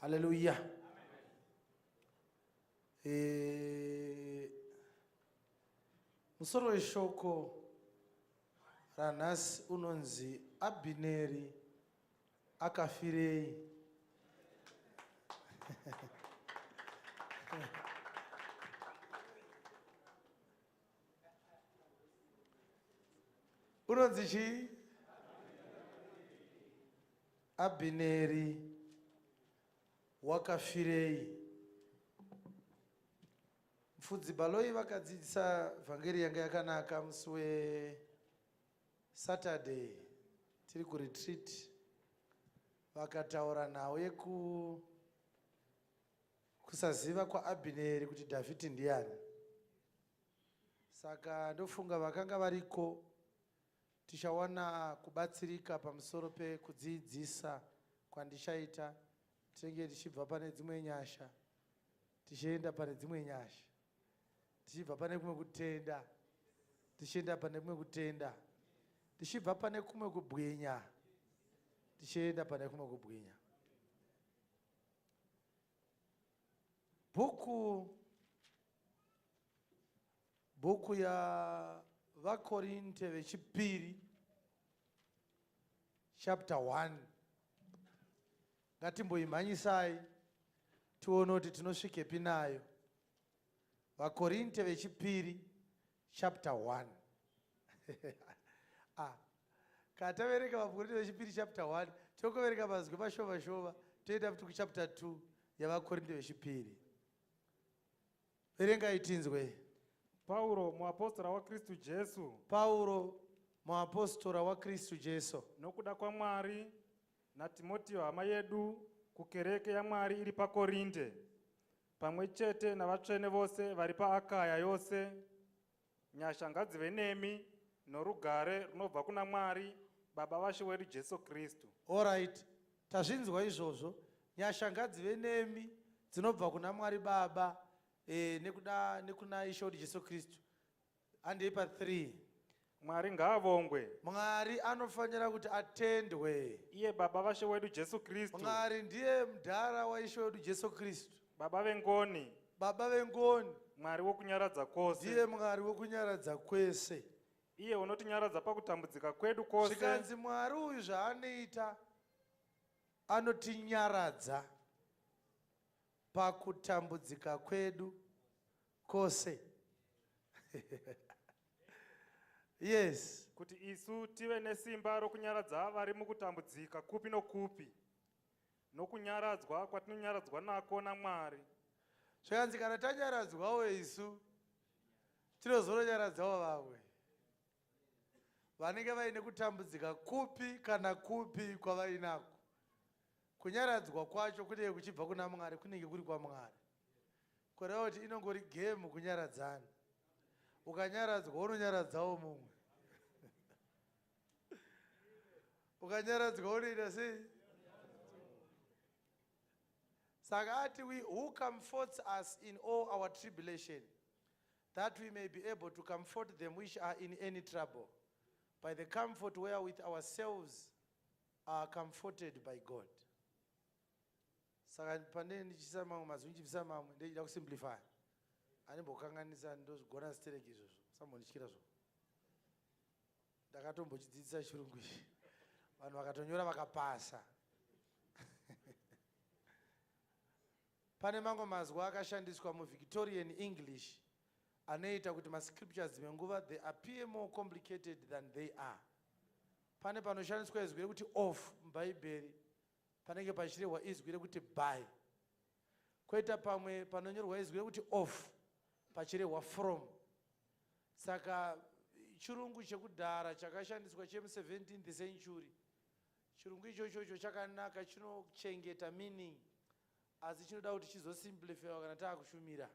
Haleluya. Eh, musoro weshoko ranhasi unonzi Abhineri akafirei? Unonzi chii? Abhineri wakafirei? Mfudzi Baloyi vakadzidzisa vhangeri yanga yakanaka musi weSaturday tiri kuretreat, vakataura nhau yeku kusaziva kwaAbhineri kuti Dhavhidhi ndiani. Saka ndofunga vakanga variko Tichawana kubatsirika pamusoro pekudziidzisa kwandichaita. Tinenge tichibva pane dzimwe nyasha tichienda pane dzimwe nyasha, tichibva pane kumwe kutenda tichienda pane kumwe kutenda, tichibva pane kumwe kubwinya tichienda pane kumwe kubwinya. Bhuku Bhuku yaVaKorinte vechipiri chapter 1 ngatimboimhanyisai tione kuti tinosvikepi nayo. VaKorinte vechipiri chapter 1 ah, kana taverenga VaKorinte vechipiri chapter 1 tokoverenga mazwi mashoma shoma toenda futi kuchapter 2 yaVaKorinte vechipiri. Verengai tinzwe. Pauro, muapostora waKristu Jesu. Pauro, muapostora waKristu Jesu. Nokuda kwaMwari naTimotio hama yedu kukereke yaMwari iri paKorinte, pamwe chete navatsvene vose vari paAkaya yose, Nyasha ngadzive nemi norugare runobva kuna Mwari Baba vaShe wedu Jesu Kristu. Alright, tazvinzwa izvozvo. Nyasha ngadzive nemi dzinobva kuna Mwari Baba eh, nekuda nekuna Ishe wedu Jesu Kristu. Handei pa 3. Mwari ngaavongwe. Mwari anofanira kuti atendwe. Iye Baba vaShe wedu Jesu Kristu. Mwari ndiye mudhara waIshe wedu Jesu Kristu. Baba vengoni. Baba vengoni. Mwari wokunyaradza kwose. Ndiye Mwari wokunyaradza kwese. Iye unotinyaradza pakutambudzika kwedu kwose. Zvikanzi Mwari uyu zvaanoita anotinyaradza pakutambudzika kwedu kwose. Yes. Kuti isu tive nesimba rokunyaradza vari mukutambudzika kupi nokupi. Nokunyaradzwa kwatinonyaradzwa nako naMwari. Zvikanzi kana tanyaradzwawo isu tinozononyaradzawo vamwe vanenge vaine kutambudzika kupi kana kupi kwavainako. Kunyaradzwa kwacho kunenge kuchibva kuna Mwari, kunenge kuri kwaMwari. Kureva kuti inongori gemu kunyaradzana. Ukanyaradzwa unonyaradzawo mumwe. Ukanyaradzwa unoita sei? Saka ati we who comforts us in all our tribulation that we may be able to comfort them which are in any trouble by the comfort wherewith ourselves are comforted by God. Saka pane ndichisa mamwe mazwi ndichibvisa mamwe ndechida kusimplify. Andimbokanganisa ndozvigona stereki izvozvo. Sambondityira zvo. Ndakatombochidzidzisa chirungu ichi. Vanhu vakatonyora vakapasa. Pane mamwe mazwi akashandiswa muVictorian English anoita kuti mascriptures dzimwe nguva they appear more complicated than they are. Pane panoshandiswa izwi rekuti of muBhaibheri panenge pachirehwa izwi rekuti by. Koita pamwe panonyorwa izwi rekuti of pachirehwa from. Saka chirungu chekudhara chakashandiswa chemu 17th century, chirungu ichochocho chakanaka chinochengeta meaning asi chinoda kuti chizosimplifewa kana taakushumira.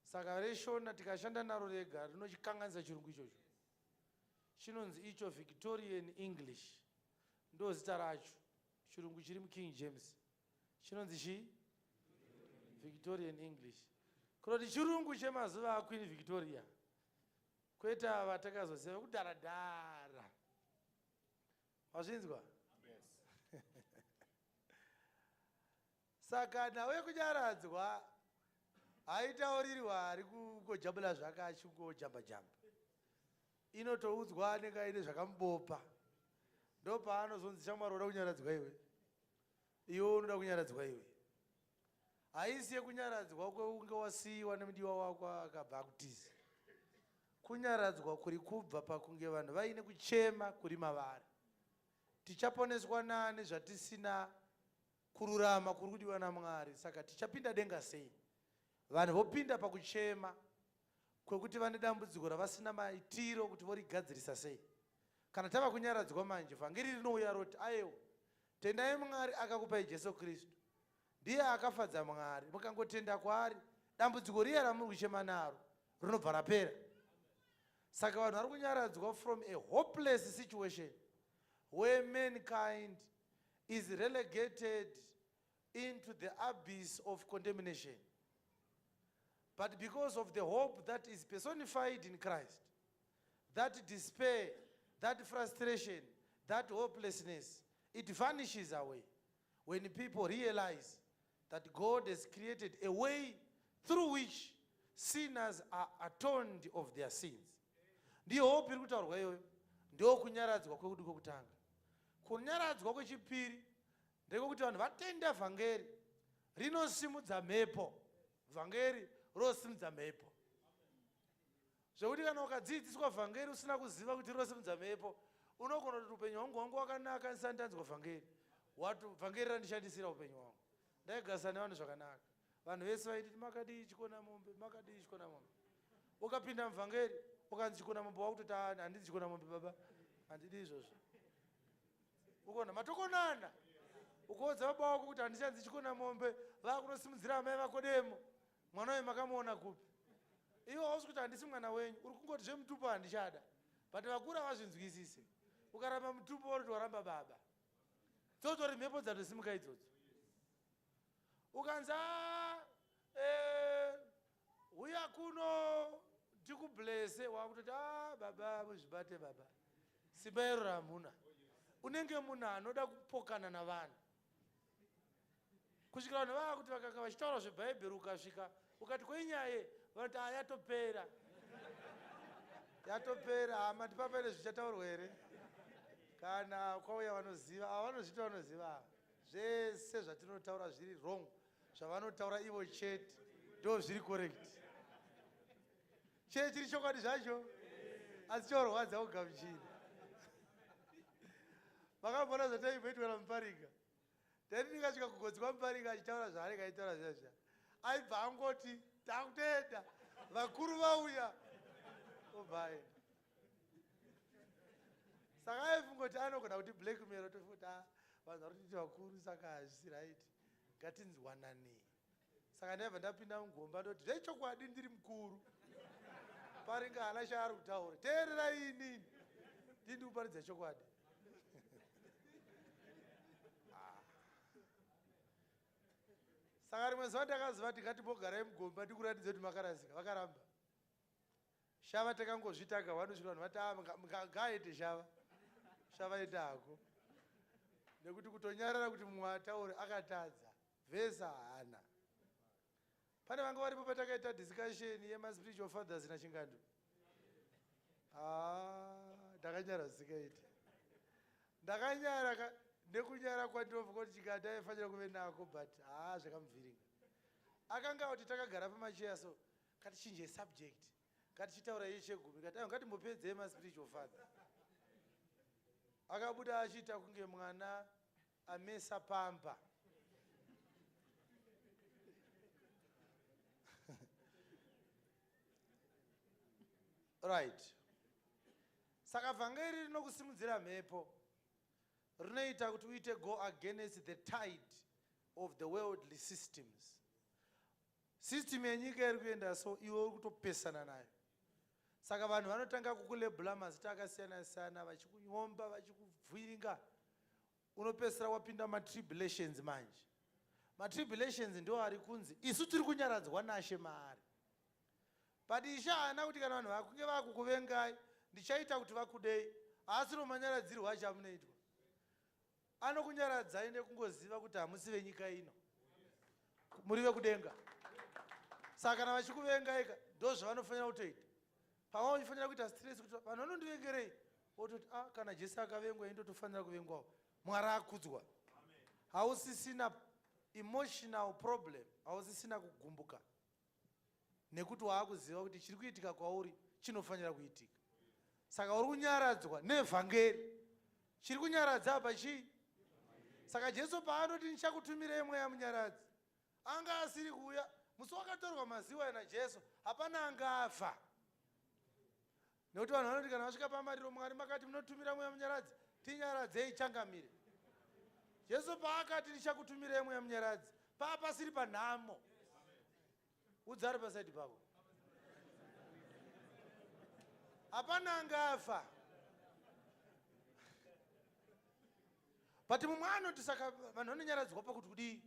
Saka reShona tikashanda naro rega rinochikanganisa chirungu ichocho. Chinonzi icho Victorian English ndozita racho. Chirungu chiri muKing James chinonzi chii? Victorian English. Kunoti chirungu chemazuva aQueen Victoria kwete ava takazoziva kudhara dhara. Mazvinzwa? Yes. Saka nhau yekunyaradzwa haitaurirwa ari kungojambula zvake achingojamba jamba. Inotoudzwa anenge aine zvakamubopa. Ndopaanozonzi shamwari unoda kunyaradzwa iwe. Iwe unoda kunyaradzwa iwe. Haisi yekunyaradzwa kwekunge wasiyiwa nemudiwa wako akabva akutiza. Kunyaradzwa kuri kubva pakunge vanhu vaine kuchema kuri mavari. Tichaponeswa nani zvatisina kururama kuri kudiwa naMwari saka tichapinda denga sei? Vanhu vopinda pakuchema kwekuti vane dambudziko ravasina maitiro kuti vorigadzirisa sei. Kana tava kunyaradzwa manje, vhangeri rinouya roti, ayewa, tendai Mwari akakupai Jesu Kristu. Ndiye akafadza Mwari. Mukangotenda kwaari, dambudziko riya ramuri kuchema naro rinobva rapera. Saka vanhu vari kunyaradzwa from a hopeless situation where mankind is relegated into the abyss of condemnation. But because of the hope that is personified in Christ, that despair, that frustration, that hopelessness, it vanishes away when people realize that God has created a way through which sinners are atoned of their sins. Ndiyo hope iri kutaurwa iyoyo, ndiyo kunyaradzwa kwekuti kwekutanga. Kunyaradzwa kwechipiri ndekwekuti vanhu vatenda vhangeri rinosimudza mhepo. Vhangeri rosimudza mhepo. Zvekuti kana ukadzidziswa vhangeri usina kuziva kuti rinosimudza mhepo, unogona kuti upenyu hwangu hwangu wakanaka ndisati ndanzwa vhangeri. Wati vhangeri randishandisira upenyu hwangu. Ndaigarisana nevanhu zvakanaka. Vanhu vese vaiti makadii chikona mombe, makadii chikona mombe. Ukapinda muvhangeri ukanzi chikona mombe wakutoti handidi chikona mombe baba, handidi izvozvo. Ukona matokonana. Ukaudza baba wako kuti handichanzi chikona mombe, vakunosimudzira amai vako demo. Mwana uyu makamuona kupi? Iwe hausi kuti handisi mwana wenyu, uri kungoti zvemutupo handichada. But vakuru havazvinzwisise. Ukaramba mutupo uri waramba baba. Dzotori mhepo dzatosimuka idzodzo. Ukanzi huya kuno ndikublese, wakutoti baba muzvibate baba. Simba iro ramuna. Unenge munhu anoda kupokana navanhu. Kusvikira vanhu vava kuti vakanga vachitaura zvebhaibheri ukasvika ukati kwenyaye vanoti yatopera. Yatopera, hama tipapere zvichataurwa here? Kana kwauya vanoziva, ava vanozviita vanoziva ava. Zvese zvatinotaura zviri wrong, zvavanotaura ivo chete ndo zviri correct. Chee chiri chokwadi zvacho, asi chorwadza kugamuchira. Makamboona zvataimboitwa naMuparika. Taiti ndikasvika kugodzi kwaMuparika achitaura zvaanenge achitaura zviya zviya, aibva angoti takutenda vakuru vauya, obva aenda. Saka aifunga kuti anogona kuti blackmail, tofunga kuti vanhu vari kutiti vakuru saka hazvisi right, ngatinzwananei. Saka ndaibva ndapinda mugomba ndoti zvechokwadi ndiri mukuru, Paringa haana chaari kutaura, teererai inini ndini ndikuparidza chokwadi. Saka rimwe zuva ndakaziva kuti ngatimbogarai mugomba ndikuratidze kuti makarasika, vakaramba. Shava takangozvitaga vanosvika vanhu vati ngaaite shava, shava ita hako, nekuti kutonyarara kuti mumwe ataure akatadza vhesa haana. Pane vanga varipo patakaita discussion yemaspiritual fathers naChingandu. Ndakanyara zvisikaiti. Ndakanyara nekunyara kwandinofunga kuti Chingandu aifanira kuve nako, but zvakamuvhiringa. Akanga kuti takagara pamacheya so ngatichinje subject, ngatichitaura iye chegumi, ngati aiwa ngatimbopedzei maspiritual father. Akabuda achiita kunge mwana amesa pamba. Right. Saka vhangeri rinokusimudzira mhepo, rinoita kuti uite go against the tide of the worldly systems. System yenyika iri kuenda so, iwe uri kutopesana nayo. Saka vanhu vanotanga kukulebhula mazita akasiyana siyana, vachikunyomba, vachikuvhiringa. Unopedzisira wapinda matribulations manje. Matribulations ndo ari kunzi isu tiri kunyaradzwa naShe maari. But Ishe haana kuti kana vanhu vakunge vakukuvengai ndichaita kuti vakudei. Haasi romanyaradzirwo acho amunoitwa. Anokunyaradzai nekungoziva kuti hamusi venyika ino. Muri vekudenga. Saka kana vachikuvenga ika ndozvavanofanira kutoita. Pamwe uchifanira kuita stress kuti vanhu vanondivengerei, wototi ah, kana Jesu akavengwa indotofanira kuvengwawo. Mwari akudzwa. Hausisina emotional problem, hausisina kugumbuka nekuti waakuziva kuti chiri kuitika kwauri chinofanira kuitika. Saka uri kunyaradzwa nevhangeri. Chiri kunyaradza apa chii? Saka Jesu paanoti ndichakutumirai mweya munyaradzi, anga asiri kuuya musi wakatorwa maziwa naJesu, hapana angafa. Nekuti vanhu vanoti kana vasvika pamariro, Mwari makati munotumira mweya munyaradzi, tinyaradzei changamire. Jesu paakati ndichakutumirai mweya munyaradzi, paa pasiri panhamo. Udzari pasaidi pako. Hapana angafa. But mumwe anoti saka vanhu vanonyaradzwa pakuti kudii?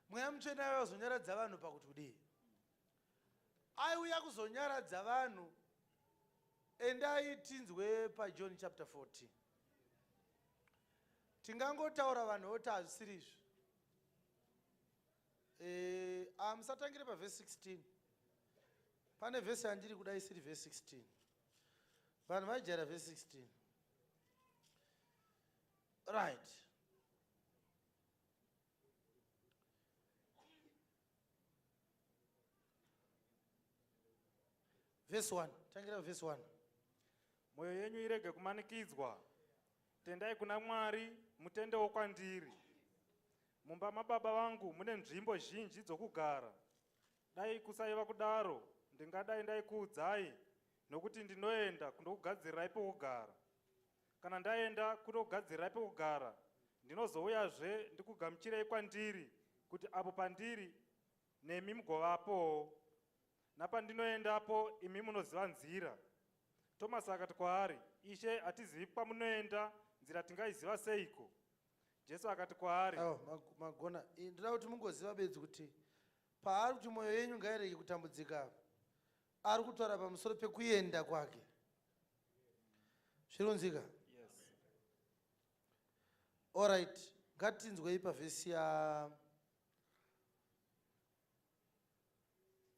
Mweya mutsvene aiuya kuzonyaradza vanhu pakuti kudii? Aiuya kuzonyaradza vanhu. Endai tinzwe paJohn chapter 14. Tingangotaura vanhu voti hazvisiri izvi. Eh, ah, musatangire pavhesi 16. Pane vhesi yandiri kuda isiri vhesi 16. Vanhu vaijaira vhesi 16. Right. Verse 1. Tangira verse 1. Mwoyo yenyu irege kumanikidzwa. Tendai kuna Mwari, mutendewo kwandiri. Mumba mababa vangu mune nzvimbo zhinji dzokugara. Dai kusaiva kudaro, ndingadai ndaikuudzai, nokuti ndinoenda kundokugadzirirai pokugara. Kana ndaenda kundokugadzirirai pokugara, ndinozouyazve ndikugamuchirei kwandiri, kuti apo pandiri nemi mugovapowo. Napandinoendapo imi munoziva nzira. Tomasi akati kwaari, Ishe, hatizivi kwamunoenda, nzira tingaiziva seiko? Jesu akati kwaari, Awa, magona. Ndoda kuti mungoziva bedzi kuti paari kuti mwoyo yenyu ngairege kutambudzika, ari kutaura pamusoro pekuenda kwake. Zviri kunzika? Yes. Alright, ngatinzwei pavhesi ya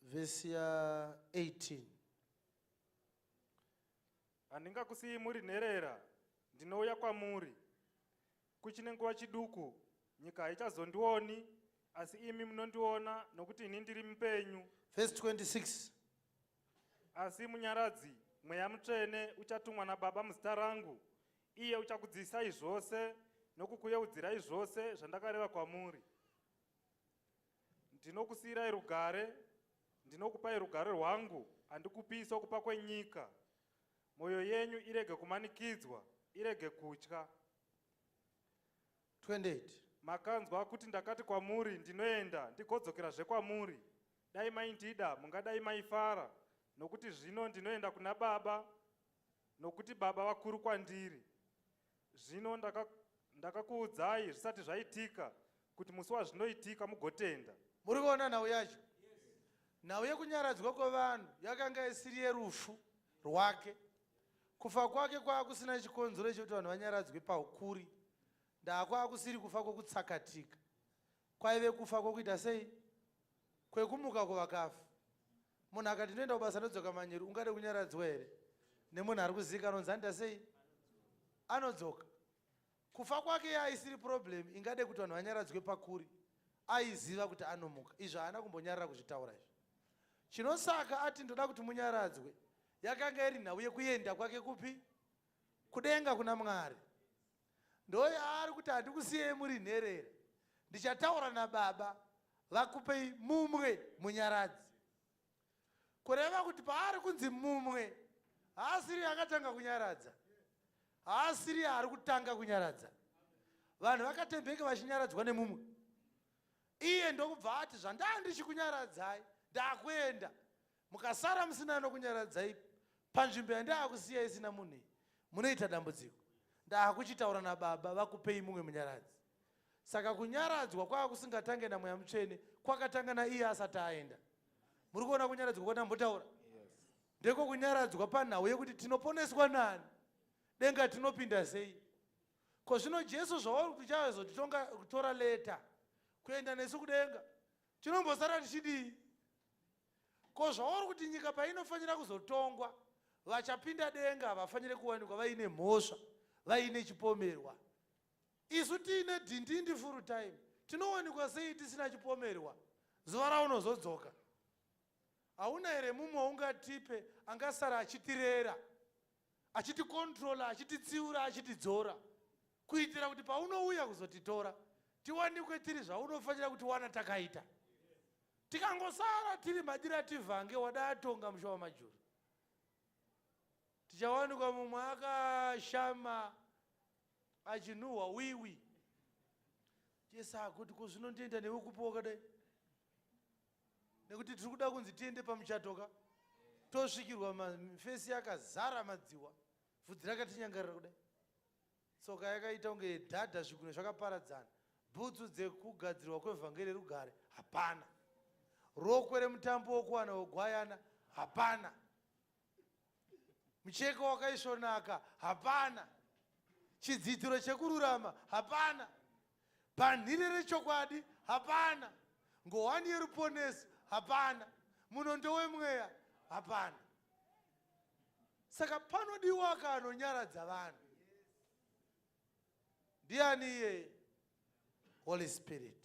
vhesi ya 18. Handingakusiyii muri nherera, ndinouya kwamuri. Kuchine nguva chiduku, nyika haichazondioni, asi imi munondiona, nokuti ini ndiri mupenyu. Vhesi 26. Asi Munyaradzi, Mweya Mutsvene, uchatumwa naBaba muzita rangu, iye uchakudzidzisai zvose nokukuyeudzirai zvose zvandakareva kwamuri. Ndinokusiyirai rugare, ndinokupai rugare rwangu, handikupii sokupa kwenyika. Mwoyo yenyu irege kumanikidzwa, irege kutya. 28. Makanzwa kuti ndakati kwamuri, ndinoenda, ndigodzokerazve kwamuri. Dai maindida, mungadai maifara, nokuti zvino ndinoenda kuna Baba, nokuti Baba vakuru kwandiri. Zvino ndakakuudzai zvisati zvaitika, kuti musi wazvinoitika mugotenda. Muri kuona nhau yacho? Nhau yekunyaradzwa kwevanhu yakanga isiri yerufu rwake. Kufa kwake kwaakusina chikonzero chekuti vanhu vanyaradzwe paukuri. Ndaakwaakusiri kufa kwokutsakatika. Kwaive kufa kwokuita sei? Kwekumuka kuvakafa. Munhu akati ndinoenda kubasa ndodzoka manyeru, ungade kunyaradzwa here? Nemunhu ari kuzivikanwa kunzi anoita sei? Anodzoka. Kufa kwake yaisiri problem ingade kuti vanhu vanyaradzwe pakuri. Aiziva kuti anomuka. Izvo haana kumbonyarara kuzvitaura izvi. Chinosaka ati ndoda kuti munyaradzwe yakanga iri nhau yekuenda kwake kupi? Kudenga kuna Mwari. Ndoyaari kuti handikusiyei muri nherera. Ndichataura nababa vakupei mumwe munyaradzi. Kureva kuti paari kunzi mumwe haasiri akatanga kunyaradza, haasiri ari kutanga kunyaradza. Vanhu vakatembeke vachinyaradzwa nemumwe, iye ndokubva ati zvandaa ndichikunyaradzai ndakuenda, mukasara musina nokunyaradzai panzvimbo yandaakusiya isina munhu iyi munoita dambudziko. Ndaakuchitaura nababa vakupei mumwe munyaradzi. Saka kunyaradzwa kwava kusingatange naMweya Mutsvene, kwakatanga naiye asati aenda. Muri kuona kunyaradzwa kwandambotaura? Yes. Ndeko kunyaradzwa panhau yekuti tinoponeswa nani, denga tinopinda sei. Ko zvino Jesu zvauri kuti uchazotitonga kutora leta kuenda nesu kudenga, Tinombosara tichidii? Ko zvauri kuti nyika painofanira kuzotongwa, vachapinda denga havafanire kuwanikwa vaine mhosva, vaine chipomerwa. Isu tiine dhindindi full time, tinowanikwa sei tisina chipomerwa zuva raunozodzoka? Hauna here mumwe waungatipe angasara achitirera, achitikontrola, achititsiura, achitidzora, kuitira kuti paunouya kuzotitora tiwanikwe tiri zvaunofanira kutiwana takaita? Tikangosara tiri madira tivhange wada atonga musha wamajuru, tichawanikwa mumwe akashama achinhuhwa wiwi. Jesu akuti, ko zvino ndienda newe kupi wakadai? Nekuti tiri kuda kunzi tiende pamuchatoka, tosvikirwa mafesi akazara madziwa, bvudzi rakatinyangarira kudai, tsoka yakaita kunge yedhadha, zvigunwe zvakaparadzana, bhutsu dzekugadzirwa kwevhangeri rugare hapana, rokwe remutambo wokuwana wegwayana hapana, mucheka wakaisvonaka hapana, chidzitiro chekururama hapana, bhanhire rechokwadi hapana, ngowani yeruponeso hapana, munondo wemweya hapana. Saka panodiwa kanonyaradza vanhu. Ndiani iyeye? Holy Spirit.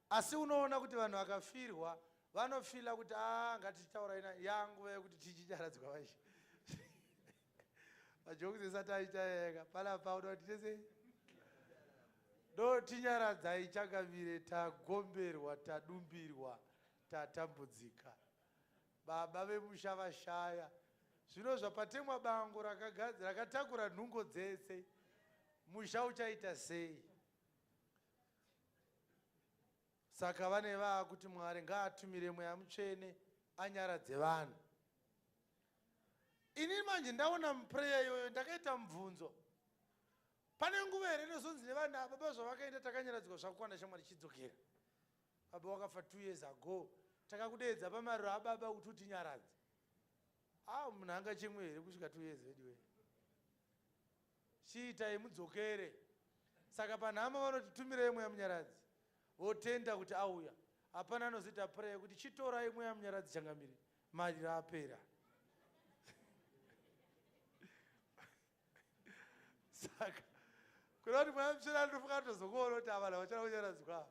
Asi unoona kuti vanhu vakafirwa vanofila kuti a, ngatichitaurai yanguva yekuti tichinyaradzwa. Vachi majokisi esati aita ega panapa, uda kuti tese dotinyaradzai changamire, tagomberwa, tadumbirwa, tatambudzika, baba vemusha vashaya. Zvino zvapatemwa bango rakatakura nhungo dzese, musha uchaita sei? Saka vane vaakuti Mwari ngaatumire Mweya Mutsvene anyaradze vanhu. Ini manje ndaona muprayer iyoyo, ndakaita mubvunzo: pane nguva here inozonzi nevanhu ava, baba zvavakaenda takanyaradzwa zvakakwana, shamwari chidzokera? Baba wakafa 2 years ago, takakudeedza pamariro ababa kuti utinyaradze. A, munhu angachemwe here kusvika 2 years? Vediwe, chiitai mudzokere. Saka panhamo vanoti tumirai Mweya Munyaradzi, votenda kuti auya. Hapana anozoita prayer kuti chitorai Mweya Munyaradzi changamire, mariro apera. Saka kuda kuti Mweya Mutsvene anotofuka atozokuona kuti avanhu vachada kunyaradzwa,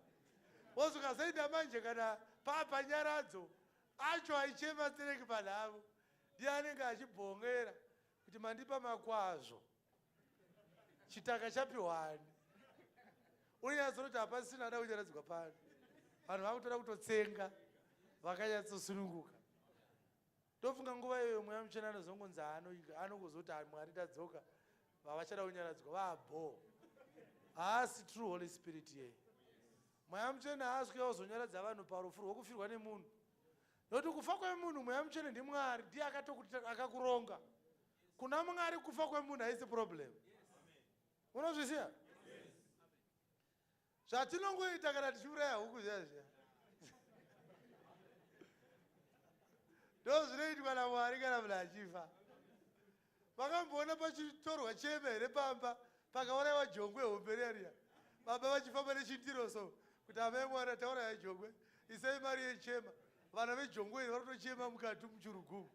wozokazoenda manje kana papanyaradzo acho aichema tsereki panhavo, ndiye anenge achibhongera kuti mandipa makwazvo, chitaka chapiwani. Unonyatsonoti hapasina ada kunyaradzwa pano, vanhu vakutoda kutotsenga vakanyatsosununguka. Ndofunga nguva iyoyo Mweya Mutsvene anozongonzi anongozoti, "Mwari, ndadzoka, vavachada kunyaradzwa vabho." Haasi true Holy Spirit yeye. Mweya Mutsvene haasi kuya kuzonyaradza vanhu parufu rwokufirwa nemunhu, nokuti kufa kwemunhu, Mweya Mutsvene ndiMwari, ndiye akakuronga. Kuna Mwari kufa kwemunhu haisi problem. Unozvisiya zvatinongoita kana tichiuraya huku zviya zviya, ndo zvinoitwa naMwari kana munhu achifa. Makamboona pachitorwa cheme here pamba pakaurayiwa jongwe hombe riya riya, baba vachifamba nechindiro so kuti, "Amai mwana, tauraya jongwe, isai mari yechema"? Vana vejongwe iri vari kutochema mukati muchurugumu,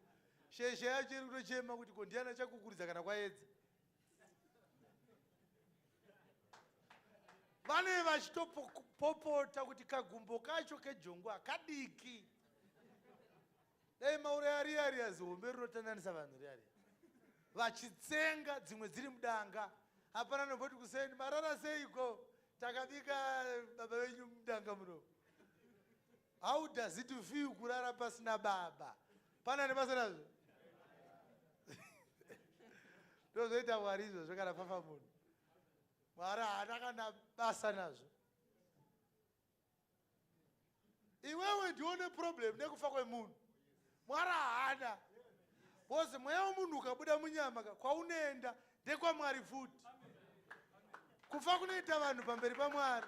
sheshe yacho iri kutochema kuti ko ndiani achakukuridza kana kwaedza. Vane vachitopopota kuti kagumbo kacho kejongwe hakadiki, dai mauraya riya riya zihombe rinotandanisa vanhu riya riya. Vachitsenga dzimwe dziri mudanga, hapana nomboti kuseni, "Marara seiko? Takabika baba venyu mudanga muno." How does it feel kurara pasina baba? Pana nebasa nazvo, ndozvoita Mwari izvozvo kana fafa munhu. Mwari haana kana basa nazvo. Iwewe ndione problem nekufa kwemunhu, Mwari haana, because mweya wemunhu ukabuda munyama kwaunoenda ndekwaMwari futi. Kufa kunoita vanhu pamberi paMwari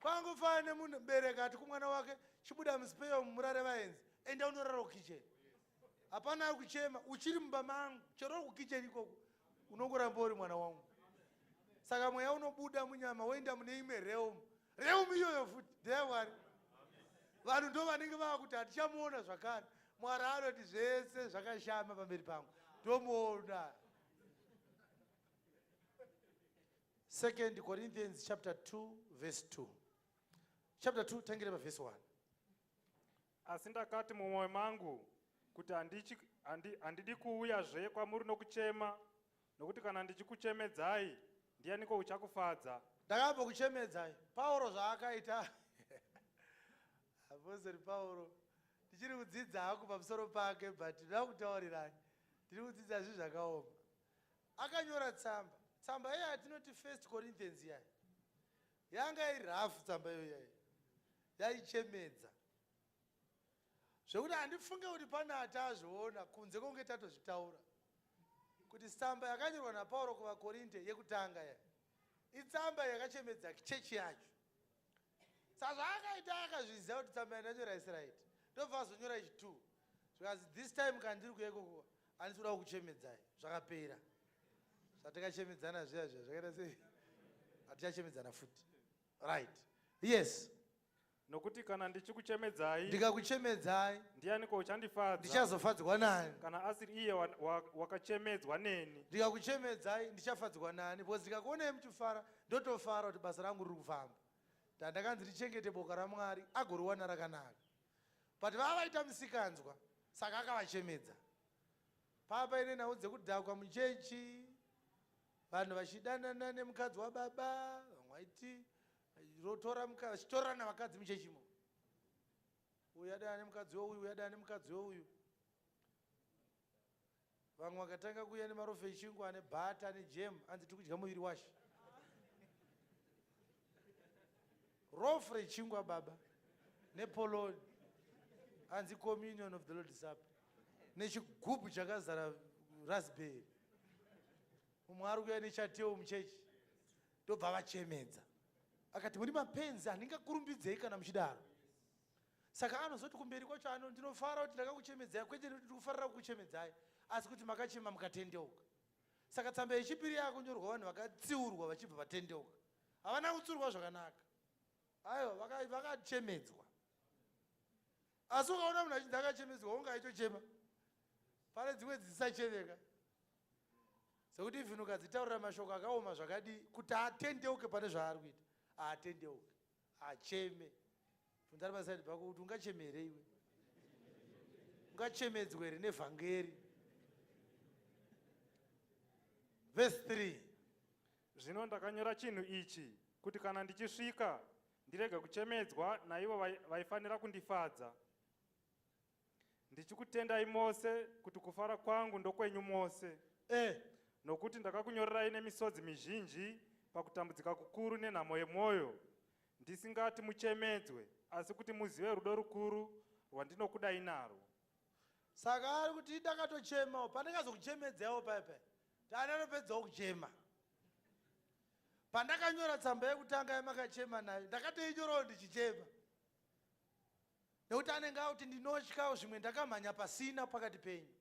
kwangofanana nemunhu mubereki ati kumwana wake, "Chibuda musipeyo murare vaenzi, enda unorara kukicheni." Hapana ari kuchema, uchiri mumba mangu. Chero uri kukicheni ikoko, unongoramba uri mwana wangu. Saka mweya unobuda munyama woenda mune imwe realm. Realm iyoyo futi ndeyamwari. Vanhu ndo vanenge vava kuti hatichamuona zvakare. Mwari anoti zvese zvakashama pamberi pangu, ndomuona. Second Corinthians chapter 2 verse 2. Chapter 2, tangire pavhesi 1. Asi ndakati mumwoyo mangu kuti handidi kuuyazve kwamuri nokuchema, nokuti kana ndichikuchemedzai, ndianiko uchakufadza? Ndakabva kuchemedzai. Pauro zvaakaita, Apostle Pauro, tichiri kudzidza hangu pamusoro pake, but ndinoda kutaurirai, tiri kudzidza zvinhu zvakaoma. Akanyora tsamba, tsamba iya yatinoti First Corinthians iyai, yanga iri rafu tsamba iyo iyai, yaichemedza zvekuti handifunge kuti pane atazviona kunze kunge tatozvitaura kuti tsamba yakanyorwa naPauro kuvaKorinte yekutanga ya itsamba yakachemedza chechi yacho. Saka zvaakaita, akazviziva kuti tsamba yandanyora isiraiti, ndobva azonyora ichi 2, zvikanzi, "This time kana ndiri kuekoko, handisi kuda kukuchemedzai. Zvakapera zvatakachemedzana zviya zviya, zvakaita sei, hatichachemedzana futi." Right, yes. Nokuti kana ndichikuchemedzai, Ndikakuchemedzai, ndianiko uchandifadza, ndichazofadzwa nani, kana asiri iye wakachemedzwa neni? Ndikakuchemedzai, ndichafadzwa nani? Because ndikakuonai muchifara, ndotofara kuti basa rangu riri kufamba. Ndandakanzi ndichengete boka raMwari agoriwana rakanaka, but vava vaita misikanzwa, saka akavachemedza. Paa paine nhau dzekudhakwa muchechi, vanhu vachidanana nemukadzi wababa, vamwe vaiti rotora, vachitorana vakadzi muchechimo, uyu adana nemukadzi weuyu, uyu adana nemukadzi weuyu. Vamwe vakatanga kuuya nemarofu echingwa ane bhata nejam, anzi tiri kudya muviri washe. Rofu rechingwa, baba, nepoloni, anzi communion of the Lord Supper, nechigubhu chakazara raspberry. Mumwe ari kuuya nechateo muchechi. Ndobva vachemedza, akati, "Muri mapenzi, handingakurumbidzei kana muchidaro." Saka anozoti kumberi kwacho ano, "Ndinofara kuti ndakakuchemedzai, kwete nekuti ndikufarira kukuchemedzai, asi kuti makachema mukatendeuka." Saka tsamba yechipiri yakunyorwa vanhu vakatsiurwa vachibva vatendeuka. Havana kutsiurwa zvakanaka, aiwa, vakachemedzwa. Asi ukaona munhu achinzi akachemedzwa, unga aitochema. Pane dzimwe dzisisachemeka, sekuti even ukadzitaurira mashoko akaoma zvakadii kuti atendeuke pane zvaari kuita, aatendeuke, acheme. Bvunzari pasaidi pako kuti ungacheme here iwe? Ungachemedzwe here nevhangeri? Vhesi 3. Zvino ndakanyora chinhu ichi kuti kana ndichisvika, ndirege kuchemedzwa naivo vaifanira kundifadza, ndichikutendai mose kuti kufara kwangu ndokwenyu mose. Nokuti ndakakunyorerai nemisodzi mizhinji pakutambudzika kukuru nenhamo yemwoyo, ndisingati muchemedzwe, asi kuti muzive rudo rukuru rwandinokudai narwo. Saka ari kuti ndakatochemawo pandakazokuchemedzaiwo paya paya, taananopedzawo kuchema. Pandakanyora tsamba yekutanga yamakachema nayo, ndakatoinyorawo ndichichema, nekuti anenge akuti ndinotya zvimwe ndakamhanya pasina pakati penyu.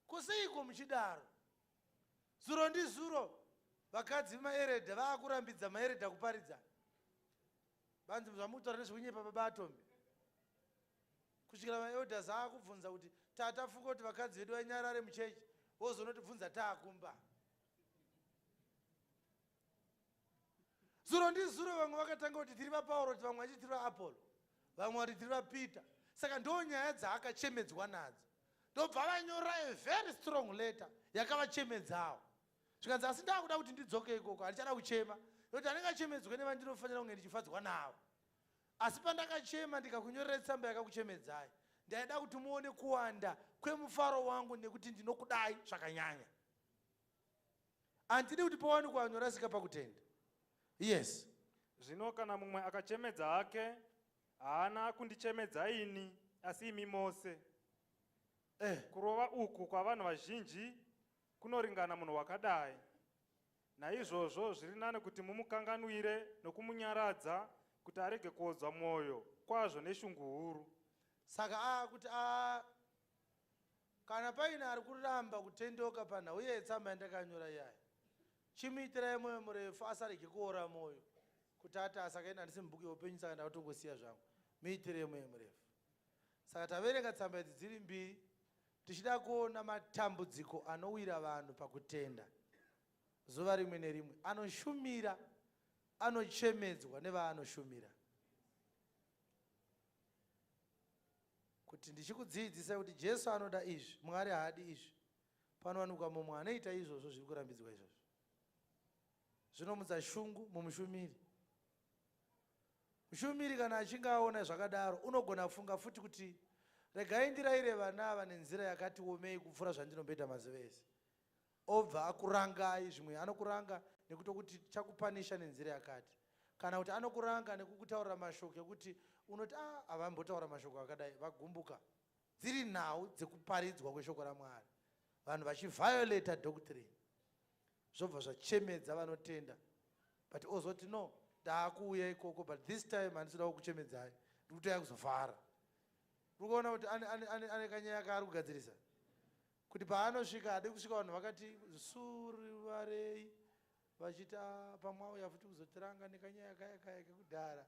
Kuseiko muchidaro? Zuro ndizuro vakadzi vemaeredha vaakurambidza maeredha kuparidza, vanzi zvamukutaura nezvekunyepa, baba atombi. Kusvikira maelders aakubvunza kuti tatafunga kuti vakadzi vedu vanyarare muchechi, vozonotibvunza taakumba. Zuro ndizuro vamwe vakatanga kuti tiri vaPauro, kuti vamwe vachiti tiri vaApollo, vamwe vati tiri vaPeter. Saka ndo nyaya dzaakachemedzwa nadzo. Ndobva vanyora a very strong letter yakavachemedzawo, zvikanzi, "Asi ndakuda kuti ndidzoke ikoko, handichada kuchema, nekuti anenge achemedzwe nevandinofanira kunge ndichifadzwa navo. Asi pandakachema ndikakunyorera tsamba yakakuchemedzai, ndaida kuti muone kuwanda kwemufaro wangu, nekuti ndinokudai zvakanyanya. Handidi kuti pawanikwa anorasika pakutenda." Yes. Zvino kana mumwe akachemedza hake, haana kundichemedza ini, asi imi mose. Kurova uku kwavanhu vazhinji kunoringana munhu wakadai. Naizvozvo zviri nani kuti mumukanganwire nokumunyaradza, kuti arege kuodzwa mwoyo kwazvo neshungu huru. Saka akuti a kana paine ari kuramba kutendeuka panhau yetsamba yandakanyora iyaya, chimuitirai mwoyo murefu, asarege kuora mwoyo kuti ati asakaenda, handisi mubhuku yeupenyu, saka ndakatongosiya zvangu. Muitire mwoyo murefu. Saka taverenga tsamba idzi dziri mbiri tichida kuona matambudziko anowira vanhu pakutenda zuva rimwe nerimwe. Anoshumira anochemedzwa nevaanoshumira. Kuti ndichikudziidzisai kuti Jesu anoda izvi, Mwari haadi izvi. Panowanikwa mumwe anoita izvozvo zviri kurambidzwa izvozvo. Zvinomutsa shungu mumushumiri. Mushumiri kana achinge aona zvakadaro unogona kufunga futi kuti regai ndiraire vana ava nenzira yakati womei kupfuura zvandinomboita mazuva ese. Obva akurangai, zvimwe anokuranga nekutokuti chakupanisha nenzira yakati, kana kuti anokuranga nekukutaurira mashoko ekuti unoti a ah, havambotaura mashoko akadai, vagumbuka. Dziri nhau dzekuparidzwa kweshoko raMwari, vanhu vachiviolata doctrine, zvobva zvachemedza vanotenda. But ozoti no, ndaakuuya ikoko, but this time handisi kuda kukuchemedzai, ndikutouya kuzofara. Uri kuona kuti ane kanyaya kaari kugadzirisa, kuti paanosvika hade kusvika vanhu vakati surivarei vachiti ah, pamwe auya futi kuzotiranga nekanyaya kaya kaya kekudhara.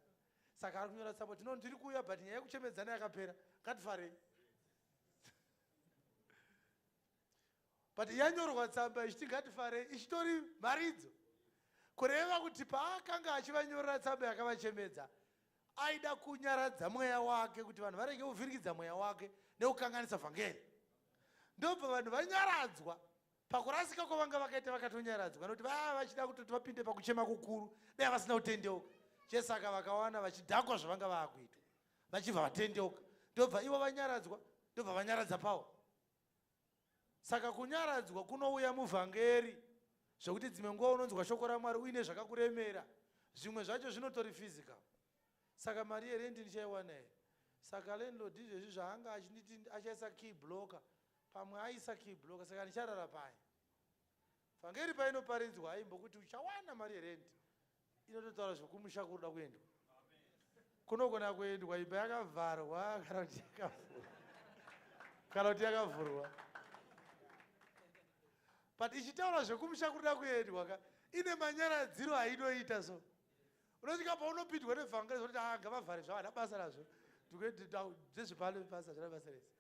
Saka ari kunyora tsamba kuti no, ndiri kuuya, but nyaya yekuchemedzana yakapera, ngatifarei. But yanyorwa tsamba ichiti ngatifarei, ichitori mharidzo, kureva kuti paakanga achivanyorera tsamba yakavachemedza, aida kunyaradza mweya wake kuti vanhu varege kuvhiringidza mweya wake nekukanganisa vhangeri. Ndobva vanhu vanyaradzwa pakurasika kwavanga vakaita, vakatonyaradzwa nokuti vava vachida kutoti vapinde pakuchema kukuru dai vasina kutendeuka. Jesu aka vakawana vachidhakwa zvavanga vaakuitwa, vachibva vatendeuka, ndobva ivo vanyaradzwa, ndobva vanyaradza Pauro. Saka kunyaradzwa kunouya muvhangeri, zvekuti dzimwe nguva unonzwa shoko raMwari uine zvakakuremera, zvimwe zvacho zvinotori physical. Saka mari yerendi ndichaiwana here? Saka landlord izvezvi zvaanga achinditi achaisa key blocker, pamwe aisa key blocker, saka ndicharara pai? Vhangeri painoparidzwa haimbokuti uchawana mari yerendi, inototaura zvekumusha kuruda kuendwa. Kunogona kuendwa imba yakavharwa kana kuti yakavhurwa, kana kuti yakavhurwa, but ichitaura zvekumusha kuruda kuendwa ka, ine manyaradziro ainoita. So unosvika paunopindwa nevhangeri zvokuti ah, ngavavhare zvavo, hana basa nazvo, ndezvepano basa zvana basa rese.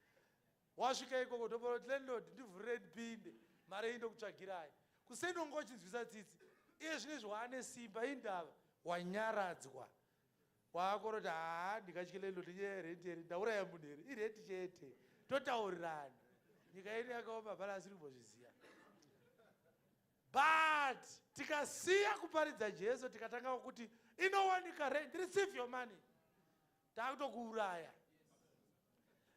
Wasvika ikoko ndopona kuti landlord ndivhurirei ndipinde, mari indokutsvagirai kuseni, unga uchinzwisa tsitsi. Iye zvinezvi waane simba, indava wanyaradzwa, waakoroti haa, ndingatye landlord nyaya yerenti here? Ndauraya munhu here? Irenti chete, totaurirana. Nyika yedu yakaoma, hapana asiri kumbozviziva. But tikasiya kuparidza Jesu, tikatanga kuti inowanika rent, receive your money, takutokuuraya.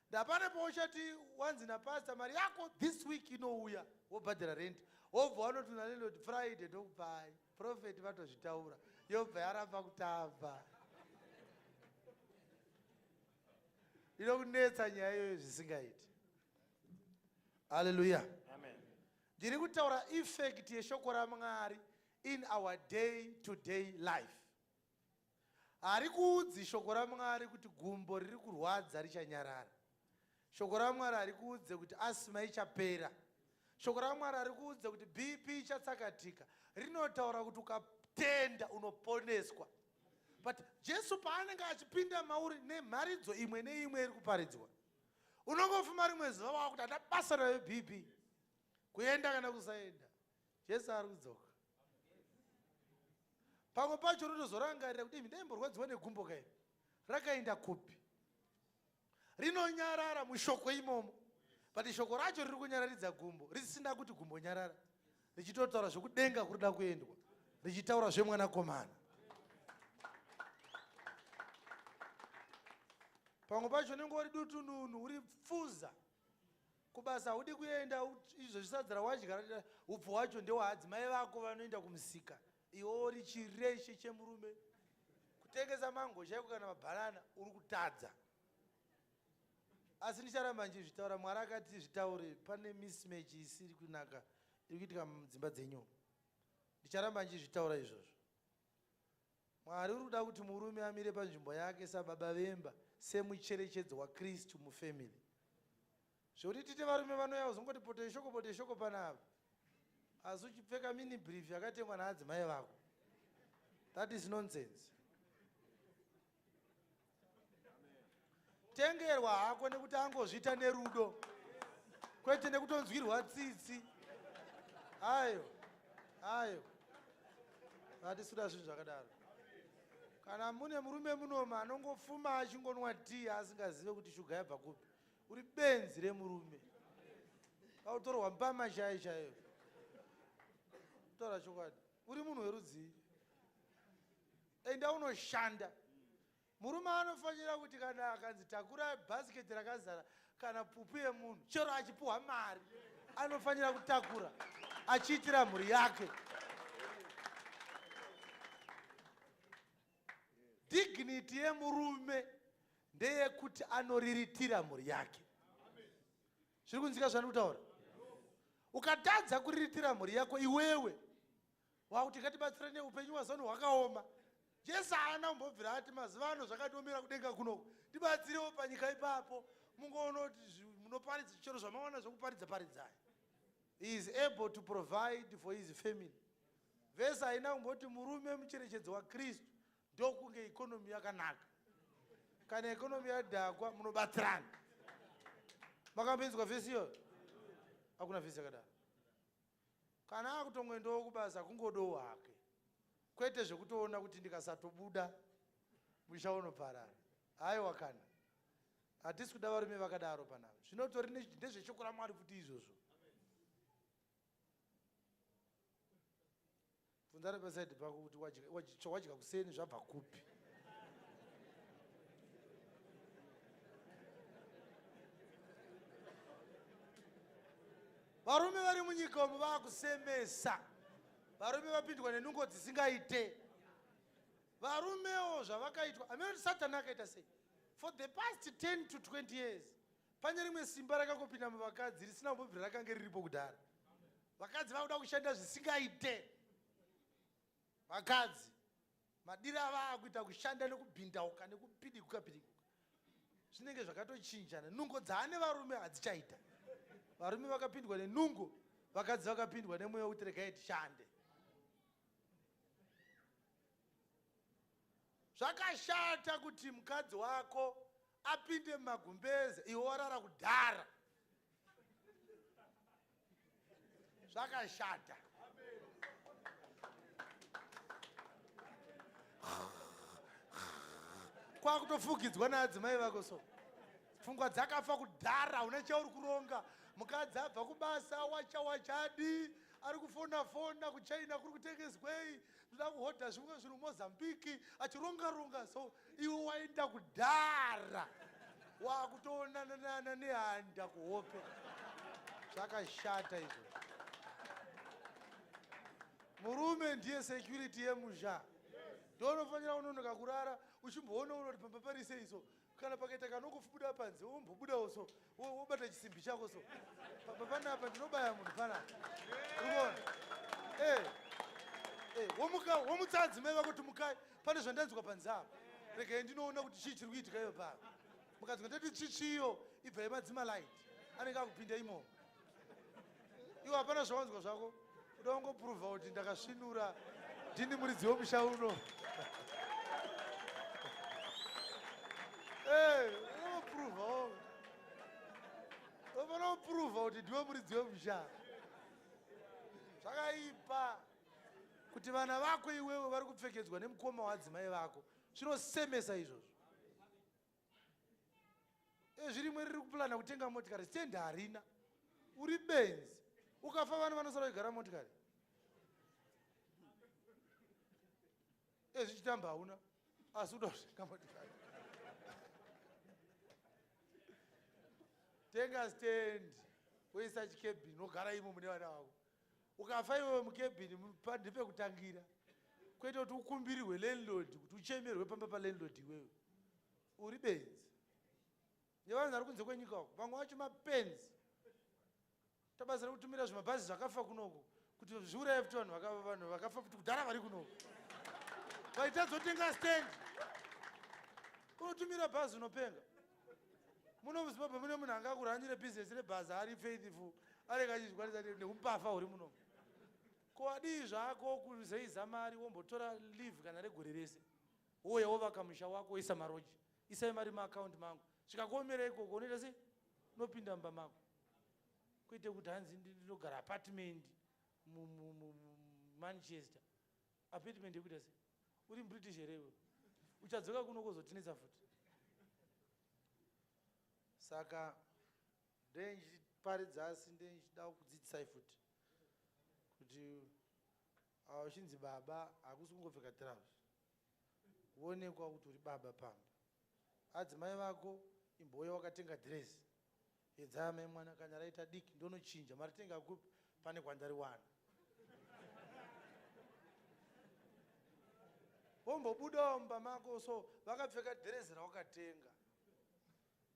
Ndapane pauchati wanzi napastor mari yako this week inouya, wobhadhara rent, wobva wanoti una landlord Friday ndokupai, prophet vatozvitaura, yobva yaramba kutamba. Inokunetsa nyaya iyoyo zvisingaiti. Haleluya. Ndiri kutaura effect yeshoko raMwari in our day to day life. Hari kuudzi shoko raMwari kuti gumbo riri kurwadza richanyarara. Shoko raMwari hari kuudze kuti asthma ichapera. Shoko raMwari hari kuudze kuti BP ichatsakatika. Rinotaura kuti ukatenda unoponeswa. But Jesu paanenge achipinda mauri nemharidzo imwe neimwe iri kuparidzwa, unongofuma rimwe zuva wakuti handa basa nayo BP, kuenda kana kusaenda, Jesu ari kudzoka. Pamwe pacho unotozorangarira kuti imi ndaimborwadziwa negumbo kairi, rakaenda kupi? Rinonyarara mushoko imomo, but shoko racho riri kunyararidza gumbo risina kuti gumbo nyarara, richitotaura zvekudenga kurida kuendwa, richitaura zvemwanakomana. Pamwe pacho unenge uri dutununu, uri pfuza kubasa, haudi kuenda, izvo zvisadza rawadya upfu hwacho ndewahadzimai vako vanoenda kumusika, iwe uri chireshe chemurume, kutengesa mango chaiko kana mabhanana uri kutadza. Asi ndicharamba ndichizvitaura, Mwari akati zvitaure, pane mismatch isiri kunaka iri kuitika mudzimba dzenyu. Ndicharamba ndichizvitaura izvozvo. Mwari uri kuda kuti murume amire panzvimbo yake sababa vemba, semucherechedzo waKristu mufamily. Zvekuti tite varume vanouya kuzongoti potei shoko, potei shoko panapa, asi uchipfeka mini brief yakatengwa naadzimai vako, that is nonsense. Tengerwa hako nekuti angozviita nerudo, kwete nekutonzwirwa tsitsi. Ayo ayo, hatisi kuda zvinhu zvakadaro. Kana mune murume munoma anongofuma achingonwa tii asingazive kuti shuga yabva kupi, uri benzi remurume. Pautorwa mbama chaiyo chaiyo. Taura chokwadi, uri munhu werudzii? Enda unoshanda. Murume anofanira kuti kana akanzi takura bhasiketi rakazara kana pupu yemunhu, chero achipuhwa mari, anofanira kutakura achiitira mhuri yake. Dignity yemurume ndeyekuti anoriritira mhuri yake. Zviri kunzika zvandiri kutaura? Ukatadza kuriritira mhuri yako iwewe, wakuti ngatibatsirane, upenyu wazano hwakaoma. Jesu haana kumbobvira ati mazuva ano zvakatiomera kudenga kunoko, tibatsirewo panyika ipapo. Mungoona kuti munoparidza chero zvamawana zvekuparidza, paridzai. He is able to provide for his family. Vhesi haina kumboti murume mucherechedzo waKristu ndokunge economy yakanaka. Kana economy yadhakwa, munobatsirana. Makambinzwa vhesi iyoyo? Hakuna vhesi yakadaro. Kana akutongoendawo kubasa, kungodowo hake, kwete zvekutoona kuti ndikasatobuda musha unoparara. Haiwa, kana hatisi kuda varume vakadaro panapa. Zvinotori ndezveshoko raMwari futi izvozvo. Bvunzana pasaidi pako kuti wadya kuseni zvabva kupi. Varume vari munyika umu vaakusemesa. Varume vapindwa nenungo dzisingaite. Varumewo zvavakaitwa, hameno kuti Satani akaita sei. For the past 10 to 20 years pane rimwe simba rakangopinda muvakadzi risina kumbobvira rakange riripo kudhara. Vakadzi vakuda kushanda zvisingaite. Vakadzi madiri avaakuita kushanda nekubhindauka nekupidiguka pidiguka zvinenge zvakatochinjana. Nungo dzaane varume hadzichaita. Varume vakapindwa nenungo, vakadzi vakapindwa nemweya wekuti regai tishande. Zvakashata kuti mukadzi wako apinde mumagumbeze iwe warara kudhara. Zvakashata. Kwakutofugidzwa naadzimai vako, so pfungwa dzakafa kudhara, una chauri kuronga. Mukadzi abva kubasa, wacha wachadi ari kufona fona kuChina kuri kutengeswei, ndoda kuhodha zvimwe zvinhu Mozambiki, achironga ronga. So iwe waenda kudhara, wakutoonanana nehanda kuhope. Zvakashata izvo. Murume ndiye security yemusha. Ndounofanira kunonoka kurara uchimboona unoti pamba pari sei. So kana pakaita kanongobuda panze, wombobudawo, so wobata chisimbi chako, so pamba panapa ndinobaya munhu panapa, urikuona? Womuka womutsa adzimai vako kuti mukai, pane zvandanzwa panze apa, regai ndinoona kuti chii chiri kuitika iyo papa. Mukadzi ndati chichiyo, ibvai madzima light, anenge akupinda imomo. Iwo hapana zvawanzwa zvako, uda kungoprova kuti ndakasvinura, ndini muridzi wemusha uno. Unoprova, unofanira kuprova kuti ndiwe muridzi wemusha. Zvakaipa kuti vana vako iwewe vari kupfekedzwa nemukoma wadzimai vako. Zvinosemesa izvozvo. Zvirimwe riri kuplana kutenga motikari, stand harina. Uri benzi. Ukafa vana vanosara kugara motikari. Zvichitamba hauna, asi uda kutenga motikari. Tenga stand, woisa chikebhini, wogara imo mune vana vako. Ukafa iwewe, mukebhini ndepekutangira, kwete kuti ukumbirirwe landlord, kuti uchemerwe pamba palandlord. Iwewe uri benzi. Nevanhu vari kunze kwenyika uko, vamwe vacho mapenzi. Tabasa rekutumira zvimabhazi zvakafa kunoko kuti zviuraye futi vanhu. Vanhu vakafa futi kudhara vari kunoko vaitadzotenga stand, unotumira bhazi. Unopenga. Muno muZimbabwe mune munhu anga kuranyire bhizinesi rebhazi, ari faithful, anenge achizvikwanisa nekumpafa uri muno. Ko wadii zvako kuzeiza mari, wombotora leave kana regore rese, wouya wovaka musha wako, woisa maroji. Isai mari muakaunti mangu. Zvikakuomera ikoko unoita sei? Unopinda mumba mako. Kwete kuti hanzi ndinogara apartment muManchester. Apartment yekuita sei? Uri muBritish here iwe? Uchadzoka kuno kuzotinetsa futi. Saka ndendichiparidza asi ndendichida kudzidzisai futi kuti awa uchinzi baba hakusi kungopfeka tirauzi. Kuonekwa kuti uri baba pamba. Adzimai vako imbouya wakatenga dhirezi. Edzai amai mwana kana raita diki ndonochinja maritenga kupi pane kwandariwana. Wombobudawo mumba mako so vakapfeka dhirezi rawakatenga.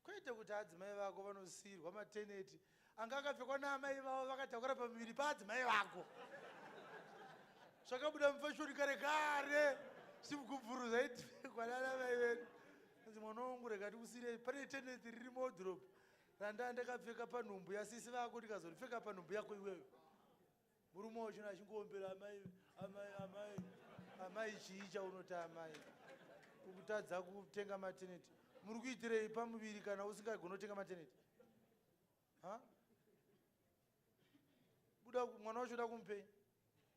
Kwete kuti adzimai vako vanosiyirwa mateneti anga akapfekwa naamai vavo vakatakura pamuviri paadzimai vako. Zvakabuda mufashoni kare kare zvimugubvuru zvaipfekwa naanamai vedu. Anzi mwana wangu rega ndikusiyirei pane teneti riri muwardrobe randa ndakapfeka panhumbu yasisi vako ndikazoripfeka panhumbu yako iwewe. Murume wacho achingoombera amai amai amai amai chii chaunoti amai ukutadza kutenga mateneti muri kuitirei pamuviri kana usingagoni kutenga mateneti ha buda mwana wacho uda kumupei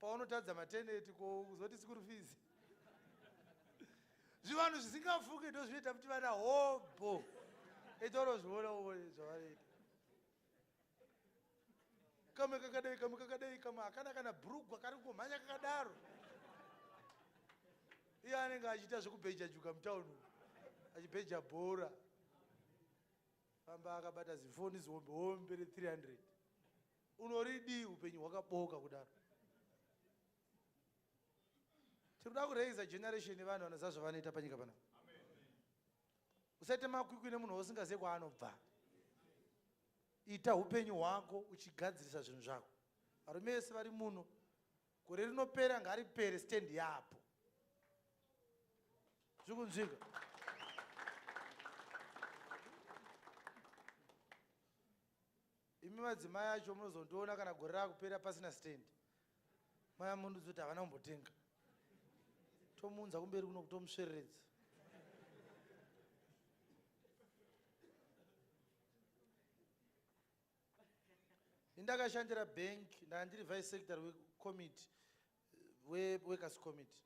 paunotadza mateneti ko kuzoti school fees zvivanhu zvisingafungi ndozvinoita kuti vana hobho itaurozviona uone zvavanoita Kamwe kakadai, kamwe kakadai, kamwe hakana kana bhurugwa kari kungomhanya kakadaro. Iye anenge achiita zvekubheja juka mutown umu, achibheja bhora. Famba akabata zifoni zihombe hombe re300. Unoridii upenyu hwakabooka kudaro? Tiri kuda kuraiza generation yevanhu vanoziva zvavanoita panyika panapa. Usaite makwikwi nemunhu wausingazive kwaanobva. Ita hupenyu hwako uchigadzirisa zvinhu zvako. Varume vese vari muno, gore rinopera ngaripere stand yapo. Zviri kunzwika? Imi madzimai acho munozondiona kana gore rakupera pasina stand. Mai amundiudza kuti havana kumbotenga. Tomuunza kumberi kuno kutomusvereredza. Ndakashandira bank, ndanga ndiri vice secretary wecommittee, weworkers committee.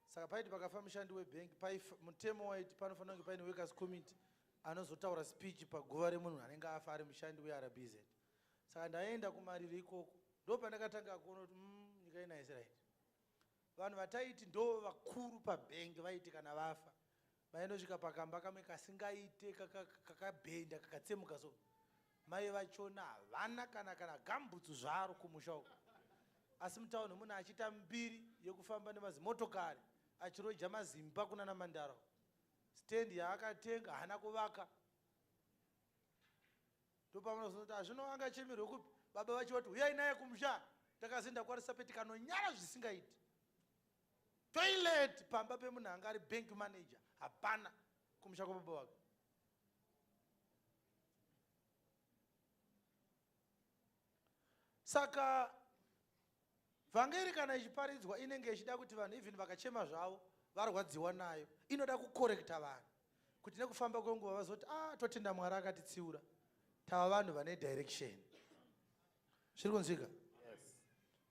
Saka paiti pakafa mushandi webank, mutemo waiti panofanira kunge paine workers committee anozotaura speech paguva remunhu anenge afa ari mushandi weRBZ. Saka ndaenda kumariro ikoko, ndopandakatanga kuona kuti nyika ino haisi right. Vanhu vataiti ndo vakuru pabhengi vaiti kana vafa vaindosvika pakamba kamwe kasingaite kakabhenda kakatsemuka so mai vachona havana kana kana gambutsu zvaro kumusha uko asi mutauni munhu achiita mbiri yekufamba nemazimotokari achiroja mazimba kunana mandara stand yaakatenga haana kuvaka Ndopamunozoti azvino angachemerwe kupi baba vacho vati huyai naye kumusha takazoenda kwaRusape tikanonyara zvisingaiti toilet pamba pemunhu anga ari bank manager hapana kumusha kwababa vake saka Vhangeri kana ichiparidzwa inenge ichida kuti vanhu even vakachema zvavo varwadziwa nayo. Inoda kukorekta vanhu kuti nekufamba kwenguva vazoti ah totenda Mwari akatitsiura tava vanhu vane direction. Zviri kunzwika? Yes.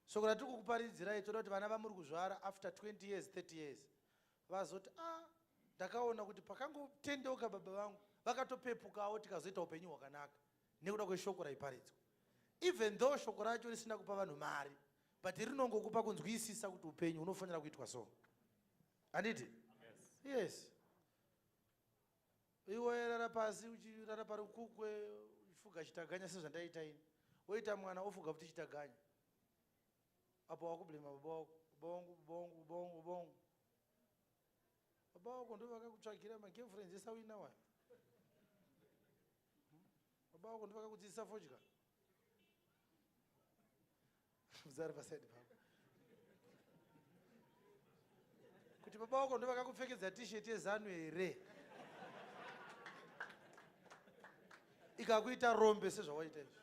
Shoko ratiri kukuparidzirai toda kuti vana vamuri kuzvara after 20 years 30 years vazoti ah ndakaona kuti pakangotendeuka baba vangu vakatopepukawo tikazoita upenyu hwakanaka nekuda kweshoko raiparidzwa even though shoko racho risina kupa vanhu mari but rinongokupa kunzwisisa kuti upenyu hunofanira kuitwa so handiti yes, yes. Iwe rara pasi uchirara parukukwe uchifuga chitaganya sezvandaita ini woita mwana ofuga futi chitaganya apo wakublema baba wako baba wangu baba wangu baba wangu baba wangu baba wako ndo vakakutsvagira magirlfriends esawina wayo Baba wako ndo vakakudzidzisa fodya. Muzari paside pako. Kuti baba wako ndo vakakupfekedza t-shirt yeZanu here? Ikakuita rombe sezvawaita izvi.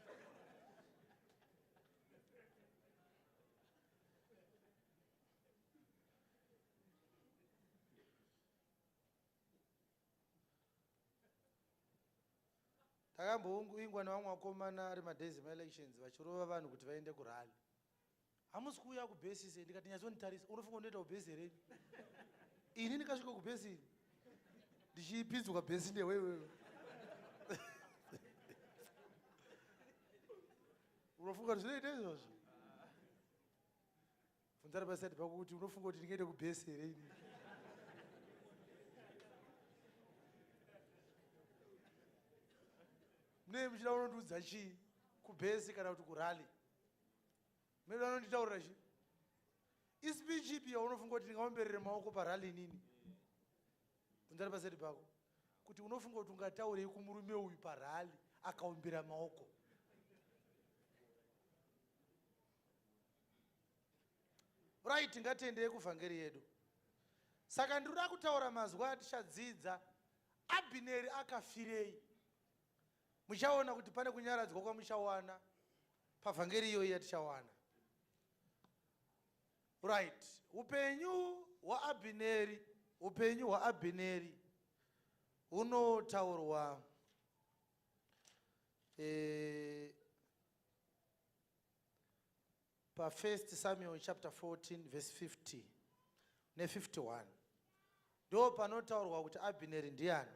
Rakamboingwa nevamwe vakomana ari madays emaelections vachirova vanhu kuti vaende kurally. Hamusi kuuya kubhesi sei? Ndikati nyatsonditarisa, unofunga unoita kubhesi here? Ini ndikasvika kubhesi ndichipinzwa bhesi newewewe. Unofunga kuti zvinoita izvozvo? Bvunza ari paside pako kuti unofunga kuti ndingaende kubhesi here ini? Munee muchida unondiudza chii kubhesi kana kuti kurally? Munoda unonditaurira chii? Ispeech ipi yaunofunga kuti ndingaomberere maoko parally inini? Bvunza ari paside pako kuti unofunga kuti ungataurei kumurume uyu parally akaombera maoko? Right, ngatiendei kuvhangeri yedu. Saka ndinoda kutaura mazwi atichadzidza. Abhineri akafirei? Muchaona kuti pane kunyaradzwa kwamuchawana pavhangeri iyoyi yatichawana. Right, upenyu hwaAbhineri, upenyu hwaAbhineri hunotaurwa eh, Pa1 Samuel chapter 14 verse 50 ne 51 ndo panotaurwa kuti Abhineri ndiani.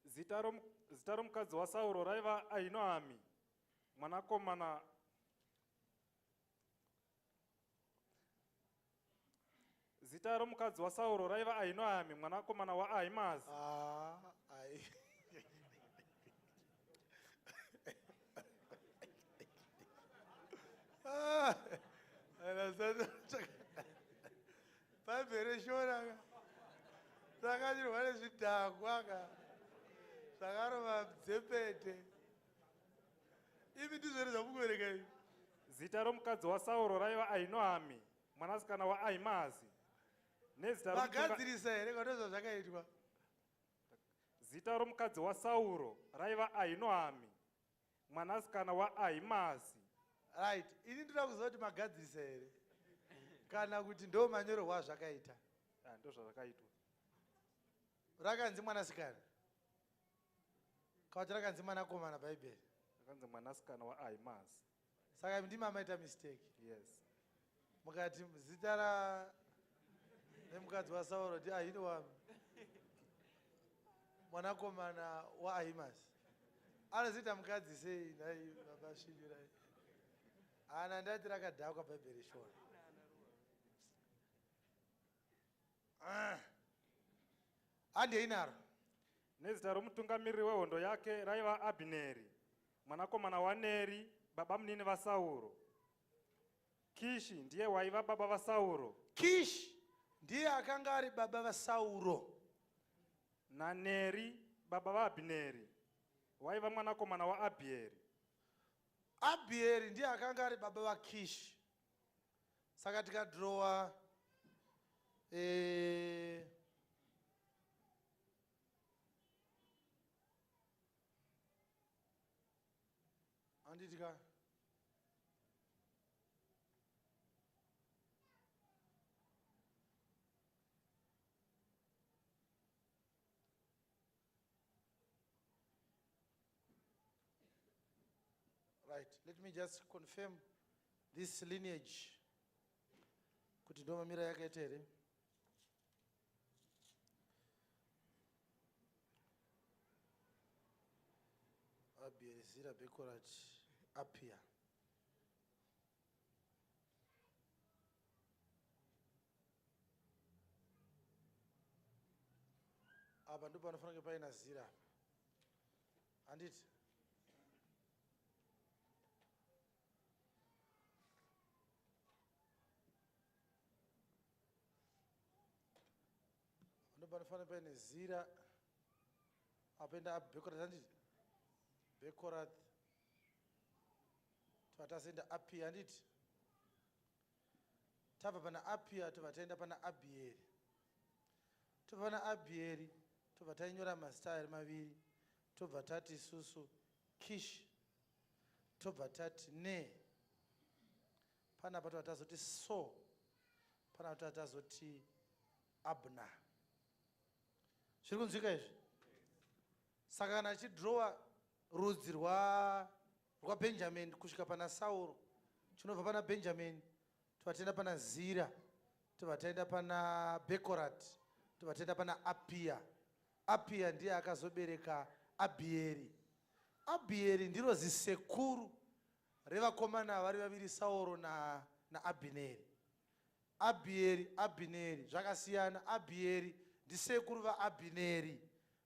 Zita rom- zita romukadzi waSauro raiva Ahinoami, mwanakomana Zita romukadzi waSauro raiva Ahinoami, mwanakomana waAhimazi. Ah, ai. Ah, Bhaibheri reshona ka rakanyorwa nezvidhakwa ka zvakarova dzepete. Imi ndizvo here zvamukuverenga imi? Zita romukadzi waSauro raiva Ahinoami, mwanasikana waAhimazi. Nezita romutunga- Magadzirisa here kana zvazvakaitwa? Zita romukadzi waSauro raiva Ahinoami, mwanasikana waAhimazi. Right, ini ndoda kuziva kuti magadzirisa here kana kuti ndo manyorerwo azvakaita. Ah, ndozvazvakaitwa. Rakanzi mwanasikana kana kuti rakanzi mwanakomana Bhaibheri? Rakanzi mwanasikana waAhimazi. Saka ndimi amaita mistake. Yes. Mukati zita ra nemukadzi waSauro ndi Ahinoami mwanakomana waAhimasi. Anozoita mukadzi sei nhai baba Svinyurai? Ana ndati rakadhakwa Bhaibheri shona. Ah. Handei naro. Nezita romutungamiriri wehondo yake raiva Abhineri, mwanakomana waNeri, baba munini vaSauro. Kishi ndiye waiva baba vaSauro. Kishi ndiye akanga ari baba vaSauro. NaNeri baba vaAbhineri waiva mwanakomana waAbhieri. Abhieri ndiye akanga ari baba vaKishi. Saka tikadhirowa eh, handiti ka Right, let me just confirm this lineage kuti ndomamira yakaita here. Abiezira Bekorat Apia. Apa ndipo panofanira kunge paina Zira apa. Handiti? Ndipo panofanira paine Zira. Apenda Bekorath handiti? Bekorath. Tobva tazoenda Apia handiti? Tabva pana Apia tobva taenda pana Abieri. Tobva pana Abieri tobva tainyora mazita ari maviri tobva tati isusu Kish tobva tati Ne. Panapa tobva tazoti So. Panapa tobva tazoti Abner. Zviri kunzwika izvi? Saka kana achidhirowa rudzi rwa rwaBhenjamini kusvika pana Sauro, chinobva pana Bhenjamini tobva taenda pana Zira, tobva taenda pana Bhekorati, tobva taenda pana Apiya. Apiya ndiye akazobereka Abhieri. Abhieri ndiro zisekuru revakomana vari vaviri Sauro naAbhineri. Abhieri, Abhineri zvakasiyana. Abhieri ndisekuru vaAbhineri,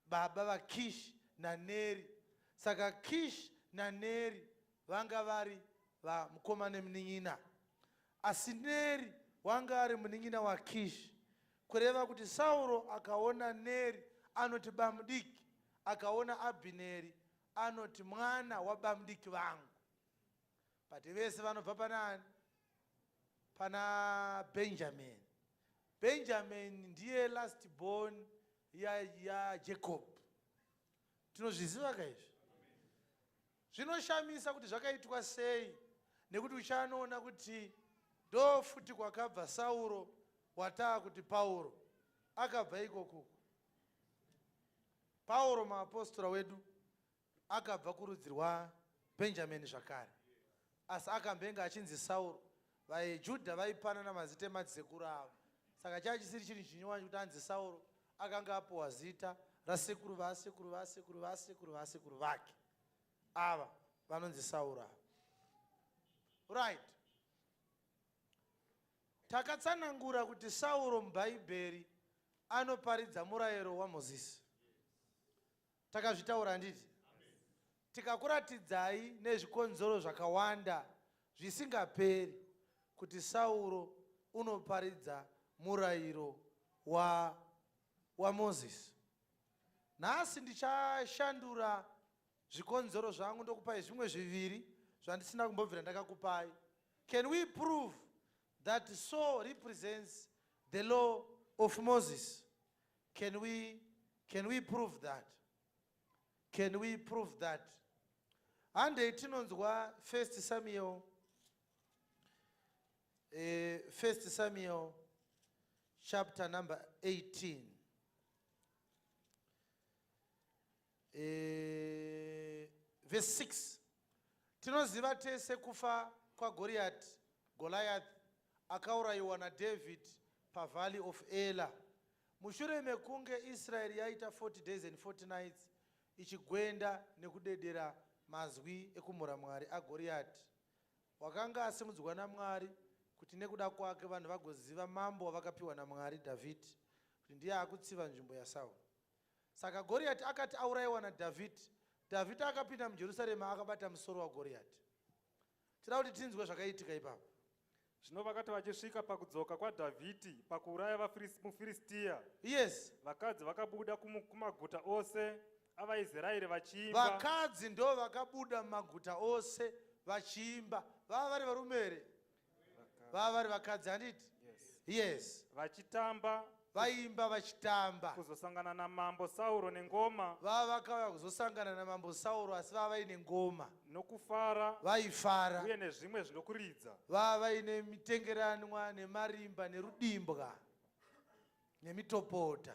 baba vaKish naNeri. Saka Kish naNeri vanga vari vamukoma nemunin'ina. Asi Neri wanga ari munin'ina waKish. Kureva kuti Sauro akaona Neri anoti bamudiki, akaona Abhineri anoti mwana wabamudiki vangu. But vese vanobva pana ani? Pana Benjamin. Benjamin ndiye last born yaJacob. Tinozviziva ka izvi? Zvinoshamisa kuti zvakaitwa sei, nekuti uchanoona kuti ndo futi kwakabva Sauro wataa kuti Pauro, akabva ikokuko. Pauro maapostora wedu akabva kurudzi rwaBhenjamini zvakare, asi akambenge achinzi Sauro. VaJudha vaipanana mazita emadzisekuru avo, saka chaiva chisiri chinhu chinyowani kuti anzi Sauro. Akanga apuwa zita rasekuru vasekuru vasekuru vasekuru vasekuru vake. Ava vanonzi Sauro ava. Right, takatsanangura kuti Sauro muBhaibheri anoparidza murayiro waMozisi. Takazvitaura, handiti? Tikakuratidzai nezvikonzero zvakawanda zvisingaperi kuti Sauro unoparidza murayiro waMozisi. Nhasi ndichashandura zvikonzero zvangu, ndokupai zvimwe zviviri zvandisina kumbobvira ndakakupai. Can we prove that Saul represents the law of Moses? Can we prove that? Can we prove that? Handei tinonzwa First Samuel, First Samuel chapter number 18, verse 6. Tinoziva tese kufa kwaGoriati. Goliath akaurayiwa naDavid paValley of Ela mushure mekunge Israeri yaita 40 days and 40 nights ichigwenda nekudedera mazwi ekumhura Mwari aGoriati, wakanga asimudzwa naMwari kuti nekuda kwake vanhu vagoziva mambo wavakapiwa naMwari, Dhavhidhi, kuti ndiye akutsiva nzvimbo yaSauro. Saka Goriati akati aurayiwa naDhavhidhi, Dhavhidhi akapinda muJerusarema akabata musoro waGoriati. Tida kuti tinzwe zvakaitika ipapo. Zvino vakati vachisvika pakudzoka kwaDhavhidhi pakuuraya muFiristiya, vakadzi vakabuda kumaguta ose avaIsraeri vachiimba. Vakadzi ndo vakabuda mumaguta ose vachiimba. Vava vari varume here? Vava vari vakadzi, handiti? Yes. Vachitamba. Vaimba vachitamba. Kuzosangana namambo Sauro nengoma. Vava vakauya kuzosangana namambo Sauro, asi vava vaine ngoma. Nokufara. Vaifara. Uye nezvimwe zvinokuridza. Vava vaine mitengeranwa nemarimba nerudimbwa nemitopota.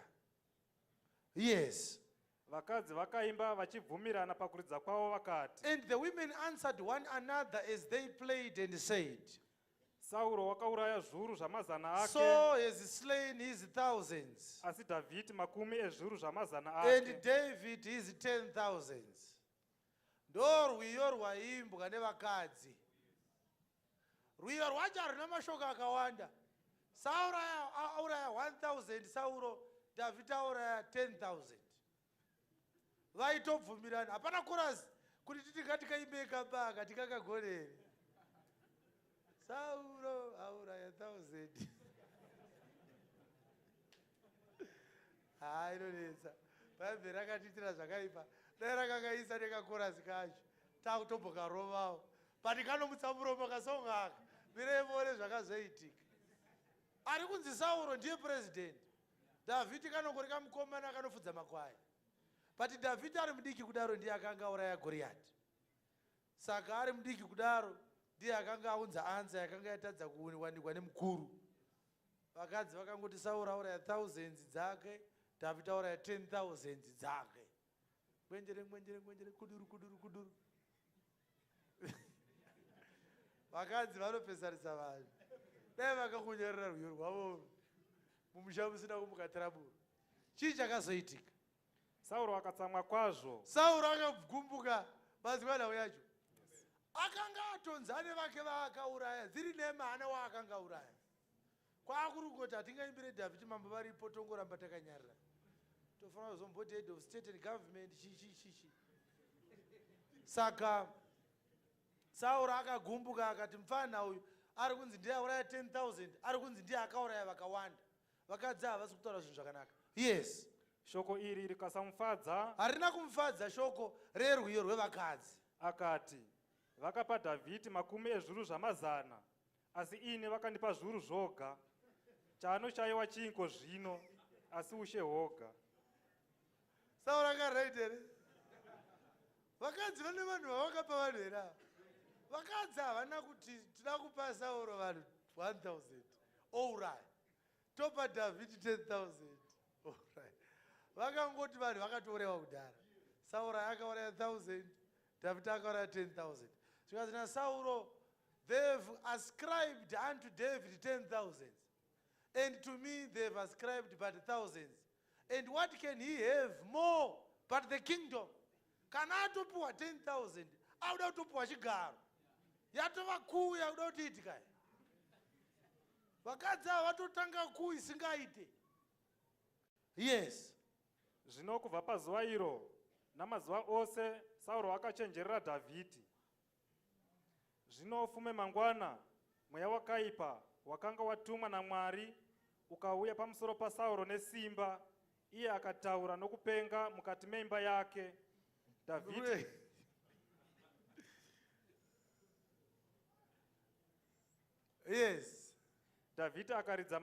Yes. Vakadzi vakaimba vachibvumirana pakuridza kwavo vakati: And the women answered one another as they played and said, Sauro wakauraya zviuru zvamazana ake, Saul has slain his thousands, asi Dhavhidhi makumi ezviuru zvamazana and ake. David his ten thousands. Ndo rwiyo rwaimbwa nevakadzi. Rwiyo rwacho haruna mashoko akawanda. Sauro auraya 1000, Sauro, Dhavhidhi auraya 10,000. Vaitobvumirana, hapana chorus kuti titi ngatikaimbe baka tikakagonere. Sauro auraya 1000. Ha, inonetsa. Bhaibheri rakatiitira zvakaipa. Dai rakakaisa nekachorus kacho, takutombokarovawo, but kanomutsa muromo kasong aka. Mirevore zvakazoitika. Ari kunzi Sauro ndiye purezidendi, Dhavhidhi kanongori kamukomana kanofudza makwai. But Dhavhidhi ari mudiki kudaro ndiye akanga auraya Goriyati. Saka ari mudiki kudaro ndiye akanga aunza answer yakanga yatadza kuwanikwa nemukuru. Vakadzi vakangoti Sauro auraya thousands dzake, Dhavhidhi auraya 10,000 dzake. Ngwenjere ngwenjere ngwenjere kuduru kuduru kuduru. Vakadzi vanopesanisa vanhu. Dai vakakunyorera rwiyo rwavo mumusha musina kumuka trouble. Chii chakazoitika? Sauro akatsamwa kwazvo. Sauro akagumbuka mazwi nhau yacho. Akanga atonzi ane vake vaakauraya dziri nema ane waakanga auraya. Kwakuri kungoti hatingaimbire Dhavhidhi mambo varipo tongoramba takanyarara. Tofanira kuzomboti head of state and government chi chi chi chi. Saka Sauro akagumbuka akati mupfanha uyu ari kunzi ndiye auraya 10,000 ari kunzi ndiye akauraya vakawanda. Vakadzi havasi kutaura zvinhu zvakanaka. Yes. Shoko iri rikasamufadza. Harina kumufadza shoko rerwiyo rwevakadzi. Akati, Vakapa Dhavhidhi makumi ezviuru zvamazana, asi ini vakandipa zviuru zvoga. Chaanoshayiwa chiiko zvino, asi ushe hwoga? Sauro akaright here? Vakadzi vane vanhu vavakapa vanhu here ava? Vakadzi havana kuti tida kupa Sauro vanhu 1000 ouraya. Topa Dhavhidhi 10000 ouraya. Vakangoti vanhu vakatourayiwa kudhara. Sauro akauraya 1000, Dhavhidhi akauraya 10000. Zvikanzi naSauro, they've ascribed unto David 10,000 and to me they've ascribed but thousands. And what can he have more but the kingdom? Kana atopiwa 10,000, akuda kutopiwa chigaro. Yatova kuu yakuda kuti itika. Vakadzi ava vatotanga kuu isingaite. Yes. Zvino kubva pazuva iro namazuva ose Sauro akachenjerera Dhavhidhi. Zvino fume mangwana mweya wakaipa wakanga watumwa naMwari ukauya pamusoro paSauro nesimba, iye akataura nokupenga mukati meimba yake. Dhavhidhi Yes. Dhavhidhi akaridza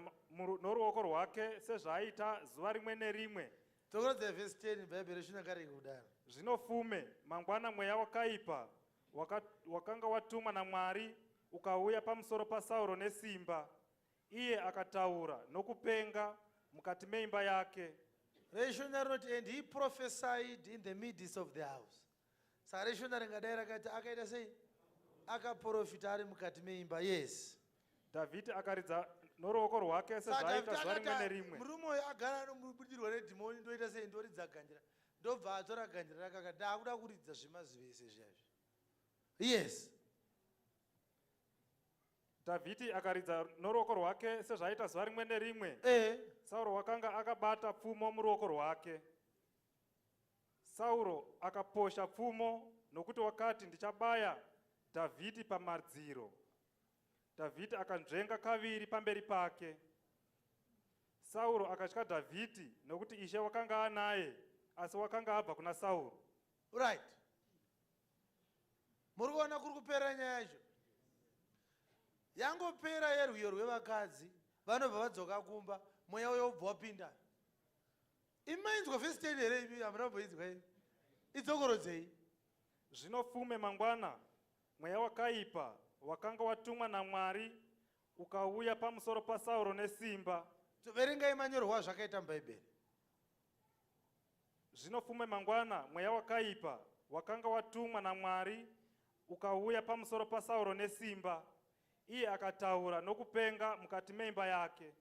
noruoko rwake sezvaaita zuva rimwe nerimwe. Tokuratidza vhesi 10 Bhaibheri rechina kudaro. Zvino fume mangwana mweya wakaipa wakanga watumwa naMwari ukauya pamusoro paSauro nesimba, iye akataura nokupenga mukati meimba yake. Reshona rinoti and he prophesied in the midst of the house. Saka reshona ringadai rakati akaita sei? Akaprofita ari mukati meimba. Yes. Dhavhidhi akaridza noruoko rwake sezvaaita zuva rimwe nerimwe. Murume uyu agara anobudirwa nedhimoni ndoita sei ndoridza ganjira. Ndobva atora ganjira rake akati ndakuda kuridza zvemazivese zviyazvi. Yes. Dhavhidhi akaridza noruoko rwake sezvaaita zuva rimwe nerimwe. Sauro wakanga akabata pfumo muruoko rwake. Sauro akaposha pfumo nokuti wakati ndichabaya Dhavhidhi pamadziro. Dhavhidhi akanzvenga kaviri pamberi pake. Sauro akatya Dhavhidhi nokuti Ishe wakanga anaye, asi wakanga abva kuna Sauro. Right. Muri kuona kuri kupera nyaya yacho? Yangopera yerwiyo rwevakadzi vanobva vadzoka kumba mweya uyo wobva wapinda. Imainzwa vhesi 10 here imi hamuna kumboinzwa imi? Idzokorodzei. Zvino fume mangwana mweya wakaipa wakanga watumwa naMwari ukauya pamusoro paSauro nesimba. Verengai manyorwa azvakaita muBhaibheri. Zvino fume mangwana mweya wakaipa wakanga watumwa naMwari ukauya pamusoro paSauro nesimba, iye akataura nokupenga mukati meimba yake.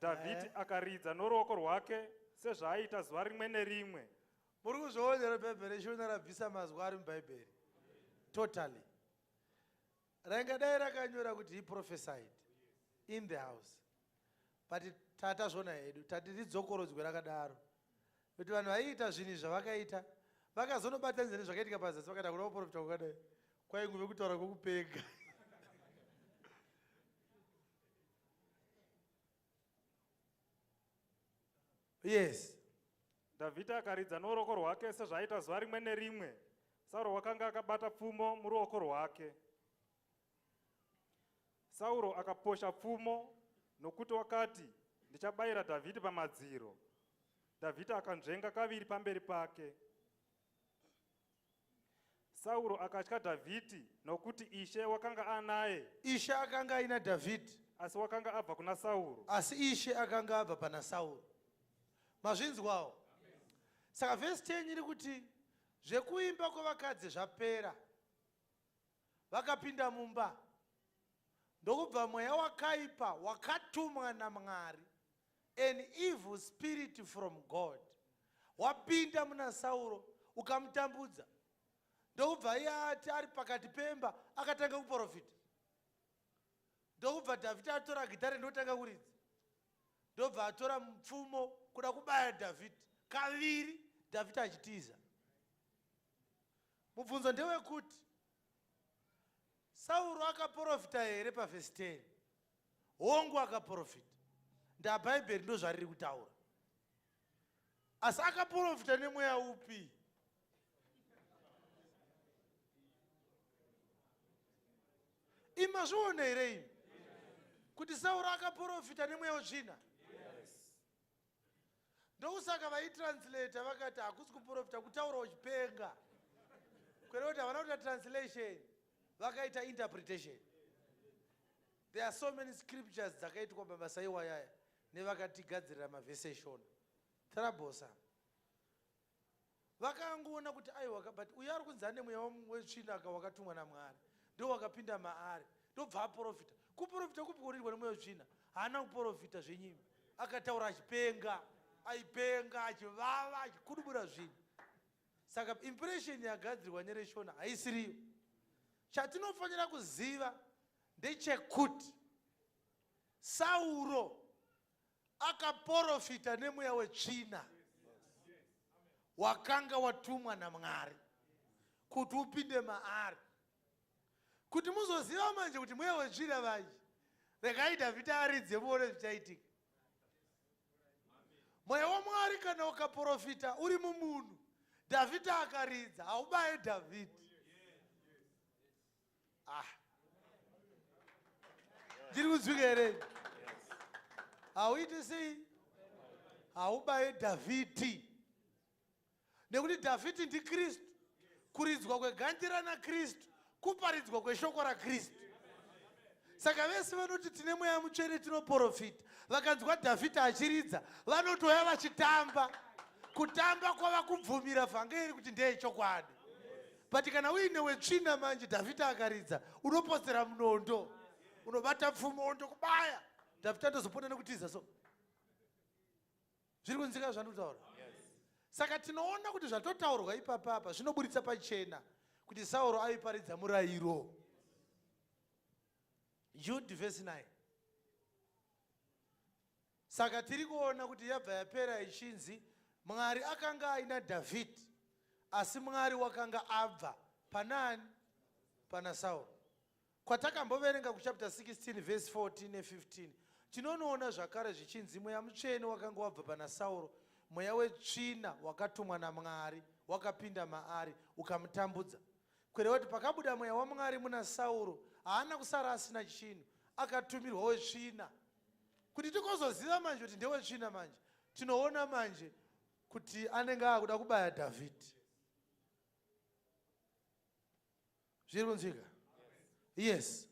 Dhavhidhi akaridza noruoko rwake sezvaaita zuva rimwe nerimwe. Muri kuzviona here Bhaibheri reShona rabvisa mazwi ari muBhaibheri? Totally. Raingadai rakanyora kuti he prophesied in the house. But tatazvona hedu, tati ridzokorodzwe rakadaro. Kuti vanhu vaiita zvinhu zvavakaita, vakazonobatanidza nezvakaitika pazasi vakati hakuna kuprofita kwakadai. Kwaingove kutaura kwekupenga. Yes. Dhavhidhi akaridza noruoko rwake sezvaaita zuva rimwe nerimwe. Sauro wakanga akabata pfumo muruoko rwake. Sauro akaposha pfumo nokuti wakati, Ndichabayira Dhavhidhi pamadziro. Dhavhidhi akanzvenga kaviri pamberi pake. Sauro akatya Dhavhidhi nokuti Ishe wakanga anaye. Ishe akanga aina Dhavhidhi. Asi wakanga abva kuna Sauro. Asi Ishe akanga abva pana Sauro. Mazvinzwawo? Saka vhesi 10 iri kuti zvekuimba kwevakadzi zvapera. Vakapinda mumba ndokubva mweya wakaipa wakatumwa naMwari, an evil spirit from God, wapinda muna Sauro ukamutambudza. Ndokubva iye ati ari pakati pemba akatanga kuprofita. Ndokubva Dhavhidhi atora gitare ndotanga kuridza. Ndobva atora mupfumo kuda kubaya Dhavhidhi kaviri, Dhavhidhi achitiza. Mubvunzo ndewekuti Sauro akaprofita here pavhesi 10? Hongu, akaprofita. NdaBhaibheri ndozvariri kutaura. Asi akaprofita nemweya upi? Imazviona here imi kuti Sauro akaprofita nemweya wetsvina? Ndokusaka vaitranslata vakati hakusi kuprofita, kutaura uchipenga. Kwete kuti havana kuita translation, vakaita interpretation. There are so many scriptures dzakaitwa mabasa iwayaya nevakatigadzirira mavhesi eshona. Tarabosa vakangoona kuti aiwa, but uyo ari kunzi ane mweya wetsvina ka wakatumwa naMwari ndo wakapinda maari, ndobva aprofita. Kuprofita kupi kunoitwa nemweya wetsvina? Haana kuprofita zvenyimi, akataura achipenga, aipenga achivava achikudubura zvinhu. Saka impression yagadzirwa nereshona haisiriyo. Chatinofanira kuziva ndechekuti Sauro akaporofita nemweya wetsvina wakanga watumwa naMwari kuti upinde maari. Kuti muzoziva manje kuti mweya wetsvina manje, regai Dhavhidhi aridze muone zvichaitika. Mweya waMwari kana ukaporofita uri mumunhu, Dhavhidhi akaridza, haubaye Dhavhidhi. Ah. Ndiri kunzwika here? Hauiti sei? Haubaye Dhavhidhi. Nekuti Dhavhidhi ndiKristu. Kuridzwa kwegandira naKristu, kuparidzwa kweshoko raKristu. Saka vese vanoti tine mweya mutsvene tinoprofita, vakanzwa Dhavhidhi achiridza, vanotouya vachitamba. Kutamba kwava kubvumira vhangeri kuti ndeyechokwadi. But kana uine wetsvina manje, Dhavhidhi akaridza, unopotsera munondo, unobata pfumo ndokubaya. Dhavhidhi andozopona nekutiza. So zviri kunzika zvandikutaura? Saka tinoona kuti zvatotaurwa ipapapa zvinoburitsa pachena kuti Sauro aiparidza murayiro. Jude verse 9. Saka tiri kuona kuti yabva yapera ichinzi Mwari akanga aina Dhavhidhi, asi Mwari wakanga abva panani? Pana Sauro. Kwatakamboverenga kuchapter 16 verse 14 ne15, tinonoona zvakare zvichinzi mweya mutsvene wakanga wabva pana Sauro, mweya wetsvina wakatumwa naMwari wakapinda maari ukamutambudza. Kureva kuti pakabuda mweya waMwari muna Sauro, haana kusara asina chinhu, akatumirwa wetsvina. Kuti tikozoziva manje kuti ndewetsvina manje, tinoona manje kuti anenge akuda kubaya Dhavhidhi. Zviri kunzwika? Yes.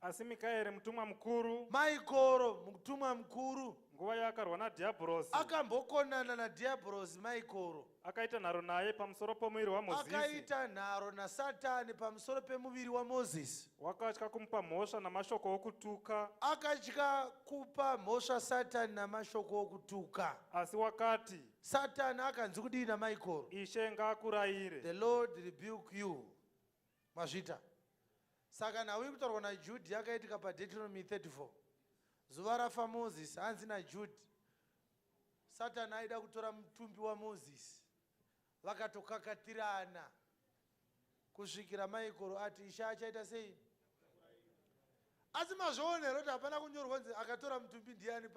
Asi Mikaeri mutumwa mukuru, Maikoro mutumwa mukuru, nguva yaakarwa nadhiabhorosi, akambokonana nadhiabhorosi Maikoro, akaita nharo naye pamusoro pomuviri waMozisi, akaita nharo naSatani pamusoro pemuviri waMozisi. Wakatya kumupa mhosva namashoko okutuka, Akatya kupa mhosva Satani namashoko okutuka. Asi wakati, Satani akanzi kudii naMaikoro? Ishe ngaakurayire. The Lord rebuke you. Mazvita. Saka nhau iri kutaurwa naJudhi yakaitika paDeuteronomy 34. Zuva rafa Mozisi, hanzi naJudhi, Satani aida kutora mutumbi waMozisi. Vakatokakatirana kusvikira Maikoro ati Ishe achaita sei? Asi mazviona here kuti hapana kunyorwa kunzi akatora mutumbi ndiani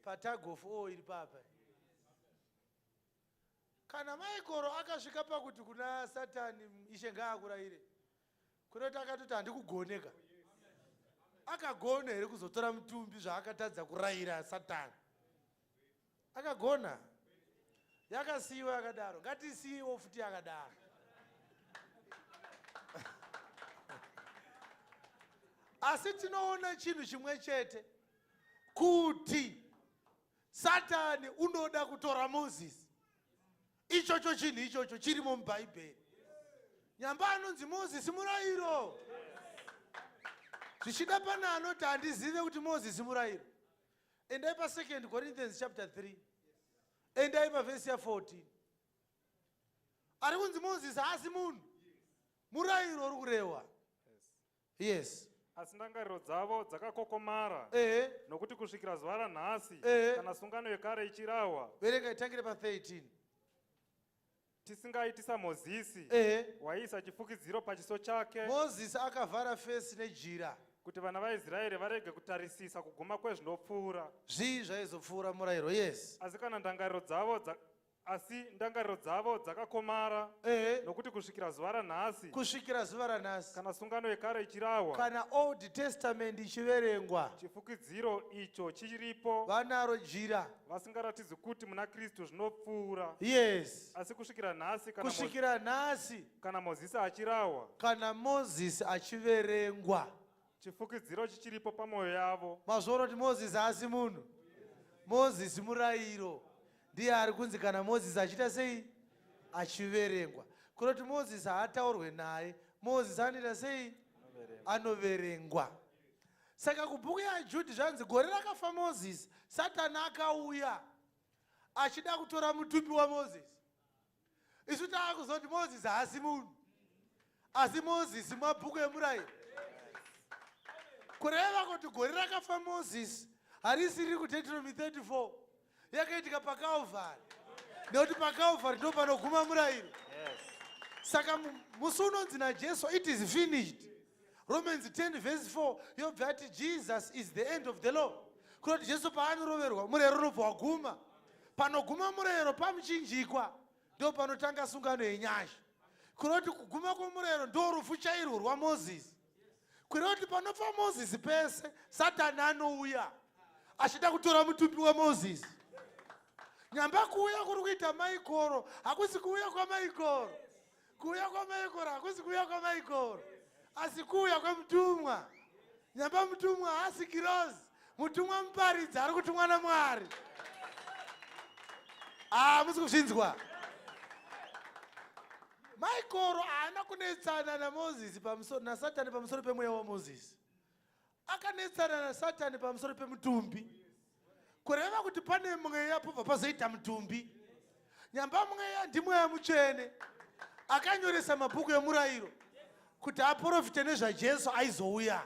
patag of all iri papa? Kana Maikoro akasvika pakuti kuna Satani Ishe ngaakurayire, kunoti akatoti handikugoneka. Akagona here kuzotora mutumbi zvaakatadza kurayira Satani? Akagona. Yakasiyiwa yakadaro, ngatisiyiwo futi yakadaro. Asi tinoona chinhu chimwe chete, kuti Satani unoda kutora Mozisi. Ichocho chinhu ichocho chirimo muBhaibheri. Nyamba anonzi Mozisi murayiro. Zvichida pane anoti handizive kuti Mozisi murayiro. Endai pa 2 Corinthians chapter 3. Endai pavhesi ya 14. Ari kunzi Mozisi haasi munhu. Murayiro uri kurehwa. Yes. Asi ndangariro dzavo dzakakokomara. Ehe. Nokuti kusvikira zuva ranhasi, Ehe. kana sungano yekare ichirahwa, Verenga itangire pa 13. Tisingaiti saMozisi, Ehe. waiisa chifukidziro pachiso chake, Mozisi akavhara fesi nejira. Kuti vana vaIsraeri varege kutarisisa kuguma kwezvinopfuura. Zvii zvaizopfuura murayiro? Yes. Asi kana ndangariro dzavo dza, asi ndangariro dzavo dzakakomara, Ehe. nokuti kusvikira zuva ranhasi, Kusvikira zuva ranhasi, kana sungano yekare ichirahwa, kana Old Testament ichiverengwa, chifukidziro icho chiripo, vanaro jira. Vasingaratidzi kuti muna Kristu zvinopfuura. Yes. Asi kusvikira nhasi, kana, Mo- Kusvikira nhasi, kana Mozisi achirahwa, kana Mozisi achiverengwa, chifukidziro chichiripo pamwoyo yavo. Mazviona kuti Mozisi haasi munhu. Mozisi murayiro. Ndiye ari kunzi kana Mozisi achiita sei? Achiverengwa. Kuroti Mozisi haataurwe naye. Mozisi anoita sei? Anoverengwa. Saka kubhuku yaJudhi zvanzi gore rakafa Mozisi, Satani akauya achida kutora mutumbi waMozisi. Isu taakuzoti Mozisi haasi munhu, asi Mozisi mabhuku emurayiro. Kureva kuti gore rakafa Mozisi harisi riri kuDeuteronomy 34, yakaitika paCalvary, nekuti paCalvary ndo panoguma murayiro. Saka musi unonzi naJesu it is finished, Romans 10 verse 4 yobva yati Jesus is the end of the law. Kunoti Jesu paanoroverwa, murayiro unobva waguma. Panoguma murayiro pamuchinjikwa ndo panotanga sungano yenyasha. Kunoti kuguma kwomurayiro ndo rufu chairwo rwaMozisi. Kureva kuti panofa Mozisi pese, Satani anouya achida kutora mutumbi waMozisi. Nyamba kuuya kuri kuita Maikoro hakusi kuuya kwaMaikoro. Kuuya kwaMaikoro hakusi kuuya kwaMaikoro, asi kuuya kwemutumwa. Nyamba mutumwa haasi kirozi, mutumwa muparidzi ari kutumwa naMwari. Ah, musi kuzvinzwa. Maikoro haana kunetsana naMozisi pamusoro naSatani pamusoro pemweya waMozisi. Akanetsana naSatani pamusoro pemutumbi. Kureva kuti pane mweya pobva pazoita mutumbi. Nyamba mweya ndimweya mutsvene akanyoresa mabhuku emurayiro kuti aprofite nezvaJesu aizouya.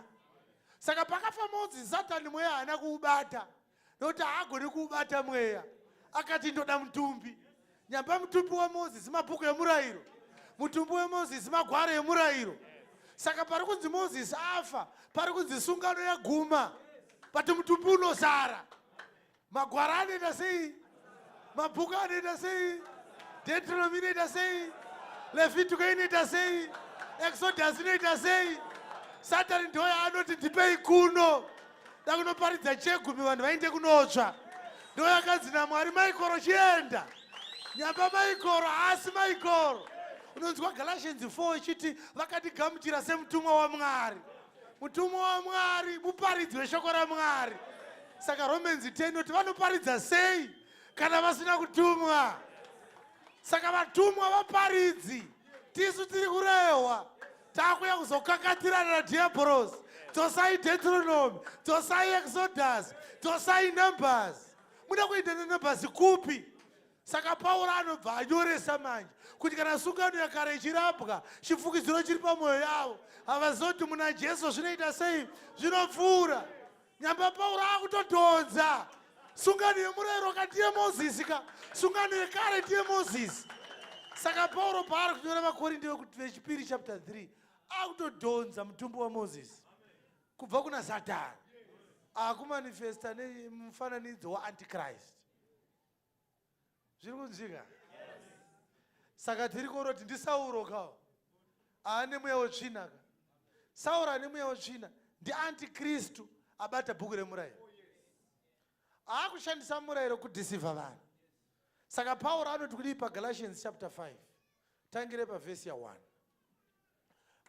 Saka pakafa Mozisi, Satani mweya haana kuubata, nokuti haagoni kuubata mweya. Akati ndoda mutumbi. Nyamba mutumbi waMozisi mabhuku emurayiro, mutumbi weMozisi magwaro emurayiro. Saka pari kunzi Mozisi afa, pari kunzi sungano yaguma, but mutumbi unosara. Magwaro anoita sei? Mabhuku anoita sei? Deuteronomy inoita sei? Levitiko inoita sei? Exodus inoita sei? Satani ndoyo anoti ndipei kuno, da kunoparidza chegumi vanhu vainde kunotsva. Ndo yakanzi naMwari Maikoro chienda. Nyamba Maikoro haasi Maikoro. Unonzwa Galatians 4 ichiti vakatigamuchira semutumwa waMwari. Mutumwa waMwari muparidzi weshoko raMwari. Saka Romans 10 inoti vanoparidza sei kana vasina kutumwa? Saka vatumwa vaparidzi tisu tiri kurehwa, takuya kuzokakatirana nadhiabhorosi. Dzosai Deuteronomy, dzosai Exodus, dzosai Numbers. Muda kuenda neNumbers kupi? Saka Pauro anobva anyoresa manje kuti kana sungano yakare ichirabwa, chifukidziro chiri pamwoyo yavo, havazoti muna Jesu zvinoita sei? Zvinopfuura. Nyamba Pauro akutodhonza sungano yemurayiro ka ndiye Mozisi ka, sungano yekare ndiye Mozisi. Saka Pauro paari kunyora vaKorinde vechipiri chapter 3 akutodhonza mutumbi waMozisi kubva kuna Satani, akumanifesta nemufananidzo waAntichrist. Zviri kunzwika? Saka tiri kuona kuti ndiSauro kawo aane mweya wetsvina ka. Sauro ane mweya wetsvina ndiantikristu abata bhuku remurayiro, aakushandisa murayiro kudhisivha vanhu. Saka Pauro anoti kudii paGalatians chapter 5? Tangire pavhesi ya1.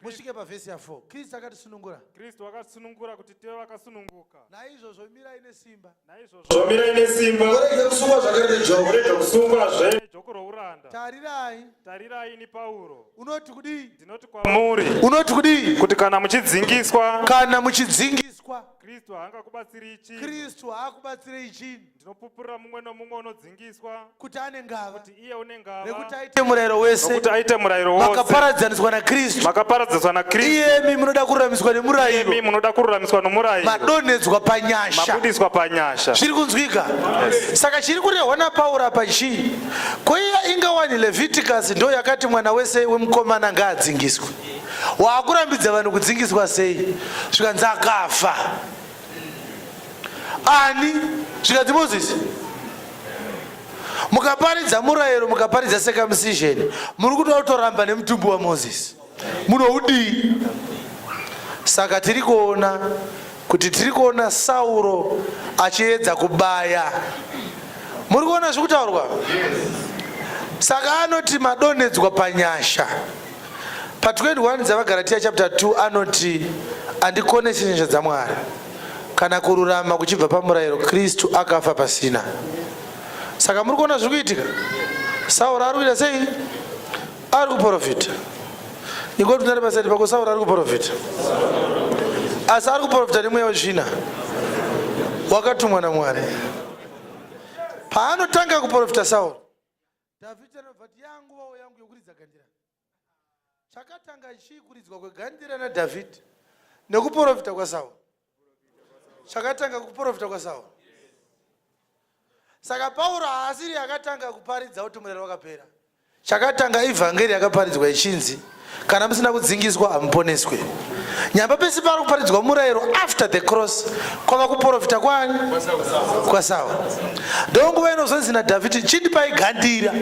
Musvike pavhesi ya4. Kristu akatisunungura. Kristu akatisunungura kuti tive vakasununguka. Naizvozvo mirai nesimba. Naizvozvo mirai nesimba. Murege kusungwa zvakare nejoko. Murege kusungwazve nejoko rouranda. Tarirai. Tarirai ini Pauro. Unoti kudii? Ndinoti kwamuri. Unoti kudii? Kuti kana muchidzingiswa. Kana muchidzingiswa. Kristu haangakubatsiriyi chinhu. Kristu haakubatsirei chinhu. Ndinopupurira mumwe nomumwe unodzingiswa. Kuti ane ngava. Kuti iye une ngava. Nekuti aite murayiro wese. Nokuti aite murayiro wose. Makaparadzaniswa naKristu. Makaparadzaniswa naKristu. Iyemi munoda kururamiswa nemurayiro. Iyemi munoda kururamiswa nomurayiro. Madonhedzwa panyasha. Mabudiswa panyasha. Zviri kunzwika? Yes. Saka chiri kurehwa naPauro apa chii? Ko iya ingawani Leviticus ndo yakati mwana wese wemukomana ngaadzingiswe. Waakurambidza vanhu kudzingiswa sei? Zvikanzi akafa. Ani? Zvikanzi Moses. Mukaparidza murayiro, mukaparidza circumcision, muri kuda kutoramba nemutumbi waMoses. Munoudii? Saka tiri kuona kuti tiri kuona Sauro achiedza kubaya. Muri kuona zviri kutaurwa? Saka anoti madonhedzwa panyasha. Pa 21 dzaVaGaratia chapter 2 anoti andikonesi nyasha dzaMwari. Kana kururama kuchibva pamurayiro Kristu akafa pasina. Saka muri kuona zviri kuitika? Sauro ari kuita sei? Ari kuprofita. Ingoti unari pasaidi pako Sauro ari kuprofita. Asi ari kuprofita nemweya wetsvina wakatumwa naMwari. Paanotanga kuprofita Sauro, Dhavhidhi anobva ati yanguvawo yangu yokuridza gandira. Chakatanga chii kuridzwa kwegandira naDhavhidhi nekuprofita kwaSauro? Chakatanga kuprofita kwaSauro. Saka Pauro haasiri akatanga kuparidza kuti murayiro wakapera. Chakatanga ivhangeri yakaparidzwa ichinzi kana musina kudzingiswa hamuponeswe. Nyamba pese pari kuparidzwa murayiro after the cross kwava kuprofita kwani kwaSauro. Ndonguva inozonzi naDhavhidhi chindipai gandira.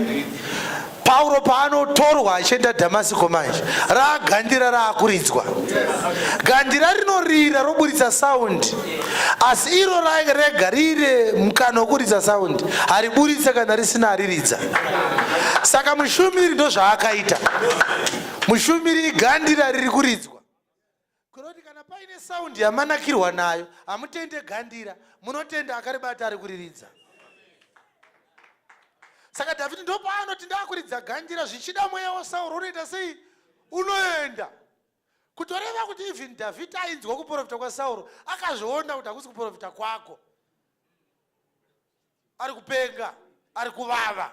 Pauro paanotorwa achienda Dhamasiko manje, raagandira raakuridzwa. Gandira rinorira roburitsa saundi, asi iro rega rire mukana wekuridza saundi hariburitse kana risina ariridza. Saka mushumiri ndozvaakaita. Mushumiri igandira riri kuridzwa. Kuroti kana paine saundi yamanakirwa nayo, hamutende gandira, munotenda akaribata ari kuriridza. Saka Dhavhidhi ndopaanoti ndakuridza gandira, zvichida mweya waSauro unoita sei? Unoenda. Kutoreva kuti even Dhavhidhi ainzwa kuprofita kwaSauro, akazviona kuti hakusi kuprofita kwako. Ari kupenga, ari kuvava.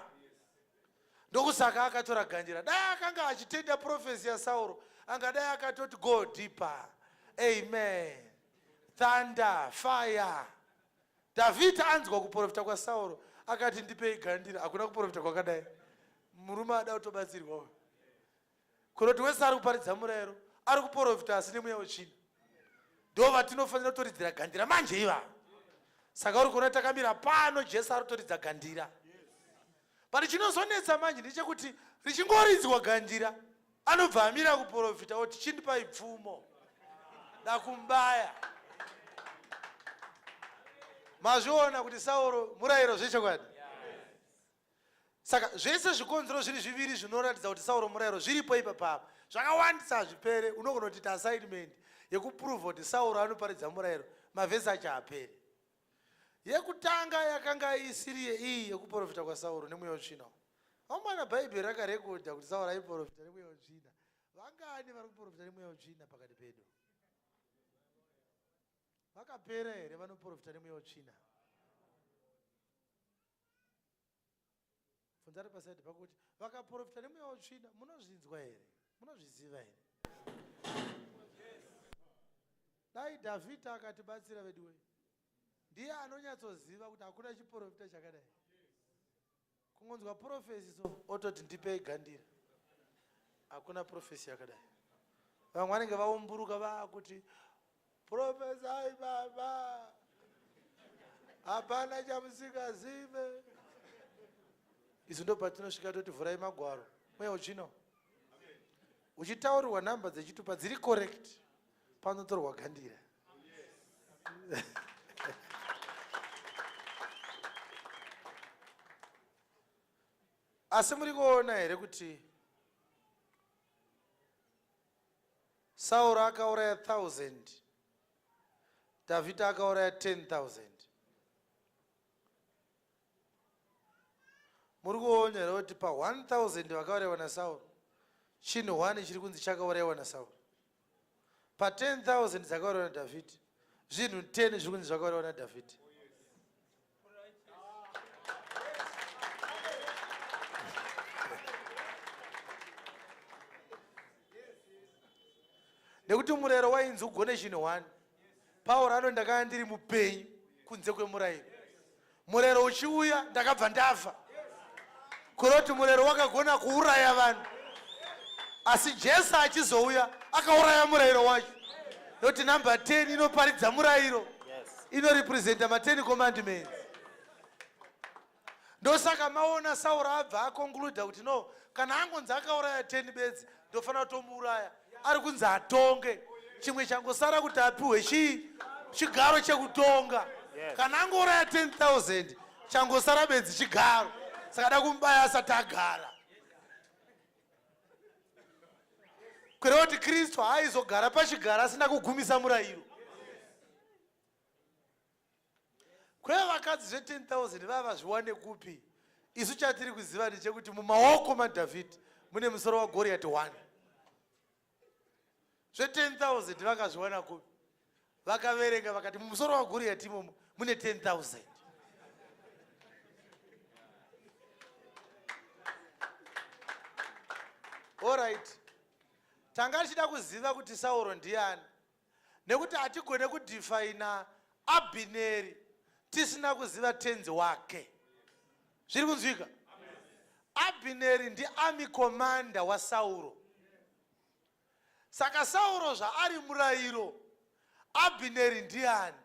Ndokusaka akatora gandira. Dai akanga achitenda prophecy yaSauro, angadai akatoti go deeper. Amen. Thunder, fire. Dhavhidhi anzwa kuprofita kwaSauro, akati ndipei gandira. Hakuna kuprofita kwakadai. Murume ada kutobatsirwa uyu. Kunoti wese ari kuparidza murayiro ari kuprofita asi nemweya wetsvina. Ndo vatinofanira kutoridzira gandira manje ivava. Saka uri kuona takamira pano Jesu ari kutoridza gandira. But chinozonetsa manje ndechekuti richingoridzwa gandira anobva amira kuprofita oti chindipai pfumo dakumbaya. Mazviona kuti Sauro murayiro zvechokwadi. Saka zvese zvikonzero zviri zviviri zvinoratidza kuti Sauro murayiro zviripo ipapapa. Zvakawandisa hazvipere. Unogona kuti ita assignment yekuprova kuti Sauro anoparidza murayiro. Mavhesi acho haapere. Yekutanga yakanga isiri yeiyi yekuprofita kwaSauro nemweya wetsvina. Amana Bhaibheri rakarekodha kuti Sauro aiprofita nemweya wetsvina. Vangani vari kuprofita nemweya wetsvina pakati pedu? Vakapera here vanoprofita nemweya wetsvina? Bvunza ari pasaidi pako kuti vakaprofita nemweya wetsvina munozvinzwa here? Munozviziva here? Dai Dhavhidha akatibatsira veduwe. Ndiye anonyatsoziva kuti hakuna chiprofita chakadai. Kungonzwa profesi so ototi ndipei gandira. Hakuna profesi yakadai. Vamwe vanenge vaumburuka vaakuti profesai baba, hapana chamusingazive. Isu ndo patinosvika toti vhurai magwaro. Mweya uchino uchitaurirwa nhamba dzechitupa dziri correct panotorwa gandira. Asi muri kuona here kuti Sauro akauraya 1000, Dhavhidhi akauraya 10,000. Muri kuona here kuti pa 1000 vakaurayiwa naSauro, chinhu 1 chiri kunzi chakaurayiwa naSauro. Pa 10,000 dzakaurayiwa naDhavhidhi, zvinhu 10 zviri kunzi zvakaurayiwa naDhavhidhi. Nekuti murayiro wainzi ugone chinhu 1. Pauro ano ndakanga ndiri mupenyu kunze kwemurayiro. Murayiro uchiuya ndakabva ndafa. Kureva kuti murayiro wakagona kuuraya vanhu, asi Jesu achizouya akauraya murayiro wacho. Nekuti number 10 inoparidza murayiro, inorepresenta ma10 commandments. Ndosaka maona Sauro abva akonkluda kuti no, kana angonzi akauraya 10 bedzi ndofanira kutomuuraya. Ari kunzi atonge, chimwe changosara kuti apiwe chii? Chigaro chekutonga. Kana angouraya 10,000 changosara bedzi chigaro, saka da kumubaya asati agara. Kureva kuti Kristu haaizogara pachigaro asina kugumisa murayiro. Kweva vakadzi zve 10,000 vava zviwane kupi? Isu chatiri kuziva ndechekuti mumaoko maDhavhidhi mune musoro waGoriati 1. Zve 10,000 vakazviwana kupi? Vakaverenga vakati mumusoro waGoriati imomo mune 10,000. Alright. Tanga tichida kuziva kuti Sauro ndiani, nekuti hatigone kudhifaina Abhineri tisina kuziva tenzi wake. Zviri kunzwika? Abhineri ndiarmy commander waSauro. Saka Sauro zvaari murayiro, Abhineri ndiani?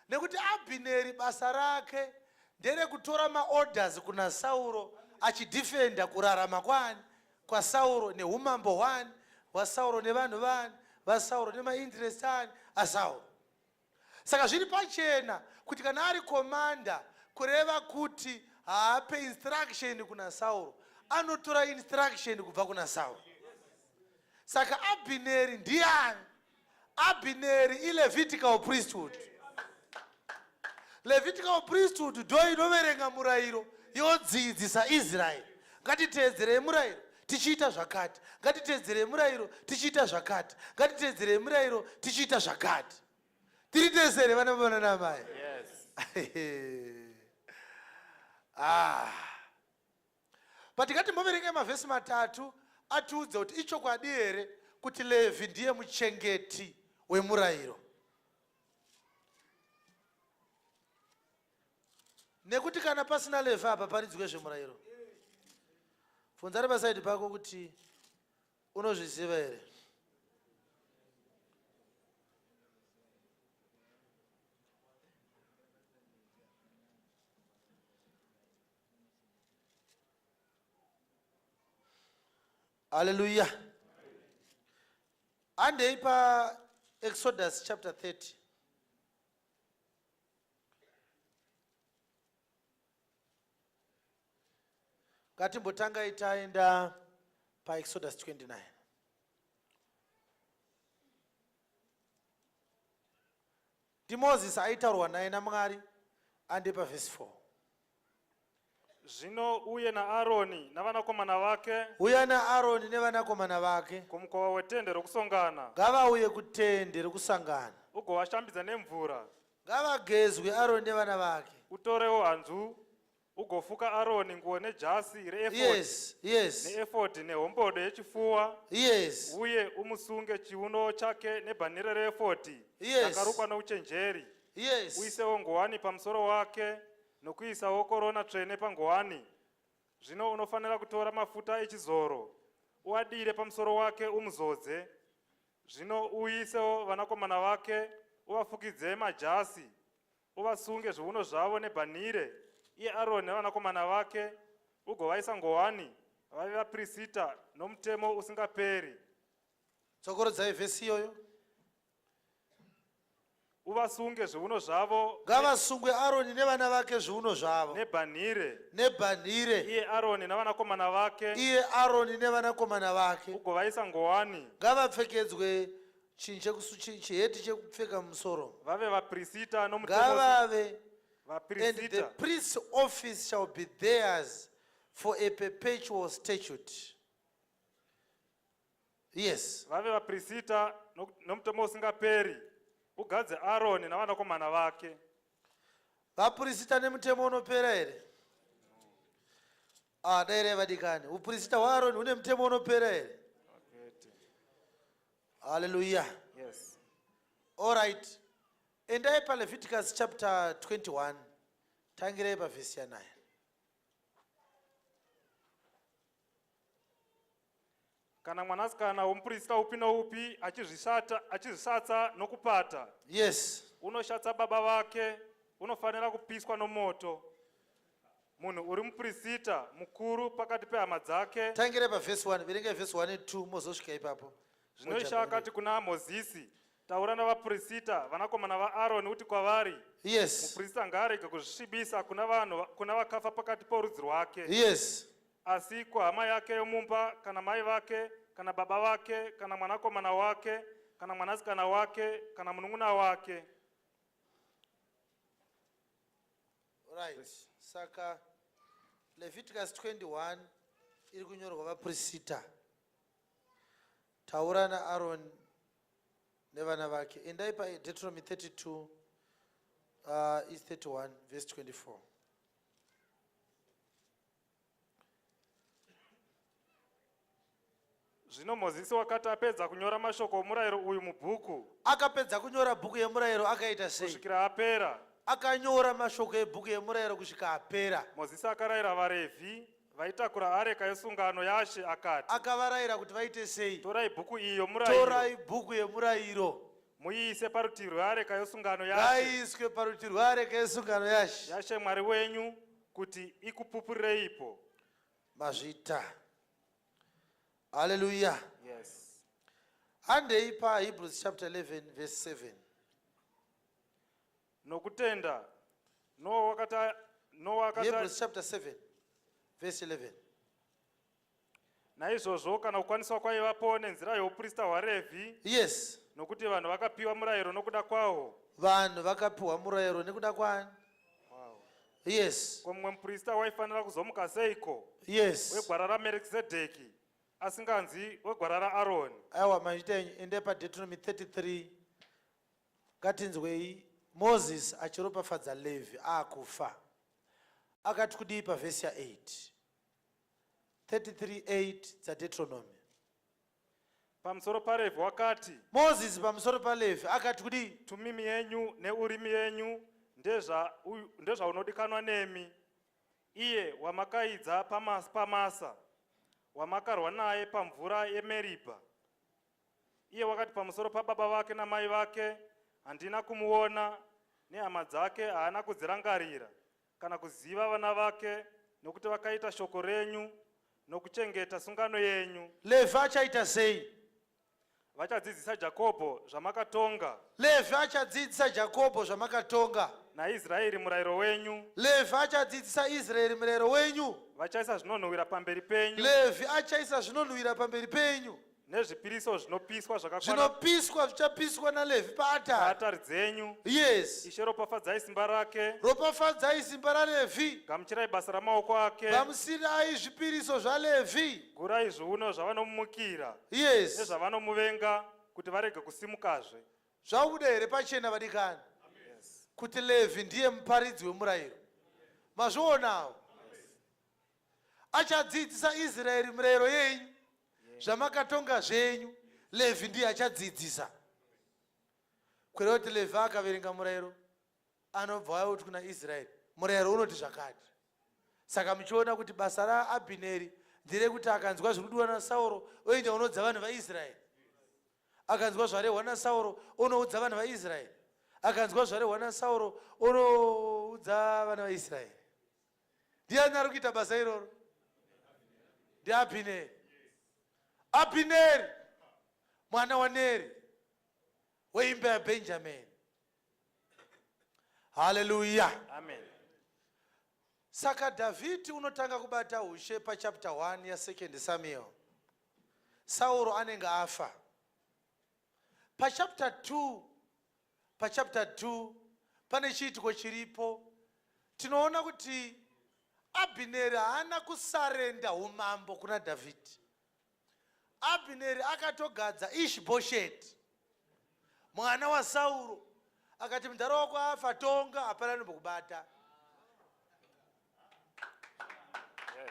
Nekuti Abhineri basa rake nderekutora maorders kuna Sauro achidefenda kurarama kwaani? KwaSauro neumambo hwani? HwaSauro nevanhu vani? VaSauro nemainterest ani? ASauro. Saka zviri pachena kuti kana ari commander, kureva kuti haape instruction kuna Sauro, anotora instruction kubva kuna Sauro. Saka Abhineri ndiani? Abhineri iLevitical priesthood. Levitical priesthood ndo inoverenga murayiro yodzidzisa Israeri. Ngatiteedzerei murayiro tichiita zvakati, ngatiteedzerei murayiro tichiita zvakati, ngatiteedzerei murayiro tichiita zvakati. Tiri tese here vana baba nana amai? Yes. But ngatimboverengai mavhesi matatu atiudze kuti ichokwadi here kuti Levhi ndiye muchengeti wemurayiro. Nekuti kana pasina Levhi apa paridzwe zvemurayiro. Bvunza ari pasaidi pako kuti unozviziva here? Hallelujah. Handei pa Exodus chapter 30. Ngatimbotangai taenda pa Exodus 29. NdiMozisi aitaurwa naye naMwari ande pavhesi 4. Zvino uye naAroni navanakomana vake. Uya naAroni nevanakomana vake. Kumukova wetende rokusongana. Ngavauye kutende rokusangana. Ugovashambidza nemvura. Ngavagezwe Aroni nevana vake. Utorewo hanzu ugofuka Aroni nguo nejasi reefodhi. Yes, yes. Neefodhi nehombodo yechifuwa. Yes. Uye umusunge chiuno chake nebhanhire reefodhi. Yes. Rakarukwa nouchenjeri. Yes. Uisewo ngowani pamusoro wake nokuisawo korona tsvene pangowani. Zvino unofanira kutora mafuta echizoro uadire pamusoro wake umuzodze. Zvino uisewo vanakomana vake uvafukidze majasi, uvasunge zviuno zvavo nebhanhire, iye Aroni navanakomana vake, ugovaisa ngowani vave vapirisita nomutemo usingaperi. Dzokorodzai vhesi iyoyo. Uvasunge zviuno zvavo. Ngavasungwe Aroni nevana vake zviuno zvavo. Nebhanhire. Nebhanhire. Iye Aroni navanakomana vake. Iye Aroni nevanakomana vake. Ugovaisa ngowani. Ngavapfekedzwe. Chinhu chekusu- chi- chiheti chekupfeka mumusoro. Vave vapirisita nomutemo. Ngavave. And the Vapirisita. Priest's office shall be theirs for a perpetual statute. Yes. Vave vapirisita nomutemo usingaperi. Ugadze Aroni navanakomana vake. Vapurisita nemutemo unopera here? Ah, dai rai vadikani. Upurisita hwaAroni hune mutemo unopera here? Hallelujah. Yes. All right. Endai paLeviticus chapter 21. Tangirai pavhesi ya 9. Kana mwanasikana womuprista upi noupi achizvishatsa nokupata, unoshatsa baba vake, unofanira kupiswa nomoto. Munhu uri muprista mukuru pakati pehama dzake. Tangirai pavhesi 1. Verengai vhesi 1 2 mozosvika ipapo. Zvino Ishe akati kuna Mozisi, taura navaprista vanakomana vaAroni uti kwavari, muprista ngaarege kuzvisvibisa kuna vanhu kuna vakafa pakati porudzi rwake, asi kuhama yake yomumba, kana mai vake, kana baba vake, kana mwanakomana wake, kana mwanasikana wake, kana munun'una wake. Right. Saka Leviticus 21 iri kunyorwa vaprista. Taura naAron nevana vake. Endai pa Deuteronomy 32 is 31 verse 24. Zvino Mozisi wakati apedza kunyora mashoko omurayiro uyu mubhuku, Akapedza kunyora bhuku yemurayiro akaita sei? Kusvikira apera. Akanyora mashoko ebhuku yemurayiro kusvika apera. Mozisi akarayira vaRevhi vaitakura areka yesungano yaShe akati, Akavarayira kuti vaite sei? Torai bhuku iyi yomurayiro, Torai bhuku yemurayiro, muiise parutivi rweareka yesungano yaShe, ngaiiswe parutivi rweareka yesungano yaShe, yaShe Mwari wenyu, kuti ikupupurireipo. Mazvita. Haleluya. Yes. Handei paHebrews chapter 11 verse 7. Nokutenda Noa wakati Noa wakati Hebrews chapter 7 verse 11. Naizvozvo kana kukwaniswa kwaivapo nenzira youprista hwaRevhi, nokuti vanhu vakapiwa murayiro nokuda kwahwo, Vanhu vakapiwa murayiro nekuda kwani? Yes. Ko mumwe muprista waifanira kuzomuka seiko, wegwara raMerkisedheki, asinganzi wegwara raAroni? Aiwa, maita enyu. Endai paDeuteronomy 33. Ngatinzwei Moses achiropafadza Levhi akufa. Akati kudii pavhesi ya8? 33:8 dzaDeuteronomy. Pamusoro paRevhi wakati, Moses pamusoro paLevhi akati kudii? Tumimi yenyu neUrimi yenyu ndezvaunodikanwa nemi, iye wamakaidza paMasa, wamakarwa naye pamvura yeMeribha. Iye wakati pamusoro pababa vake namai vake, handina kumuona, nehama dzake haana kudzirangarira, kana kuziva vana vake, nokuti vakaita shoko renyu nokuchengeta sungano yenyu. Levhi achaita sei? Vachadzidzisa Jakobho zvamakatonga, Levhi achadzidzisa Jakobho zvamakatonga, naIsraeri murayiro wenyu. Levhi achadzidzisa Israeri murayiro wenyu. Vachaisa zvinonhuhwira pamberi penyu, Levhi achaisa zvinonhuhwira pamberi penyu, nezvipiriso zvinopiswa zvakakwana zvinopiswa zvichapiswa naLevhi paatari paatari dzenyu. Ishe, ropafadzai simba rake, Ropafadzai simba raLevhi. Gamuchirai basa ramaoko ake. Gamuchirai zvipiriso zvaLevhi. Gurai zviuno zvavanомumukira, nezvavanomuvenga, kuti varege kusimukazve. Zvabuda here pachena, vadikani, kuti Levhi ndiye muparidzi wemurayiro? Mazvionawo. Achadzidzisa Israeri murayiro yenyu, zvamakatonga zvenyu. Levhi ndiye achadzidzisa. Kureva kuti Levhi akaverenga murayiro, anobva auti kuna Israeri, murayiro unoti zvakati. Saka muchiona kuti basa raAbhineri nderekuti akanzwa zviri kudiwa naSauro, oenda unoudza vanhu vaIsraeri. Akanzwa zvarehwa naSauro, onoudza vanhu vaIsraeri. Akanzwa zvarehwa naSauro, onoudza vana vaIsraeri. Ndiani ari kuita basa iroro? NdiAbhineri. Abhineri mwana waNeri weimba yaBhenjamini. Haleluya. Amen. Saka Dhavhidhi unotanga kubata ushe pachapter 1 ya2 Samuel. Sauro anenge afa. Pachapter 2, pachapter 2 pane chiitiko chiripo. Tinoona kuti Abhineri haana kusarenda umambo kuna Dhavhidhi. Abhineri akatogadza Ishbhosheti mwana waSauro akati mudhara wako afa tonga hapana anombokubata.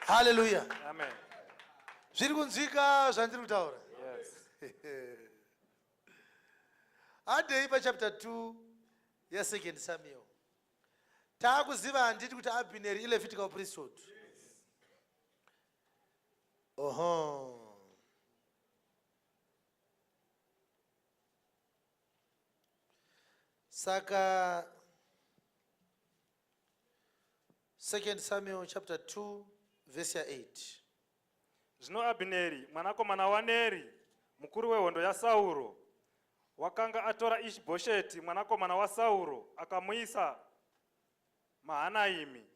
Haleluya. Amen. Zviri kunzwika zvandiri kutaura? Yes. Handei pachapter 2 yasecond Samuel. Taakuziva handiti kuti Abhineri iLevitical priesthood. Oho. Saka Second Samuel chapter 2 verse ya 8. Zvino Abhineri mwanakomana waNeri, mukuru wehondo yaSauro, wakanga atora Ishibhosheti mwanakomana waSauro akamuisa Mahanaimi,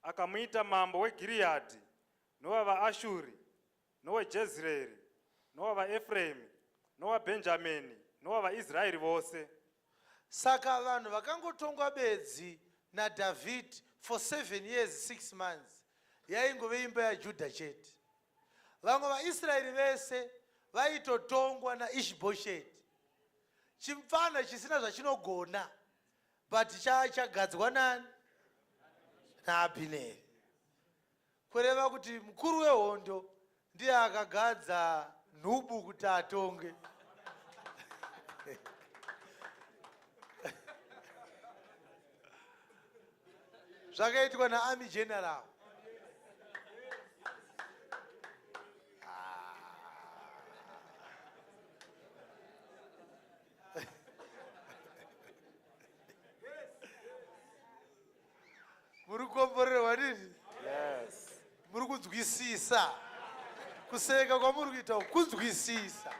akamuita mambo weGiriyadhi nowavaAshuri noweJezreeri nowavaEfremi nowaBhenjamini nowavaIsraeri vose. Saka vanhu vakangotongwa bedzi naDhavhidhi for seven years six months yaingove imba yaJudha chete. Vamwe vaIsraeri vese vaitotongwa naIshbhosheti, chimfana chisina zvachinogona but chagadzwa nani? NaAbhineri. Kureva kuti mukuru wehondo ndiye akagadza nhubu kuti atonge. Zvakaitwa naarmy general. Muri kukomborerwa nini? Yes. Muri kunzwisisa kuseka kwamuri kuita kunzwisisa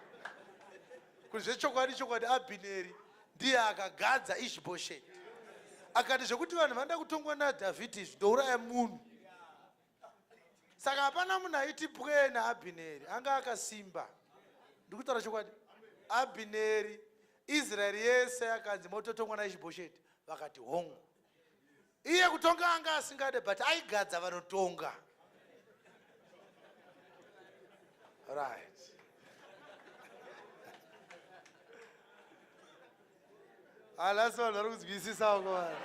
kuti zvechokwadi chokwadi Abhineri ndiye akagadza Ishbhosheti akati zvekuti vanhu vanoda kutongwa naDhavhidhi izvi ndouraya munhu. Saka hapana munhu aiti pwee naAbhineri, anga akasimba. Ndikutaura chokwadi. Abhineri, Israeri yese yakanzi mototongwa naIshbhosheti, vakati hongu. Iye kutonga anga asingade but aigadza vanotonga. Right. Alasi vanhu vari kunzwisisa uko vanhu.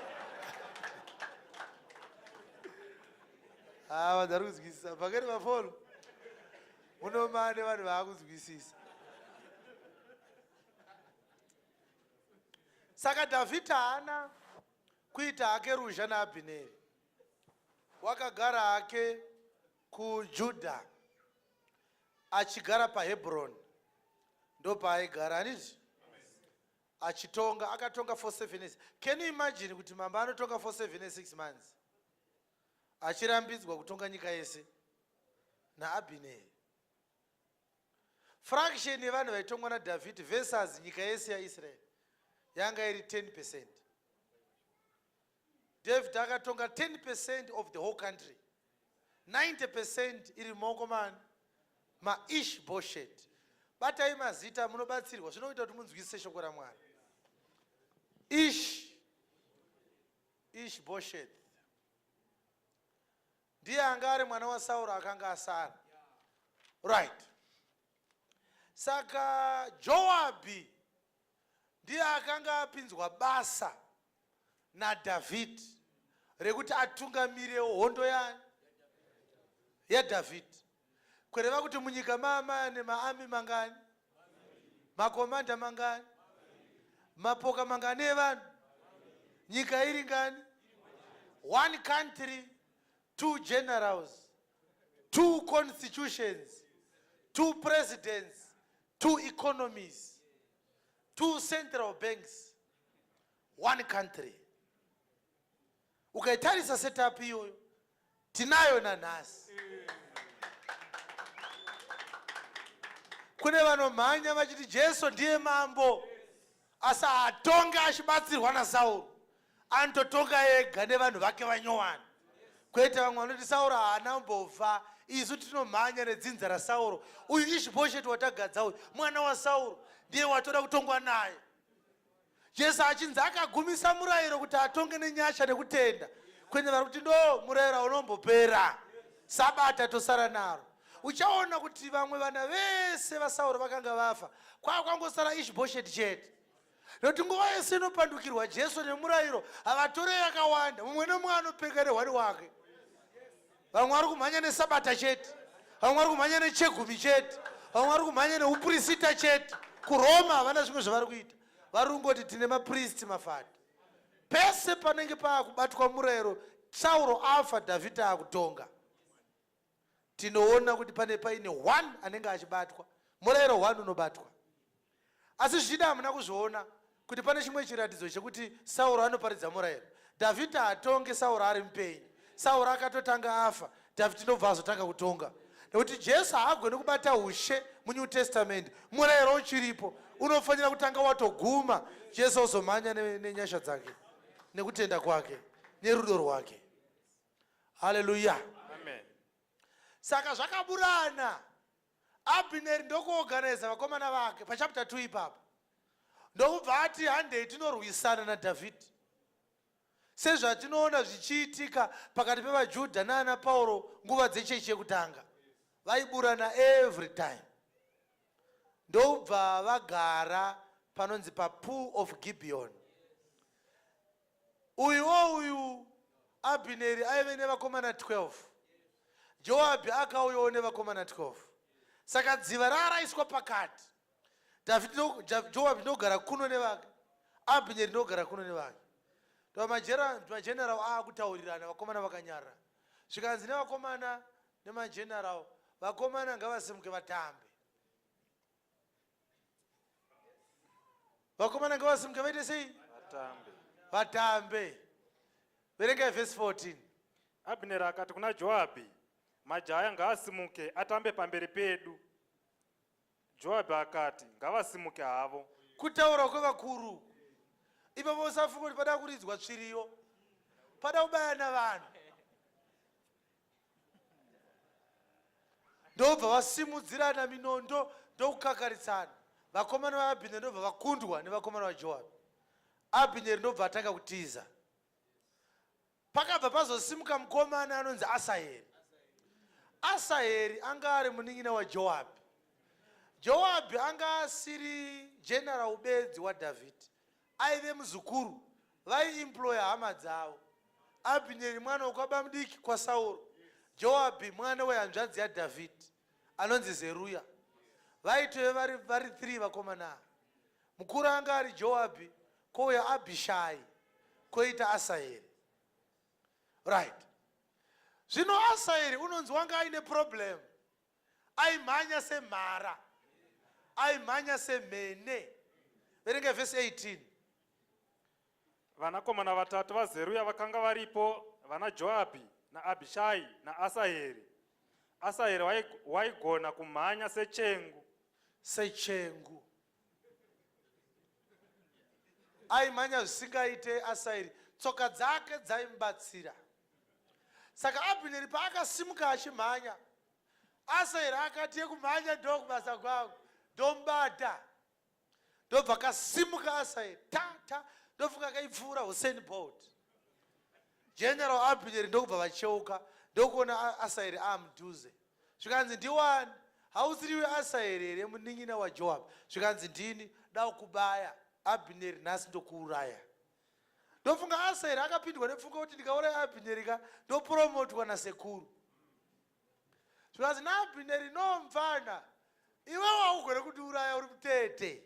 Ah, vanhu vari kunzwisisa. Pakati pafolo munomane vanhu vaakunzwisisa. Saka Dhavhidhi haana kuita hake ruzha naAbhineri. Wakagara hake kuJudha achigara paHebroni, ndopaaigara handiti? Achitonga, akatonga for 7 years. Can you imagine kuti mambo anotonga for 7 years 6 months achirambidzwa kutonga nyika yese naAbhineri? Fraction yevanhu vaitongwa naDhavhidhi versus nyika yese yaIsraeri yanga iri 10 percent. David akatonga 10 percent of the whole country, 90 percent iri mumaoko maani? MaIshboshet. Batai mazita munobatsirwa, zvinoita kuti munzwisise shoko raMwari. Ish Ishbosheth ndiye anga ari mwana waSauro akanga asara. Right. Saka Joabhi ndiye akanga apinzwa basa naDhavhidhi rekuti atungamirewo hondo yaani? YaDhavhidhi. Kureva kuti munyika maamaya nemaami mangani? Makomanda mangani? Mapoka mangani evanhu? Nyika iri ngani? One country, two generals, two constitutions, two presidents, two economies, two central banks, one country. Ukaitarisa setup iyoyo tinayo nanhasi. Kune vanomhanya vachiti Jesu ndiye mambo, asi haatonge achibatsirwa naSauro, anototonga ega nevanhu vake vanyowani. Kwete vamwe vanoti Sauro haana mbofa, Isu tinomhanya nedzinza raSauro. Uyu Ishbhosheti watagadza uyu, mwana waSauro, ndiye watoda kutongwa naye. Jesu achinzi akagumisa murayiro kuti atonge nenyasha nekutenda. Kwene vari kuti ndo murayiro unombopera. Sabata tosara naro. Uchaona kuti vamwe vana vese vaSauro vakanga vafa, kwakwangosara Ishbhosheti chete. Nokuti nguva yese inopandukirwa Jesu nemurayiro, havatore yakawanda. Mumwe nemumwe anopeka nehwani wake. Vamwe vari kumhanya nesabata chete, vamwe vari kumhanya nechegumi chete, vamwe vari kumhanya neupurisita chete. KuRoma havana zvimwe zvavari kuita, vari kungoti tine mapristi mafata. Pese panenge paakubatwa murayiro, Sauro afa, Dhavhidhi akutonga. Tinoona kuti pane paine one anenge achibatwa murayiro, one unobatwa. Asi zvichida hamuna kuzviona kuti pane chimwe chiratidzo chekuti Sauro anoparidza murayiro. Dhavhidhi hatonge Sauro ari mupenyu. Sauro akatotanga afa, Dhavhidhi ndobva azotanga kutonga. Nekuti Jesu haagoni kubata ushe muNew Testament murayiro uchiripo. Unofanira kutanga watoguma, Jesu ozomhanya nenyasha dzake, nekutenda kwake, nerudo rwake. Haleluya. Amen. Saka zvakaburana. Abhineri ndokuorganiza vakomana vake pachapter 2 ipapo, ndokubva ati handei tinorwisana naDhavhidhi, sezvatinoona zvichiitika pakati pevaJudha naana Pauro nguva dzechechi yekutanga. Vaiburana every time. Ndobva vagara panonzi paPool of Gibeon. Uyuwo uyu Abhineri aive nevakomana 12. Joabhi akauyawo nevakomana 12. Saka dziva raaraiswa pakati. Joabhi ndogara kuno nevake, Abhineri ndogara kuno nevake. Mageneral aakutaurirana, vakomana vakanyarara. Zvikanzi nevakomana nemageneral, vakomana ngavasimuke vatambe. Vakomana ngavasimuke vaite sei? Vatambe. Vatambe. Verengai vhesi 14. Abhineri akati kuna Joabhi, majaya ngaasimuke atambe pamberi pedu. Joabhi akati, ngavasimuke havo. Kutaura kwevakuru ipapo, usafunga kuti pada kuridzwa tsviriyo, pada kubayana vanhu. Ndobva vasimudzirana minondo ndokukakaritsana. Vakomana vaAbhineri ndobva vakundwa nevakomana vaJoabhi. Abhineri ndobva atanga kutiza. Pakabva pazosimuka mukomana anonzi Asaheri. Asaheri anga ari munin'ina waJoabhi. Joabhi anga asiri general bedzi waDhavhidhi, aive muzukuru. Vaiemploya hama dzavo. Abhineri mwana wekwabamudiki kwaSauro, Joabhi mwana wehanzvadzi yaDhavhidhi anonzi Zeruya. Vaitove vari, vari 3 vakomana ava. Mukuru anga ari Joabhi, kouya Abhishai, koita Asaheri. Right. Zvino Asaheri unonzi wanga aine problem. Aimhanya semhara, aimhanya semhene. Verenga vhesi 18. Vanakomana vatatu vaZeruya vakanga varipo, vana Joabhi naAbhishai naAsaheri. Asaheri waigona kumhanya sechengu. Sechengu. Aimhanya zvisingaite Asaheri, tsoka dzake dzaimubatsira. Saka Abhineri paakasimuka achimhanya, Asaheri akati yekumhanya ndokubasa kwangu, ndomubata. Ndobva kasimuka Asaheri, ta ta, ndofunga kaipfuura Usain Bolt. General Abhineri ndokubva vacheuka, ndokuona Asaheri amudhuze. Zvikanzi ndiwani, hausiriwe Asaheri here munin'ina waJoab? Zvikanzi ndini, da kubaya Abhineri nhasi ndokuuraya. Ndofunga Asaheri akapindwa nepfungwa kuti ndikauraya Abhineri ka ndopromotwa nasekuru. Zvikanzi naAbhineri, no mfana, iwe waugone kundiuraya uri mutete.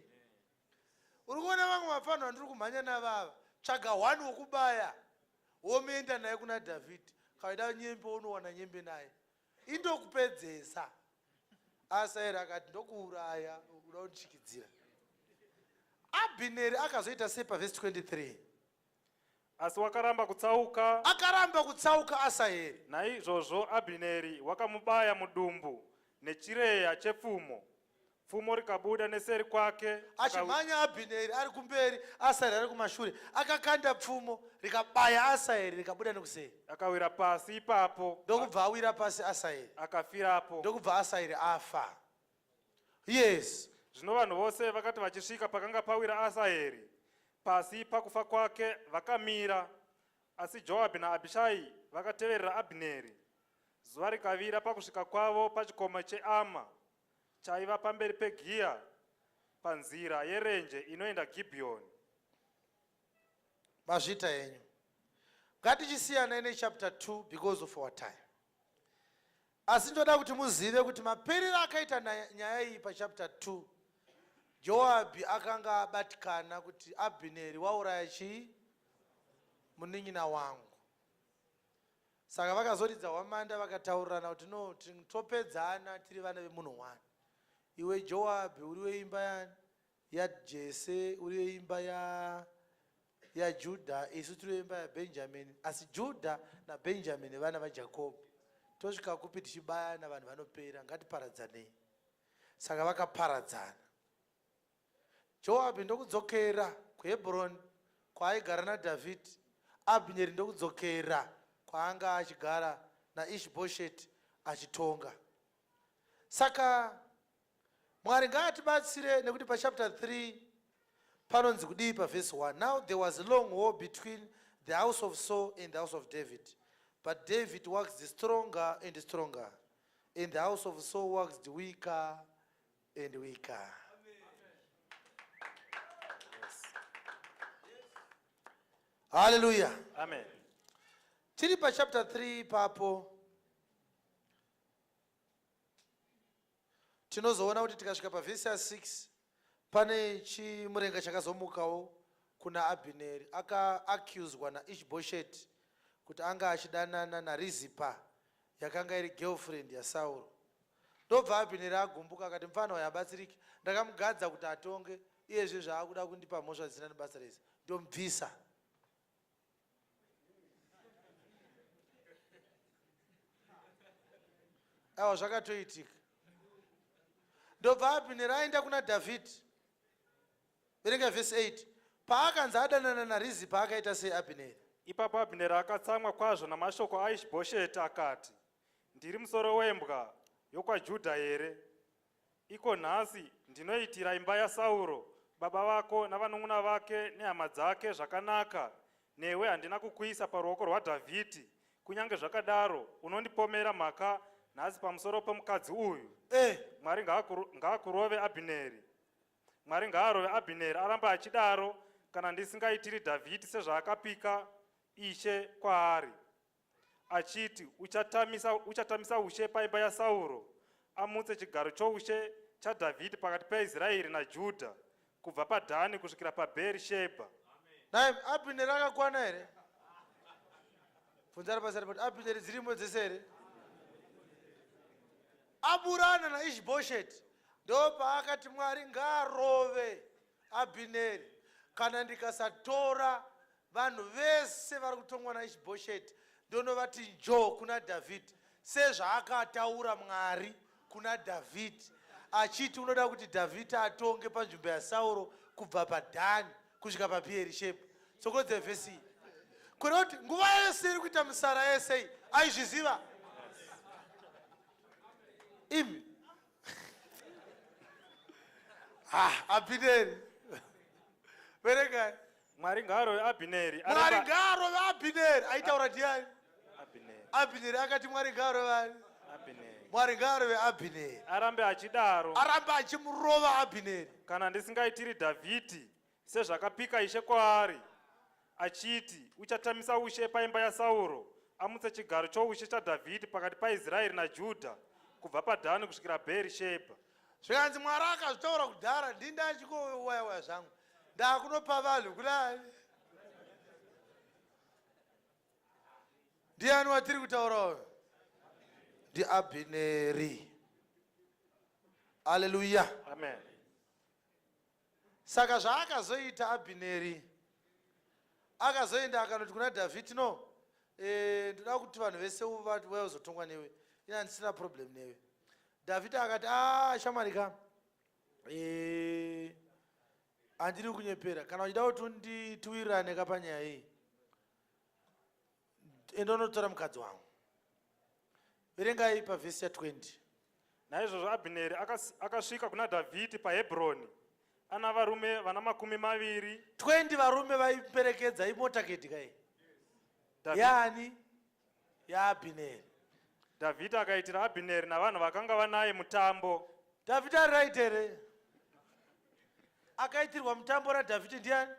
Uri kuona vamwe vapfanha vandiri kumhanya navava, tsvaga one wokubaya womuenda naye kuna Dhavhidhi. Kaida nyembe unowana nyembe naye, indokupedzesa. Asaheri akati ndokuuraya, uda kundichikidzira. Abhineri akazoita sei pavhesi 23? Asi wakaramba kutsauka. Akaramba kutsauka Asaheri. Naizvozvo Abhineri wakamubaya mudumbu nechireya chepfumo. Pfumo rikabuda neseri kwake. Achimhanya Abhineri ari kumberi, Asaheri ari kumashure, akakanda pfumo rikabaya Asaheri rikabuda nekuseri. Akawira pasi ipapo. Ndokubva awira pasi Asaheri. Akafirapo. Ndokubva Asaheri afa. Yes. Zvino vanhu vose vakati vachisvika pakanga pawira Asaheri pasi pakufa kwake, vakamira. Asi Joabhi naAbhishai vakateverera Abhineri. Zuva rikavira pakusvika kwavo pachikomo cheAma, chaiva pamberi peGiya, panzira yerenje inoenda Gibhiyoni. Mazvita henyu. Ngatichisiyanai nechapter 2 because of our time. Asi ndoda kuti muzive kuti maperero akaita nyaya iyi pachapter 2, Joabhi akanga abatikana kuti Abhineri wauraya chii? Munin'ina wangu. Saka vakazoridza hwamanda vakataurirana kuti no, topedzana tiri vana vemunhu one. Iwe Joabhi uri weimba yani? YaJese, uri weimba ya yaJudha, isu tiri veimba yaBhenjamini. Asi Judha naBhenjamini vana vaJakobho. Tosvika kupi tichibayana, vanhu vanopera, ngatiparadzanei. Saka vakaparadzana. Joabhi ndokudzokera kuHebroni kwaaigara naDhavhidhi, Abhineri ndokudzokera kwaanga achigara naIshbhosheti achitonga. Saka Mwari ngaatibatsire nekuti pachapter 3 panonzi kudii pavhesi 1? Now there was a long war between the house of Saul and the house of David, but David waxed stronger and stronger, and the house of Saul waxed weaker and weaker. Hallelujah. Amen. Tiri pachapter 3 ipapo, tinozoona kuti tikasvika pavhesi ya6 pane chimurenga chakazomukawo kuna Abhineri. Akaaccuswa naIshbosheti kuti anga achidanana naRizipa, yakanga iri girlfriend yaSauro. Ndobva Abhineri agumbuka akati, "Mufana uyu abatsiriki, ndakamugadza kuti atonge, iyezve zvaakuda kundipa mhosva dzisina nebasa rese, ndomubvisa." Aiwa, zvakatoitika. Ndobva Abhineri aenda kuna Dhavhidhi. Verenga vhesi 8. Paakanzi adanana naRizipa, akaita sei Abhineri? Ipapo Abhineri akatsamwa kwazvo namashoko aIshbhosheti akati, "Ndiri musoro wembwa yokwaJudha here? Iko nhasi ndinoitira imba yaSauro baba vako navanun'una vake nehama dzake zvakanaka, newe handina kukuisa paruoko rwaDhavhidhi. Kunyange zvakadaro unondipomera mhaka nhasi pamusoro pomukadzi uyu. Mwari ngaakurove Abhineri. Mwari ngaarove Abhineri aramba achidaro kana ndisingaitiri Dhavhidhi sezvaakapika Ishe kwaari achiti, Uchatamisa ushe paimba yaSauro, amutse chigaro choushe chaDhavhidhi pakati paIsraeri naJudha, kubva paDhani kusvikira paBheerishebha." Nai Abhineri akakwana here? Bvunzara pasari kuti Abhineri dzirimo dzese here? Aburana naIshbhosheti, ndopaakati, "Mwari ngaarove Abhineri kana ndikasatora vanhu vese vari kutongwa naIshbhosheti ndonovati njo kuna Dhavhidhi, sezvaakataura Mwari kuna Dhavhidhi achiti unoda kuti Dhavhidhi atonge panzvimbo yaSauro kubva paDhani kusvika paBheerishebha." Tsokodze vhesi iyi. Kureva kuti nguva yese iri kuita misara yese iyi aizviziva imi. Ha, Abhineri, verengai. Mwari ngaarove Abhineri. Mwari ngaarove Abhineri. Aitaura ndiani? Abhineri. Abhineri akati, "Mwari ngaarove ani?" Abhineri. Mwari ngaarove Abhineri. Arambe achidaro. Arambe achimurova Abhineri. Kana ndisingaitiri Dhavhidhi sezvakapika Ishe kwaari achiti, Uchatamisa ushe paimba yaSauro, amutse chigaro choushe chaDhavhidhi pakati paIsraeri naJudha, kubva paDhani kusvikira Bheerishebha." Zvikanzi Mwari akazvitaura kudhara, ndindachikowayawaya zvangu, ndakunopa vanhu kunani? Ndiani watiri kutaura uyu? NdiAbhineri. Aleluya. Amen. Saka zvaakazoita Abhineri, akazoenda akanoti kuna Dhavhidhi, "No, ndoda kuti vanhu vese vazotongwa newe, ina handisina problem newe." Dhavhidhi akati, "A, shamwari ka." Eh, handiri kunyepera. Kana uchida kuti unditiwirirane ka panyaya iyi, enda unotora mukadzi wangu. Verengai pavhesi ya20. Naizvozvo Abhineri akasvika kuna Dhavhidhi paHebhuroni ana varume vana 20. 20 varume vaiperekedza imotaketi kai yaani yaAbhineri. Dhavhidhi akaitira Abhineri navanhu vakanga vanaye mutambo. Dhavhidhi ari right here? Akaitirwa mutambo raDhavhidhi ndiani?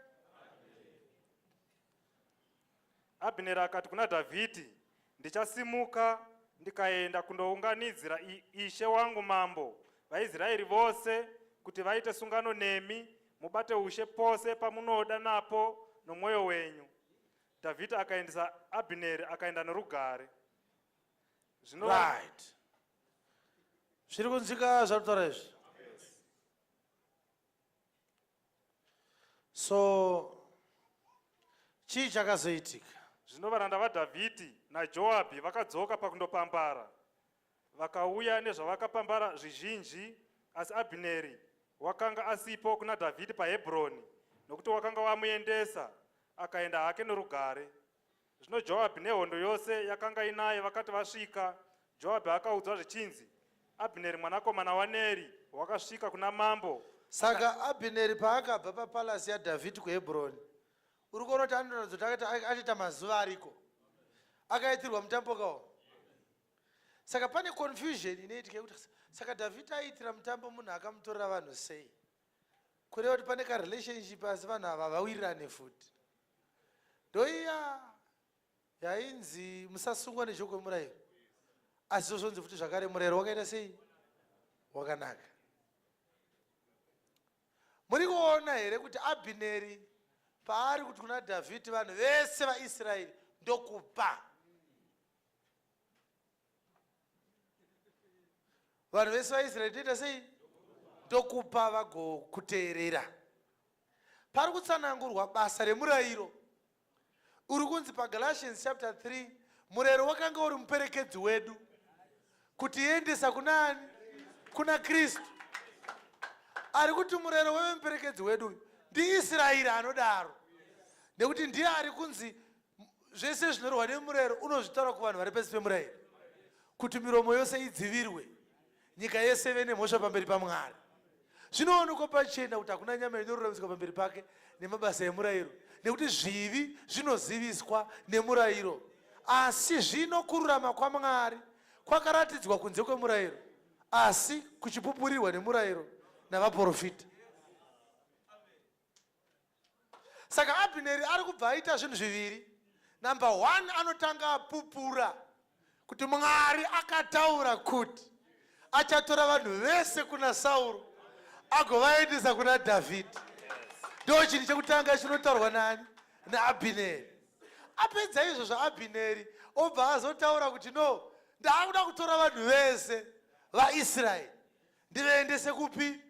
Abhineri akati kuna Dhavhidhi, "Ndichasimuka ndikaenda kundounganidzira ishe wangu mambo vaIsraeri vose kuti vaite sungano nemi, mubate ushe pose pamunoda napo nomwoyo wenyu." Dhavhidhi akaendesa Abhineri, akaenda norugare. Zvino Right, zviri kunzwika zvatotaura izvi. So chii chakazoitika? Zvino varanda vaDhavhidhi naJoabhi vakadzoka pakundopambara, vakauya nezvavakapambara zvizhinji, asi Abhineri wakanga asipo kuna Dhavhidhi paHebhuroni, nokuti wakanga wamuendesa, akaenda hake norugare. Zvino Joabhi nehondo yose yakanga inaye vakati vasvika, Joabhi akaudzwa zvichinzi, "Abhineri mwanakomana waNeri wakasvika kuna mambo." Saka Abhineri paakabva papalasi yaDhavhidhi kuHebhuroni, uri kuona kuti anoratidza kuti akati achiita mazuva ariko, akaitirwa mutambo kawo. Saka pane confusion inoitika yekuti saka Dhavhidhi aiitira mutambo munhu akamutorera vanhu sei? Kureva kuti pane karelationship, asi vanhu ava vawirirane futi. Ndoiya yainzi musasungwa nejoko yemurayiro, asi zvozvonzi futi zvakare murayiro wakaita sei? Wakanaka. Muri kuona here kuti Abhineri paari kuti kuna Dhavhidhi, "Vanhu vese vaIsraeri ndokupa, vanhu vese vaIsraeri toita sei? Ndokupa vagokuteerera," pari kutsanangurwa basa remurayiro uri kunzi paGalatians chapter 3, murayiro wakanga uri muperekedzi wedu kutiendesa kuna ani? Kuna Kristu. Ari kuti murayiro weve muperekedzi wedu uyu ndiIsraeri anodaro, nekuti ndiye ari kunzi zvese zvinorwa nemurayiro unozvitaura kuvanhu vari pasi pemurayiro, kuti miromo yose idzivirwe, nyika yese ive nemhosva pamberi paMwari. Zvinoonekwa pachena kuti hakuna nyama inoruramiswa pamberi pake nemabasa emurayiro, nekuti zvivi zvinoziviswa nemurayiro. Asi zvino kururama kwaMwari kwakaratidzwa kunze kwemurayiro, asi kuchipupurirwa nemurayiro navaprofita. Saka Abhineri ari kubva aita zvinhu zviviri. Number one, anotanga apupura kuti Mwari akataura kuti achatora vanhu vese kuna Sauro agovaendesa kuna Dhavhidhi. Ndo chinhu chekutanga chinotaurwa nani? NaAbhineri. Apedza izvozvo, Abhineri obva azotaura kuti, "No, ndaakuda kutora vanhu vese vaIsraeri ndivaendese kupi?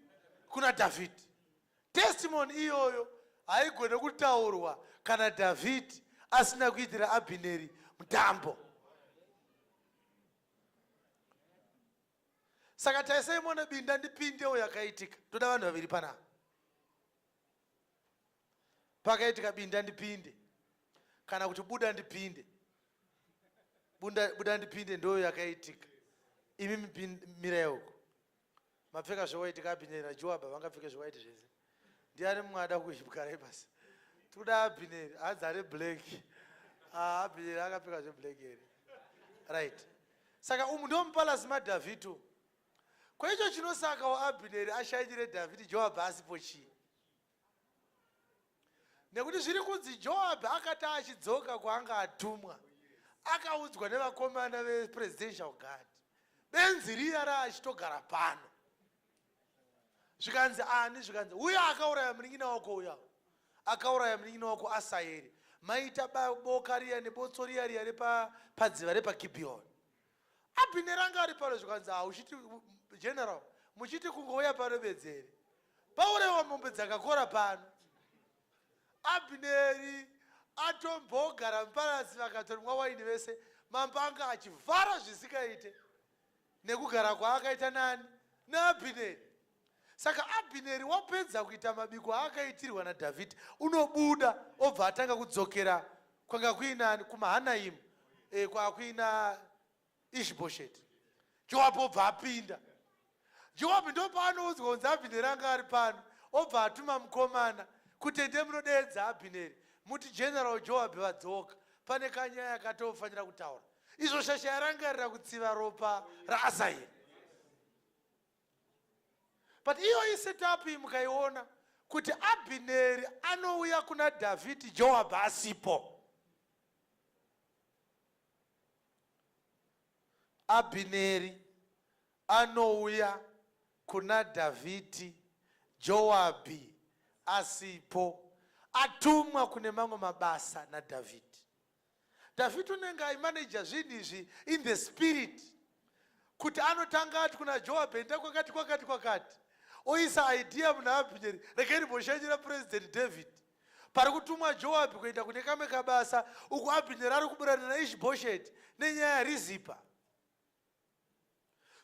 Kuna Dhavhidhi." Testimony iyoyo haigone kutaurwa kana Dhavhidhi asina kuitira Abhineri mutambo. Saka taisai muone binda ndipindewo yakaitika. Toda vanhu vaviri panapa. Pakaitika binda ndipinde kana kuti buda ndipinde, buda ndipinde ndo yakaitika. Imi mirai uko mapfeka zvewhite. Kaabhineri naJoabha vangapfeke zvewhite zvese? Ndiani mumwe ada kugarai pasi? Tikuda Abhineri hanzi ane black. Ah, Abhineri akapfeka zveblack here? Right, saka umu ndo mupalasi maDhavhidhi. Kwaicho chinosakawo Abhineri ashanyire Dhavhidhi Joabha asipo chii? Nekuti zviri kunzi Joabhi akati achidzoka kwaanga atumwa, akaudzwa nevakomana vepresidential guard, "Benzi riya raachitogara pano." Zvikanzi, "Ani?" Zvikanzi, "Uya akauraya munin'ina wako, uya akauraya munin'ina wako Asaeri. Maita boka riya nebotso riya riya repadziva repaGibhiyoni. Abhineri anga ari pano." Zvikanzi, "Ha, uchiti general, muchiti kungouya pano bedzere paurayiwa mombe dzakakora pano." Abhineri atombogara mupalasi, vakatonwa waini vese. Mambo anga achivhara zvisikaite nekugara kwaakaita nani? NaAbhineri. Saka Abhineri wapedza kuita mabiko aakaitirwa naDhavhidhi, unobuda obva atanga kudzokera kwanga kuina kuMahanaimu e, kwakuina Ishbhosheti. Joabhi obva apinda. Joabhi ndopaanoudzwa kunzi Abhineri anga ari pano, obva atuma mukomana kuti ende munodeedza Abhineri muti General Joabhi vadzoka, pane kanyaya katofanira kutaura. Izvo shasha yarangarira kutsiva ropa raAsaheri. But iyo isetup iyi mukaiona kuti Abhineri anouya kuna Dhavhidhi Joabhi asipo. Abhineri anouya kuna Dhavhidhi Joabhi asipo, atumwa kune mamwe mabasa naDhavhidhi. Dhavhidhi unenge aimaneja zvinhu izvi in the spirit kuti anotanga ati kuna Joabhi enda kwakati kwakati kwakati, oisa idea muna Abhineri, regai ndimboshanyira President David. Pari kutumwa Joabhi kuenda kune kamwe kabasa, uku Abhineri ari kuburana naIshbhosheti nenyaya yaRizipa.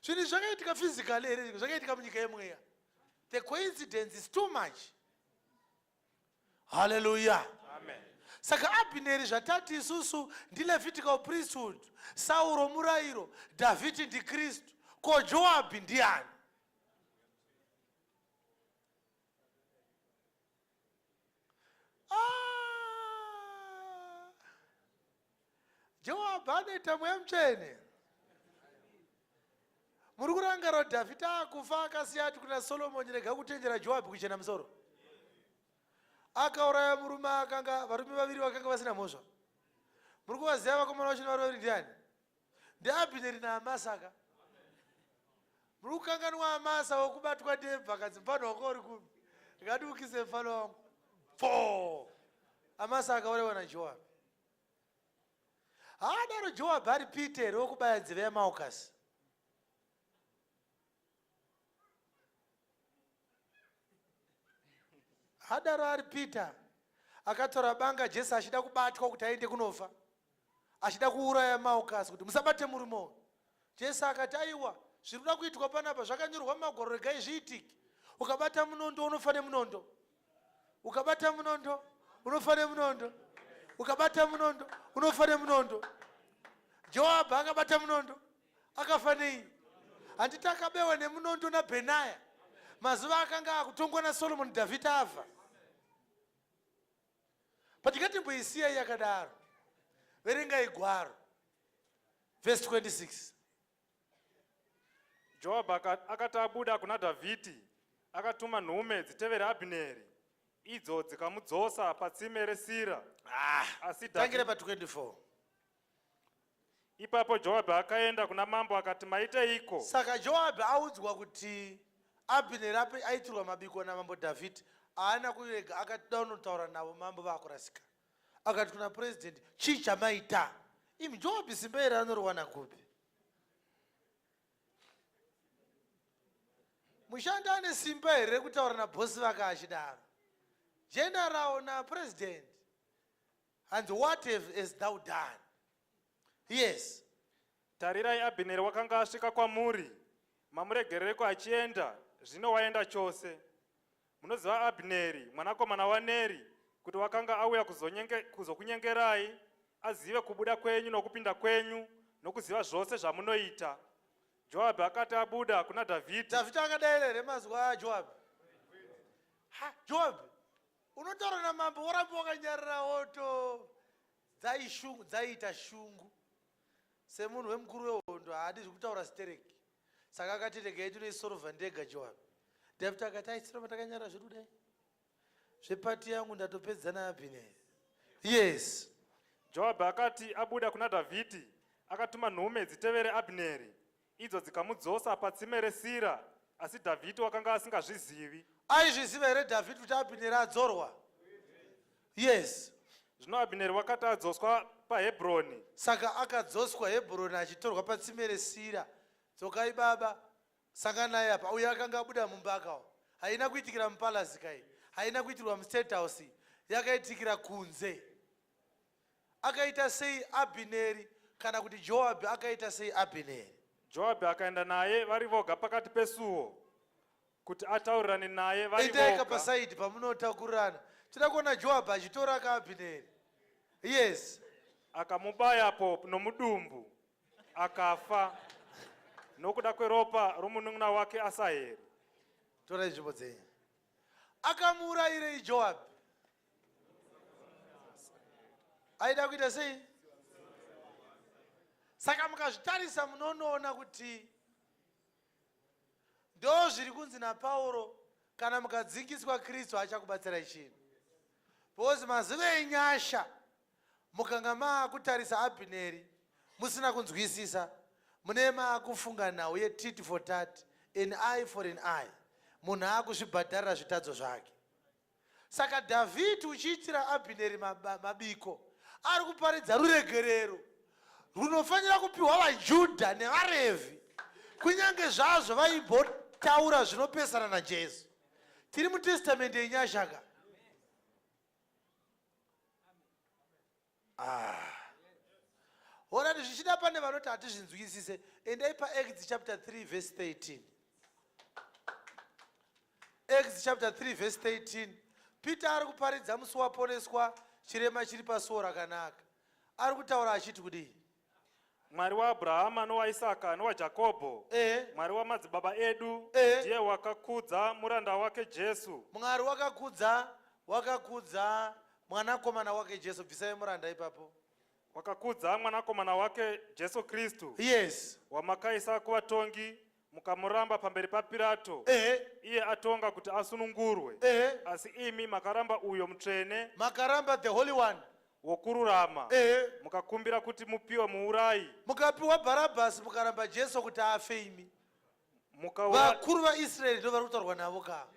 Zvinhu izvi zvakaitika physically here? Zvakaitika munyika yemweya. The coincidence is too much. Hallelujah. Amen. Saka Abhineri zvatati isusu ndiLevitical priesthood, Sauro murayiro, Dhavhidhi ndiKristu, ko Joabhi ndiani? Ah! Joabhi anoita mweya mutsvene. Muri kurangarira kuti Dhavhidhi akufa akasiya ati kuna Solomoni, rega kutendera Joabhi kuchena musoro. Akauraya murume akanga varume vaviri vakanga vasina mhosva. Muri kuvaziva vakomana vacho nevarume vaviri ndiani? NdiAbhineri naAmasa ka. Muri kukanganwa Amasa wokubatwa ndebvu akanzi mfana wako uri kupi? Ndikati mfana wangu. Pfoo! Amasa akauraiwa naJoabhi. Haadaro Joabhi ari Peter here wokubaya nzeve yaMalchus? Haadaro ari Peter akatora banga Jesu achida kubatwa kuti aende kunofa achida kuuraya Malchus kuti musabate murume uyu. Jesu akati aiwa zviri kuda kuitwa panapa zvakanyorwa mumagwaro regai zviitike. Ukabata munondo unofa nemunondo. Ukabata munondo unofa nemunondo. Ukabata munondo unofa nemunondo. Joabhi akabata munondo akafa nei? Handiti akabewa nemunondo naBhenaya mazuva akanga akutongwa naSolomoni Dhavhidhi afa. But ngatimboisiyai yakadaro. Verengai gwaro vhesi 26. Joabhi akati abuda kuna Dhavhidhi, akatuma nhume dzitevere Abhineri, idzo dzikamudzosa patsime reSira. Ah, Asi tangire Dhavhidhi pa 24. Ipapo Joabhi akaenda kuna mambo akati, Maiteiko? Saka Joabhi audzwa kuti Abhineri aitirwa mabiko namambo Dhavhidhi, haana kurega akati unotaura navo mambo vakurasika. Akati kuna president, chii chamaita? Imi Joabhi simba iri anoriwana kupi? Mushandi ane simba here rekutaura nabhosi vake achidaro? General napresident. Hanzi what have hast thou done? Yes. Tarirai, Abhineri wakanga asvika kwamuri, mamuregerereko achienda, zvino waenda chose. Munoziva Abhineri, mwanakomana waNeri, kuti wakanga auya kuzokunyengerai, azive kubuda kwenyu nokupinda kwenyu, nokuziva zvose zvamunoita. Joabhi akati abuda kuna Dhavhidhi. Dhavhidhi akadaira here mazwi aJoabhi? Ha, Joabhi, unotaura namambo woramba wakanyarara woto dzaishungu dzaiita shungu semunhu wemukuru wehondo haadi zvekutaura stereki saka akati regai tinoisorova ndega joab david akati aisiramba takanyarara zvedu kudai zvepati yangu ndatopedza naabhineri yes Joabhi akati abuda kuna Dhavhidhi, akatuma nhume dzitevere Abhineri, idzo dzikamudzosa patsime reSira, asi Dhavhidhi wakanga asingazvizivi. Aizviziva here Dhavhidhi kuti Abhineri adzorwa? Yes. Zvino Abhineri wakati adzoswa paHebhroni. Saka akadzoswa Hebhroni achitorwa patsime reSira. Dzokai baba, sanganai apa. Uyo akanga abuda mumba akawa. Haina kuitikira mupalace kai. Haina kuitirwa mustate house. Yakaitikira kunze. Akaita sei Abhineri kana kuti Joabhi akaita sei Abhineri? Joabhi akaenda naye vari voga pakati pesuo. Kuti ataurirane naye vari Endaika voga. pasaidi pamunotakurirana. Tinoda kuona Joabhi achitora kaAbhineri. Yes. Akamubayapo nomudumbu, akafa nokuda kweropa romunun'una wake Asaheri. Torai nzvimbo dzenyu. Akamuurayirei Joabhi? Aida kuita sei? Saka mukazvitarisa munonoona kuti Ndozviri kunzi naPauro kana mukadzingiswa Kristu achakubatsirai chinhu. Because mazuva enyasha mukanga maakutarisa Abhineri musina kunzwisisa mune maakufunga nhau yetit for tat, an eye for an eye. Munhu akuzvibhadharira zvitadzo zvake. Saka Dhavhidhi uchiitira Abhineri mabiko ari kuparidza ruregerero runofanira kupiwa vaJudha nevaRevhi kunyange zvazvo vaimbotaura zvinopesana naJesu. Tiri muTestamende yenyasha ka? Ah. Horani zvichida pane vanoti hatizvinzwisise. Endai paActs chapter 3 verse 13. Acts chapter 3 verse 13. Peter ari kuparidza musi waponeswa chirema chiri pasuo rakanaka. Ari kutaura achiti kudii? Mwari waAbrahama nowaIsaka nowaJakobho, Ehe. Mwari wamadzibaba edu, Ehe. ndiye wakakudza muranda wake Jesu, Mwari wakakudza wakakudza mwanakomana wake Jesu. Bvisai muranda ipapo. Wakakudza mwanakomana wake Jesu Kristu, Yes. wamakaisa kuvatongi mukamuramba pamberi paPirato, Ehe. iye atonga kuti asunungurwe. Ehe. Asi imi makaramba uyo mutsvene Makaramba the Holy One. Wokururama, Ehe. Mukakumbira kuti mupiwe muurayi. Mukapiwa Bharabhasi mukaramba Jesu kuti afe imi. Vakuru vaIsraeri ndo vari kutaurwa navo ka.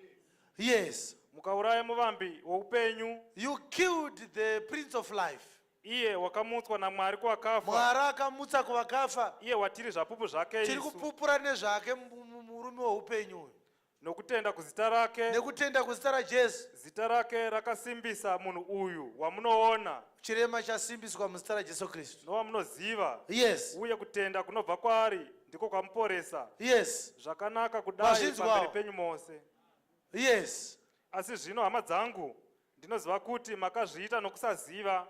Yes. Mukauraya muvambi woupenyu. You killed the prince of life. Iye wakamutswa naMwari kuvakafa. Mwari akamutsa kuvakafa. Iye watiri zvapupu zvake Tiri isu. kupupura nezvake murume weupenyu uyu. Nokutenda kuzita rake. Nekutenda kuzita raJesu. Zita rake rakasimbisa munhu uyu wamunoona. Chirema chasimbiswa muzita raJesu Kristu. Nowamunoziva. Yes. Uye kutenda kunobva kwaari ndiko kwamuporesa. Yes. Zvakanaka kudai Mazvinzwawo. pamberi penyu mose. Yes. Asi zvino hama dzangu, ndinoziva kuti makazviita nokusaziva,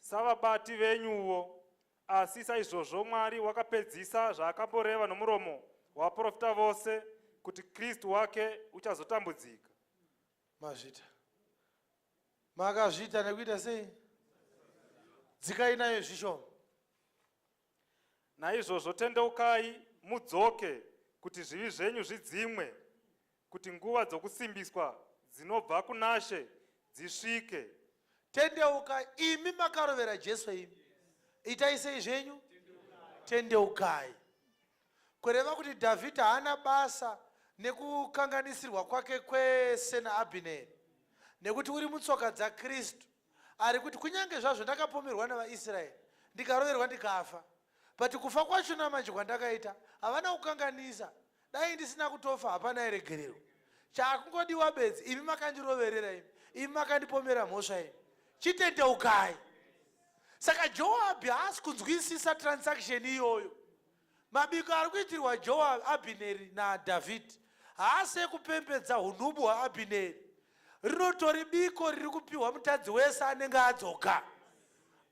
savabati venyuwo. Asi saizvozvo Mwari wakapedzisa zvaakamboreva nomuromo wavaprofita vose, kuti Kristu wake uchazotambudzika. Mazvita. Makazviita nekuita sei? Dzikai nayo zvishoma. Naizvozvo tendeukai mudzoke, kuti zvivi zvenyu zvidzimwe, kuti nguva dzokusimbiswa dzinobva kunaShe dzisvike. Tendeuka imi makarovera Jesu imi. Itai sei zvenyu? Tendeukai. Kureva kuti Dhavhidhi haana basa nekukanganisirwa kwake kwese naAbhineri, nekuti uri mutsoka dzaKristu. Ari kuti kunyange zvazvo ndakapomerwa navaIsraeri ndikaroverwa ndikafa, but kufa kwachona manje kwandakaita havana kukanganisa. Dai ndisina kutofa hapana airegererwa. Chaakungodiwa bedzi imi makandiroverera imi, imi makandipomera mhosva imi, chitendeukai. Saka Joabhi haasi kunzwisisa transaction iyoyo. Mabiko ari kuitirwa Joabi, Abhineri naDhavhidhi haasi ekupembedza hunhubu hwaAbhineri. Rinotori biko riri kupiwa mutadzi wese anenge adzoka.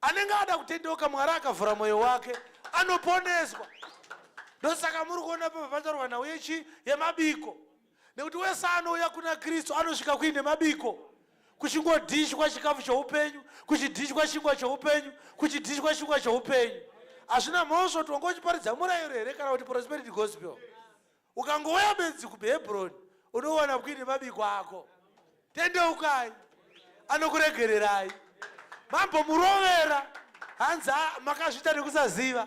Anenge ada kutendeuka Mwari akavhura mwoyo wake anoponeswa. Ndosaka muri kuona pabva pataurwa nhau yechi yemabiko. Nekuti wese anouya kuna Kristu anosvika kuine mabiko. Kuchingodhishwa chikafu choupenyu, kuchidhishwa chingwa choupenyu, kuchidhishwa chingwa choupenyu. Hazvina mhosva kuti wanga uchiparidza murayiro here kana kuti prosperity gospel. Ukangouya bedzi kuHebroni unowana kuine mabiko ako. Tendeukai, anokuregererai. Mambomurovera hanzi ah, makazviita nekusaziva.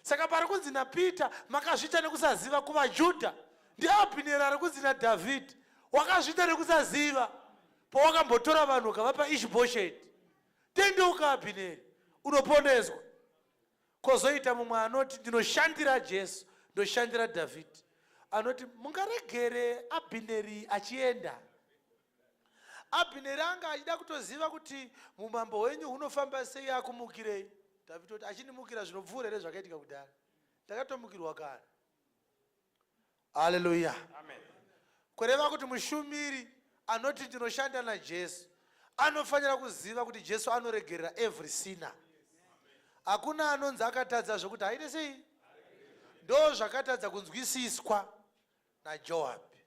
Saka pari kunzi naPeter makazviita nekusaziva kuvaJudha ndiAbhineri ari kunzi naDhavhidhi wakazviita nekusaziva pawakambotora vanhu ukavapa Ishbhosheti. Tendeuka Abhineri, unoponeswa. Kozoita mumwe anoti ndinoshandira Jesu, ndoshandira Dhavhidhi. Anoti mungaregere Abhineri achienda. Abhineri anga achida kutoziva kuti mumambo hwenyu hunofamba sei akumukirei. Dhavhidhi oti achindimukira zvinopfuura here zvakaitika kudhara. Ndakatomukirwa kare. Haleluya. Amen. Kureva kuti mushumiri anoti ndinoshanda naJesu anofanira kuziva kuti Jesu anoregerera every sinner. Hakuna anonzi akatadza zvokuti haite sei. Ndo zvakatadza kunzwisiswa naJoabhi.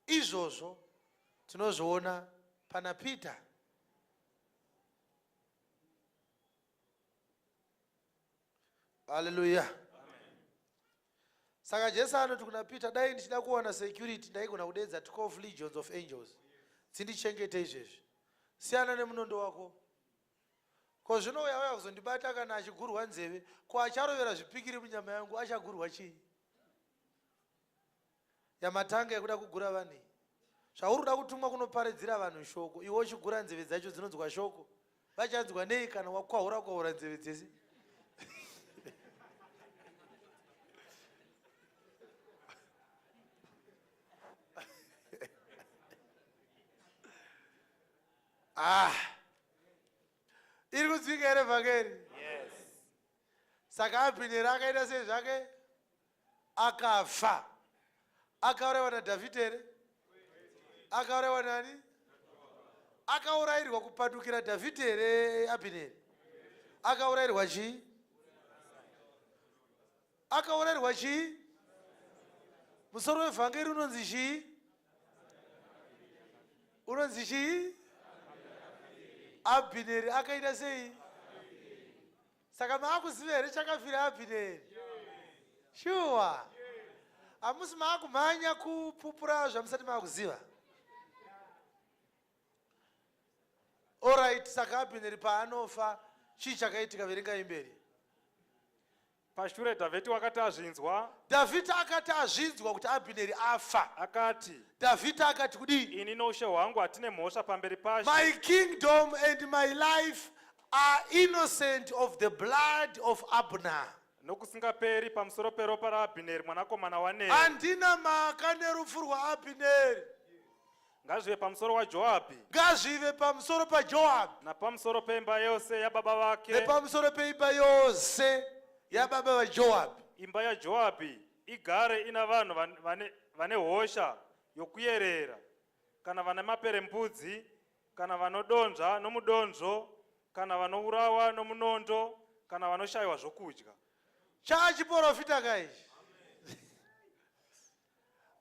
Izvozvo tinozviona pana Peter. Haleluya. Saka Jesu anoti kuna Peter, dai ndichida kuwana security ndaigona kudeedza 12 legions of angels dzindichengete izvezvi. Siyana nemunondo wako. Ko zvino uya auya kuzondibata kana achigurwa nzeve, ko acharovera zvipikiri munyama yangu achagurwa chii? Yamatanga yekuda kugura vanhu iyi. Zvauri kuda kutumwa kunoparidzira vanhu shoko, iwe uchigura nzeve dzacho dzinonzwa shoko. Vachanzwa nei kana wakwahura kwahura nzeve dzese? Ah. Iri kudzika here vhangeri? Yes. Saka Abhineri akaita sei zvake? Akafa. Akaurayiwa naDhavhidhi here? Akaurayiwa nani? Akaurayirwa kupandukira Dhavhidhi here Abhineri? Akaurayirwa chii? Akaurayirwa chii? Musoro wevhangeri unonzi chii? Unonzi chii? Abhineri akaita sei? Saka maakuziva here chakafira Abhineri? Shuwa. Hamusi maakumhanya kupupura zvamusati maakuziva. Alright, saka Abhineri paanofa chii chakaitika? Verengai mberi. Pashure Dhavhidhi wakati azvinzwa, Dhavhidhi akati azvinzwa kuti Abhineri afa, akati, Dhavhidhi akati kudii? Ini noushe hwangu hatine mhosva pamberi paShe. My kingdom and my life are innocent of the blood of Abner. Nokusingaperi pamusoro peropa raAbhineri mwanakomana waNeri. Handina mhaka nerufu rwaAbhineri. Ngazvive pamusoro waJoabhi. Ngazvive pamusoro paJoabhi. Napamusoro peimba yose yababa vake. Nepamusoro peimba yose yababa vaJoabhi. Imba yaJoabhi igare ina vanhu vane, vane hosha yokuyerera, kana vane maperembudzi, kana vanodonzva nomudonzvo, kana vanourawa nomunondo, kana vanoshayiwa zvokudya. Chaachiporofita ka ichi.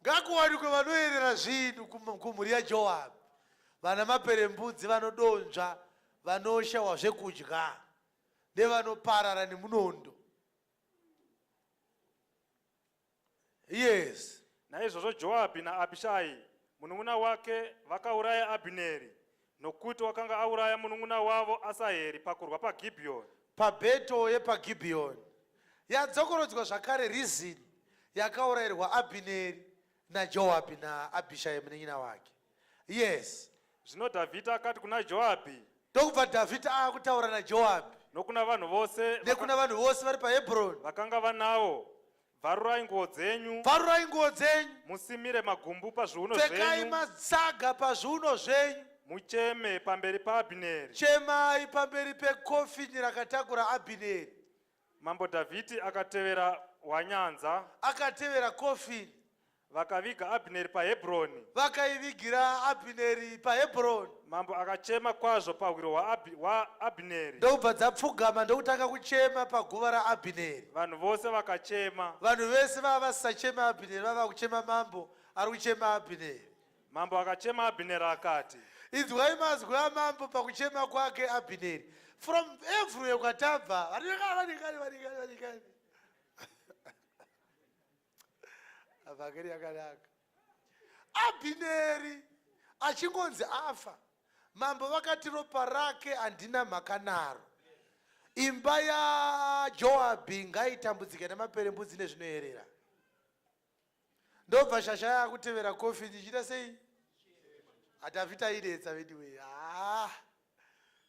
Ngakuwanikwe vanoyerera zvinhu kumhuri yaJoabhi, vana maperembudzi, vanodonzva, vanoshawa zvekudya, nevanoparara nemunondo. Yes. Naizvozvo Joabhi naAbishai munun'una wake vakauraya Abhineri, nokuti wakanga auraya munun'una wavo Asaheri pakurwa paGibhiyoni. Pabeto yepaGibhiyoni yadzokorodzwa zvakare reason yakaurayirwa Abhineri naJoabhi naAbhishai munin'ina wake. Yes. Zvino Dhavhidhi akati kuna Joabhi. Ndokubva Dhavhidhi aakutaura naJoabhi. Nokuna vanhu vose. Nekuna vanhu vose vari paHebroni. Vakanga vanawo. Bvarurai nguo dzenyu. Bvarurai nguo dzenyu. Musimire magumbu pazviuno zvenyu. Pfekai matsaga pazviuno zvenyu. Mucheme pamberi paAbhineri. Chemai pamberi pekofini rakatakura Abhineri. Mambo Dhavhidhi akatevera hwanyanza. Akatevera kofini. Vakaviga Abhineri paHebroni. Vakaivigira Abhineri paHebroni. Mambo akachema kwazvo pahwiro hwaAbhineri. Ndokubva dzapfugama ndokutanga kuchema paguva raAbhineri. Vanhu vose vakachema. Vanhu vese vava vasisachema Abhineri, vava kuchema mambo ari kuchema Abhineri. Mambo akachema Abhineri akati. Inzwai mazwi amambo pakuchema kwake Abhineri. From everywhere kwatabva, varikani, varikani, varikani, varikani. Vhangeri yakanaka. Abhineri achingonzi afa, mambo vakati ropa rake handina mhaka naro. Imba yaJoabhi ngaitambudzike nemaperembudzi nezvinoyerera. Ndobva shasha yakutevera coffin ichiita sei? ADhavhidhi ainetsa veduwe. Ah.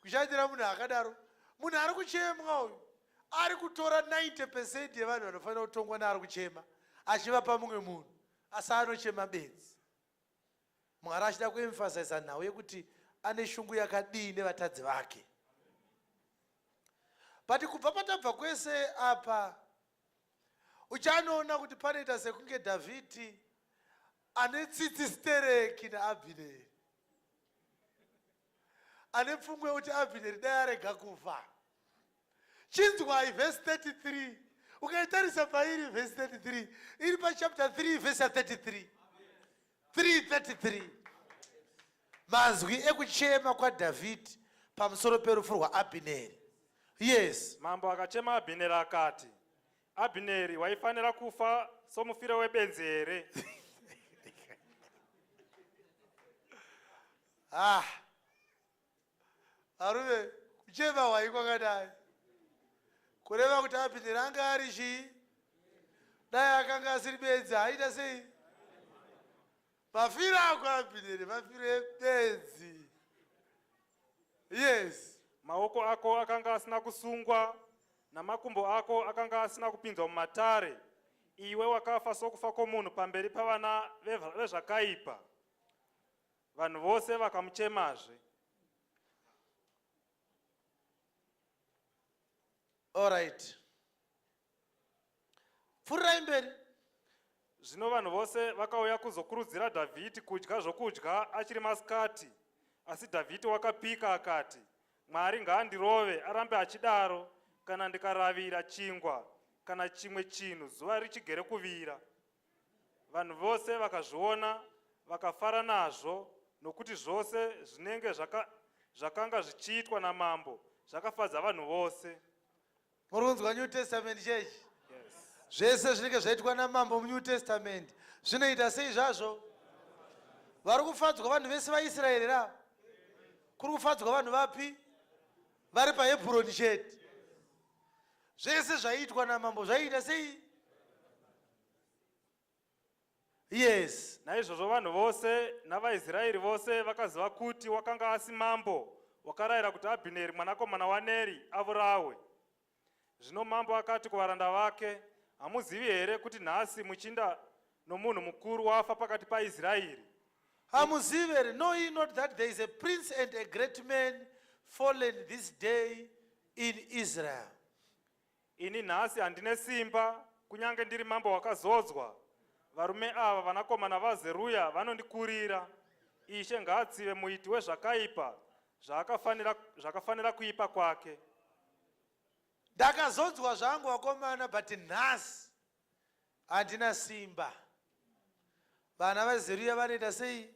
Kushandira munhu akadaro. Munhu ari kuchemwa uyu ari kutora 90 percent yevanhu vanofanira kutongwa neari kuchema achivapa mumwe munhu asi anochema bedzi. Mwari achida kuemphasiza nhau yekuti ane shungu yakadii nevatadzi vake. But kubva patabva kwese apa uchanoona kuti panoita sekunge Dhavhidhi Ane tsitsi stereki naAbhineri. Ane pfungwa yekuti Abhineri dai arega kufa. Chinzwai vhesi 33. Ukaitarisa pairi vhesi 33 iri pachapter 3 vhesi ya 33. 333. Mazwi ekuchema kwaDhavhidhi pamusoro perufu rwaAbhineri. Yes. Mambo akachema Abhineri akati, Abhineri waifanira kufa somufiro webenzi here? Ah. Varume, kuchema hwai kwakadai. Kureva kuti Abhineri anga ari chii? Dai akanga asiri benzi aita sei? Mafiro ako Abhineri mafiro ebenzi. Yes. Maoko ako akanga asina kusungwa, namakumbo ako akanga asina kupinzwa mumatare. Iwe wakafa sokufa kwomunhu pamberi pavana vezvakaipa. Vanhu vose vakamuchemazve. All right. Pfuurirai mberi. Zvino vanhu vose vakauya kuzokurudzira Dhavhidhi kudya zvokudya achiri masikati. Asi Dhavhidhi wakapika akati, Mwari ngaandirove arambe achidaro kana ndikaravira chingwa kana chimwe chinhu zuva richigere kuvira. Vanhu vose vakazviona vakafara nazvo nokuti zvose zvinenge zvaka, zvakanga zvichiitwa namambo zvakafadza vanhu vose. Muri kunzwa New Testament church? Zvese zvinenge zvaitwa namambo muNew Testament zvinoita sei zvazvo? Vari kufadzwa vanhu vese vaIsraeri ra? Kuri kufadzwa vanhu vapi? Vari paHebroni chete. Zvese zvaiitwa namambo zvaiita sei? Yes. Naizvozvo vanhu vose navaIsraeri vose vakaziva kuti wakanga asi mambo wakarayira kuti Abhineri mwanakomana waNeri avurawe. Zvino mambo akati kuvaranda vake, Hamuzivi here kuti nhasi muchinda nomunhu mukuru wafa pakati paIsraeri? Hamuzivi here? Know ye not that there is a prince and a great man fallen this day in Israel? Ini nhasi handine simba, kunyange ndiri mambo wakazodzwa. Varume ava vanakomana vaZeruya vanondikurira. Ishe ngaatsive muiti wezvakaipa zvaakafanira, zvakafanira kuipa kwake. Ndakazodzwa zvangu vakomana but nhasi handina simba. Vana vaZeruya vanoita sei?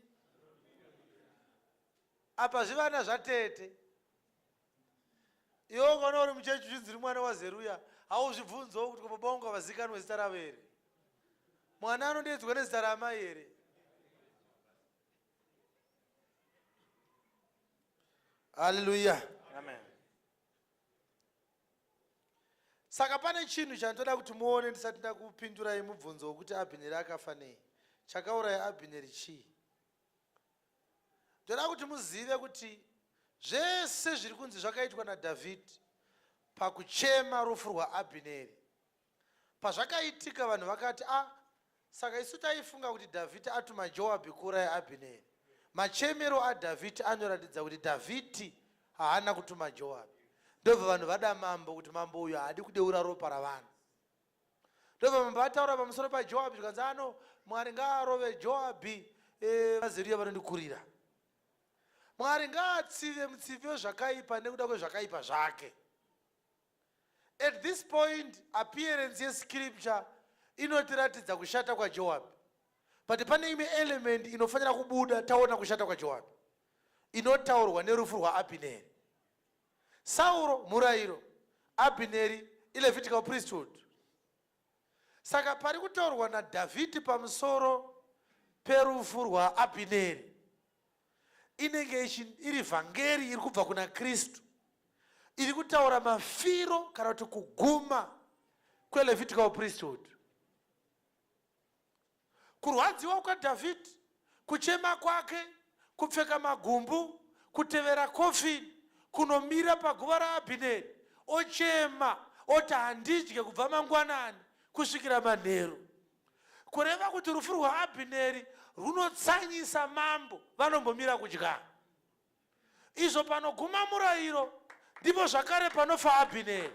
Apa zvivana zvatete. Iwe ukaona uri muchechi uchinzi uri mwana waZeruya, hauzvibvunzowo kuti ko baba vangu havazikanwe zita ravo here? Mwana anodeedzwa nezita raamai here? Haleluya. Amen. Saka pane chinhu chandoda kuti muone ndisati ndakupindurai mubvunzo wokuti Abhineri akafa nei. Chakauraya Abhineri chii? Ndoda kuti muzive kuti zvese zviri kunzi zvakaitwa naDhavhidhi pakuchema rufu rwaAbhineri, pazvakaitika vanhu vakati, a ah, saka isu taifunga kuti Dhavhidhi atuma Joabhi kuuraya Abhineri. Machemero aDhavhidhi anoratidza kuti Dhavhidhi haana kutuma Joabhi. Ndobva vanhu vada mambo kuti mambo uyu haadi kudeura ropa ravanhu. Ndobva mambo ataura pamusoro paJoabhi zvikanzi ano Mwari ngaarove Joabhi e, vaZeruya vanondikurira. Mwari ngaatsive mutsivi wezvakaipa nekuda kwezvakaipa zvake. At this point appearance yescripture inotiratidza kushata kwaJoabhi. But pane imwe element inofanira kubuda taona kushata kwaJoabhi inotaurwa nerufu rwaAbhineri. Sauro murayiro, Abhineri iLevitical priesthood. Saka pari kutaurwa naDhavhidhi pamusoro perufu rwaAbhineri inenge iri vhangeri iri kubva kuna Kristu iri kutaura mafiro kana kuti kuguma kweLevitical priesthood. Kurwadziwa kwaDhavhidhi, kuchema kwake, kupfeka magumbu, kutevera kofini, kunomira paguva raAbhineri, ochema oti handidye kubva mangwanani kusvikira manheru. Kureva kuti rufu rwaAbhineri rwunotsanyisa mambo, vanombomira kudya. Izvo panoguma murayiro ndipo zvakare panofa Abhineri,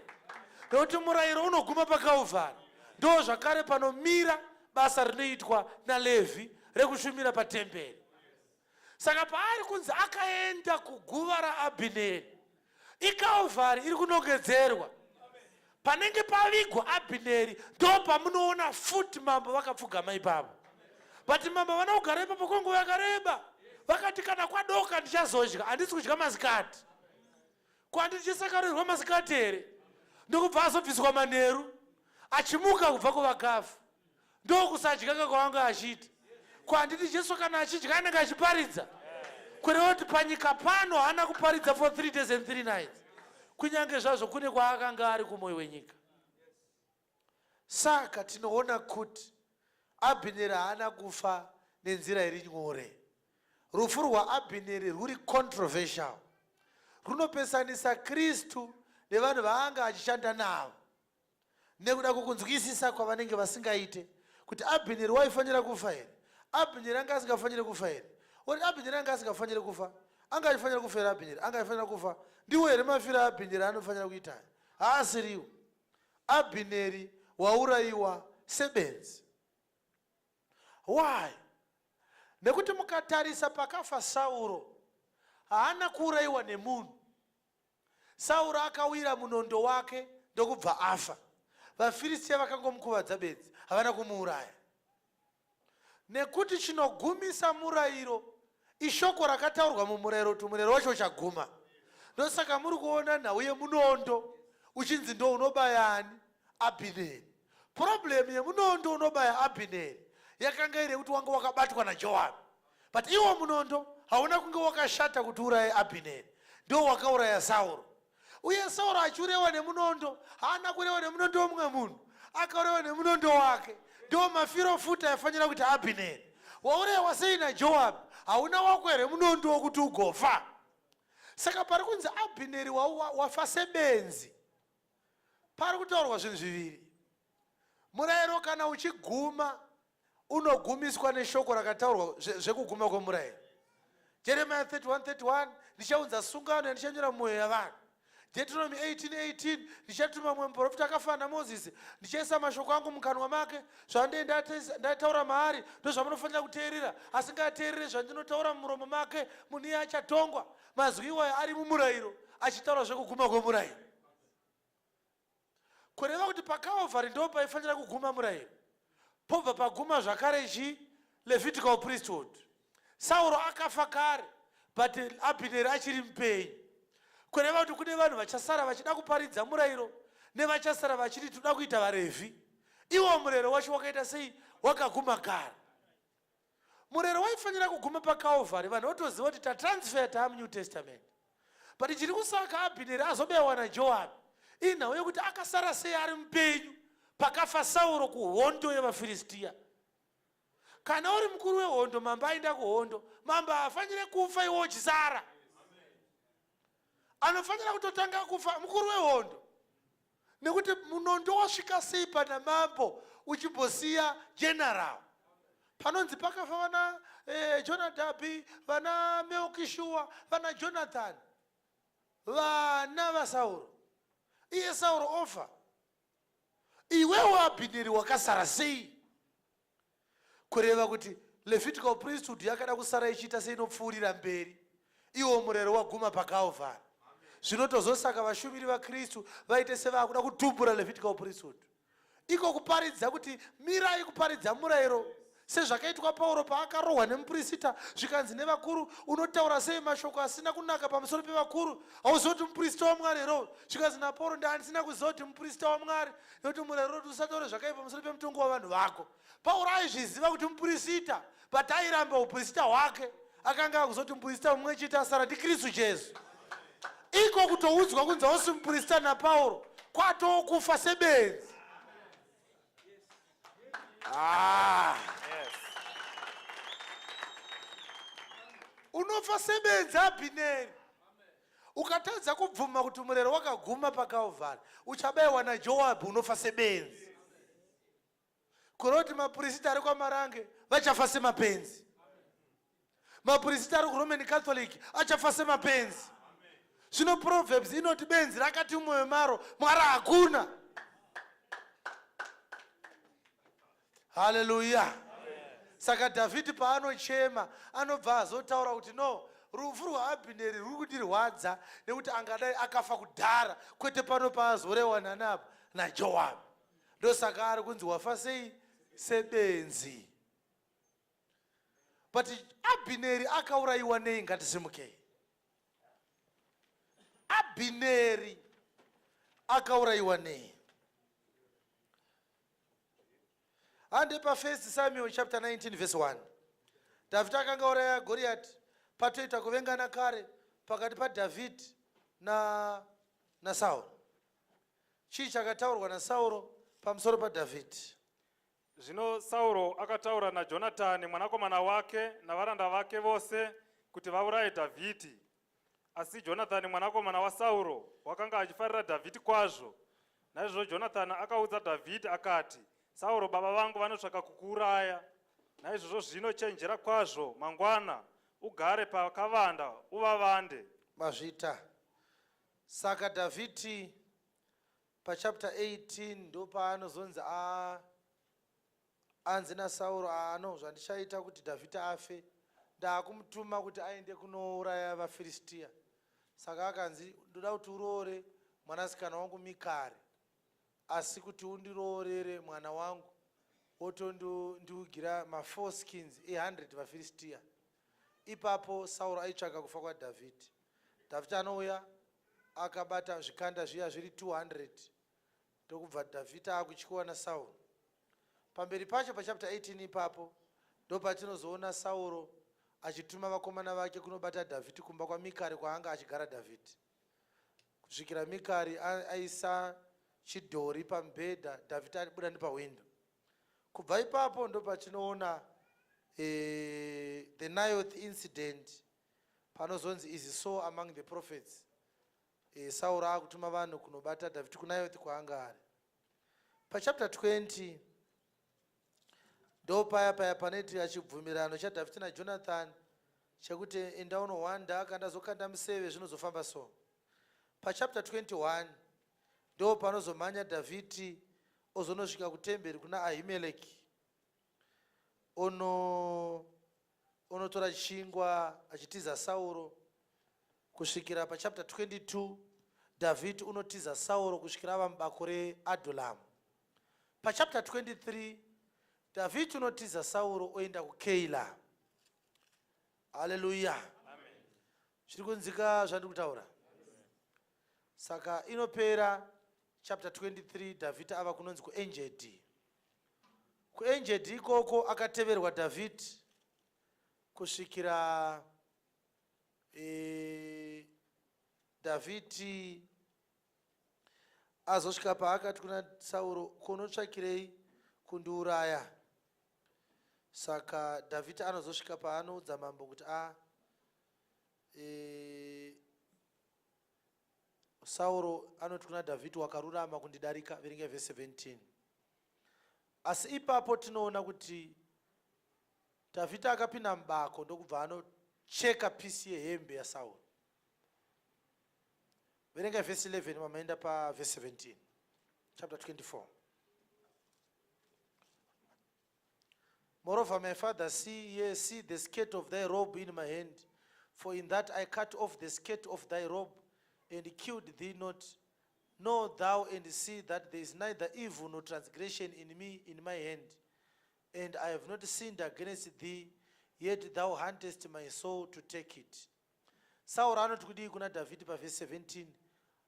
nekuti murayiro unoguma paKalvari, ndo zvakare panomira basa rinoitwa naLevhi rekushumira patemberi. Saka paari kunzi akaenda kuguva raAbhineri, iKalvari iri kunongedzerwa. Panenge pavigwa Abhineri ndo pamunoona futi mambo vakapfugama ipapo. But mambo havana kugara ipapo kwenguva yakareba. Vakati kana kwadoka ndichazodya, handisi kudya masikati. Kwandichisakarirwa masikati here? Ndokubva azobviswa manheru achimuka kubva kuvakafa. Ndokusadya ka kwaanga achiita. Ko handiti Jesu kana achidya anenge achiparidza? Kureva kuti panyika pano haana kuparidza for 3 days and 3 nights. Kunyange zvazvo kune kwaakanga ari kumwoyo wenyika. Saka tinoona kuti Abhineri haana kufa nenzira iri nyore. Rufu rwaAbhineri rwuri controversial. Runopesanisa Kristu nevanhu vaanga achishanda navo nekuda kwokunzwisisa kwavanenge vasingaite kuti Abhineri waifanira kufa here? Abhineri anga asingafanire kufa here? Oti Abhineri anga asingafanire kufa. Anga achifanira kufa here Abhineri? Anga achifanira kufa. Ndiwo here mafiro aAbhineri anofanira kuita aya? Haasiriwo. Abhineri waurayiwa sebenzi. Why? Nekuti mukatarisa pakafa Sauro, haana kuurayiwa nemunhu. Sauro akawira munondo wake ndokubva afa. VaFiristia vakangomukuvadza bedzi, havana kumuuraya. Nekuti chinogumisa murayiro ishoko rakataurwa mumurayiro kuti murayiro wacho uchaguma. Ndosaka muri kuona nhau yemunondo uchinzi ndo unobaya ani? Abhineri. Problem yemunondo unobaya Abhineri yakanga iri yekuti wanga wakabatwa naJoabi. But iwo munondo hauna kunge wakashata kuti uraye Abhineri. Ndo wakauraya Sauro. Uye Sauro achiurewa nemunondo, haana kurewa nemunondo womumwe munhu, akaurewa nemunondo wake. Ndo mafiro futi aifanira kuti Abhineri. Waurewa sei naJoabi? Hauna wako here munondo wokuti ugofa? Saka pari kunzi Abhineri wafa sebenzi. Pari kutaurwa zvinhu zviviri. Murayiro kana uchiguma unogumiswa neshoko rakataurwa zvekuguma kwemurayiro. Jeremiah 31:31 ndichaunza sungano yandichanyora mumwoyo yavanhu. Deuteronomy 18:18 ndichatuma mumwe muprofita akafanana naMozisi, ndichaisa mashoko angu mukanwa make, zvandee ndataura maari ndozvamunofanira kuteerera, asingateerere zvandinotaura mumuromo make, munhu iye achatongwa. Mazwi iwayo ari mumurayiro achitaura zvekuguma kwemurayiro. Kureva kuti paCalvary ndo paifanira kuguma murayiro, pobva paguma zvakare chi Levitical priesthood. Sauro akafa kare, but Abhineri achiri mupenyu. Kureva kuti kune vanhu vachasara vachida kuparidza murayiro nevachasara vachiti toda kuita vaRevhi. Iwo murayiro wacho wakaita sei? Wakaguma kare. Murayiro waifanira kuguma paCalvary, vanhu votoziva kuti tatransfer taamuNew Testament. But chiri kusaka Abhineri azobaiwa naJoabi inhau yekuti akasara sei ari mupenyu pakafa Sauro kuhondo yevaFiristiya. Kana uri mukuru wehondo, mambo aenda kuhondo, mambo haafanire kufa iwe uchisara. Anofanira kutotanga kufa mukuru wehondo, nekuti munondo wasvika sei pana mambo uchimbosiya general. Panonzi pakafa vana Jonadhabhi, vana Melkishua, vana Jonathan, vana vaSauro. Iye Sauro ofa, iwewe Abhineri wakasara sei? Kureva kuti Levitical priesthood yakada kusara ichiita seinopfuurira mberi, iwo murayiro waguma paCalvary. Zvinotozosaka vashumiri vaKristu vaite sevakuda kutumbura Levitical priesthood. Iko kuparidza kuti mirai kuparidza murayiro, sezvakaitwa Pauro paakarohwa nemupurisita zvikanzi nevakuru, unotaura sei mashoko asina kunaka pamusoro pevakuru? Hauzivi kuti mupurisita waMwari here? Zvikanzi naPauro, ndandisina kuziva kuti mupurisita waMwari, nekuti murayiro unoti usataure zvakaipa pamusoro pemutongo wavanhu vako. Pauro aizviziva kuti mupurisita, but airamba upurisita hwake. Akanga akuzoti mupurisita mumwe chete asara ndiKristu Jesu. Iko kutoudzwa kunzi hausi mupurisita naPauro kwatoo kufa sebenzi. Unofa sebenzi Abhineri. Ukatadza kubvuma kuti murayiro wakaguma paCalvary, uchabayiwa naJoabhi, unofa sebenzi. Kureva kuti mapurisita ari kwaMarange vachafa semapenzi. Mapurisita ari kuRoman Catholic achafa semapenzi. Zvino Proverbs inoti benzi rakati mumwoyo maro, Mwari hakuna. Haleluya. Saka Dhavhidhi paanochema anobva azotaura kuti no, rufu rwaAbhineri rwuri kundirwadza nekuti angadai akafa kudhara kwete pano paazorewa nanapa naJoabhi. Ndosaka ari kunzi wafa sei sebenzi. But Abhineri akaurayiwa nei? Ngatisimukei. Abhineri akaurayiwa nei? Hande paFirst Samuel chapter 19 verse 1. Dhavhidhi akanga auraya Goriati, patoita kuvengana kare pakati paDhavhidhi na naSauro. Chii chakataurwa naSauro pamusoro paDhavhidhi? Zvino Sauro akataura naJonatani mwanakomana wake navaranda vake vose kuti vauraye Dhavhidhi. Asi Jonatani mwanakomana waSauro wakanga achifarira Dhavhidhi kwazvo. Naizvozvo Jonatani akaudza Dhavhidhi akati, Sauro baba vangu vanotsvaka kukuuraya. Naizvozvo zvino chenjera kwazvo mangwana, ugare pakavanda uvavande. Mazvita. Saka Dhavhidhi pachapter 18 ndopaanozonzi a anzi naSauro, ano zvandichaita kuti Dhavhidhi afe, ndaakumutuma kuti aende kunouraya vaFiristiya. Saka akanzi, ndoda kuti uroore mwanasikana wangu Mikari, asi kuti undiroorere mwana wangu wotondiugira maforeskins e100 vaFiristiya. Ipapo Sauro aitsvaka kufa kwaDhavhidhi. Dhavhidhi anouya akabata zvikanda zviya zviri 200, ndokubva Dhavhidhi akutyiwa naSauro. Pamberi pacho pachapter 18 ipapo ndopatinozoona Sauro achituma vakomana vake kunobata Dhavhidhi kumba kwaMikari kwaanga achigara Dhavhidhi, kusvikira Mikari aisa chidhori pamubhedha, Dhavhidhi abuda nepahwindo. Kubva ipapo ndopatinoona the Naioth incident, panozonzi is Saul among the prophets? Sauro akutuma vanhu kunobata Dhavhidhi kuNaioth kwaanga ari. Pachapter 20 ndo paya paya panoitika chibvumirano chaDhavhidhi naJonathan chekuti enda unohwanda, kandazokanda museve zvinozofamba. So pachapter 21 ndo panozomhanya Dhavhidhi ozonosvika kutemberi kuna Ahimeleki, onotora chingwa achitiza Sauro, kusvikira pachapter 22 Dhavhidhi unotiza Sauro kusvikira ava mubako reAdhulamu. Pachapter 23 Dhavhidhi unotiza Sauro oenda kuKeila. Haleluya! Zviri kunzika zvandiri kutaura? Saka inopera chapter 23 Dhavhidhi ava kunonzi kuEngedi. KuEngedi ikoko akateverwa Dhavhidhi kusvikira Dhavhidhi azosvika paakati kuna Sauro, "Kunotsvakirei kundiuraya?" Saka Dhavhidhi anozosvika paanoudza mambo kuti a Sauro anoti kuna Dhavhidhi, "Wakarurama kundidarika." Verenga vhesi 17. Asi ipapo tinoona kuti Dhavhidhi akapinda mubako ndokubva anocheka piece yehembe yaSauro. Verenga vhesi 11, mamaenda pavhesi 17, chapter 24. "Moreover, my father, see, yea, see the skirt of thy robe in my hand. For in that I cut off the skirt of thy robe and killed thee not. Know thou and see that there is neither evil nor transgression in me in my hand, and I have not sinned against thee, yet thou huntest my soul to take it." Sauro anoti kudii kuna Dhavhidhi pavhesi 17?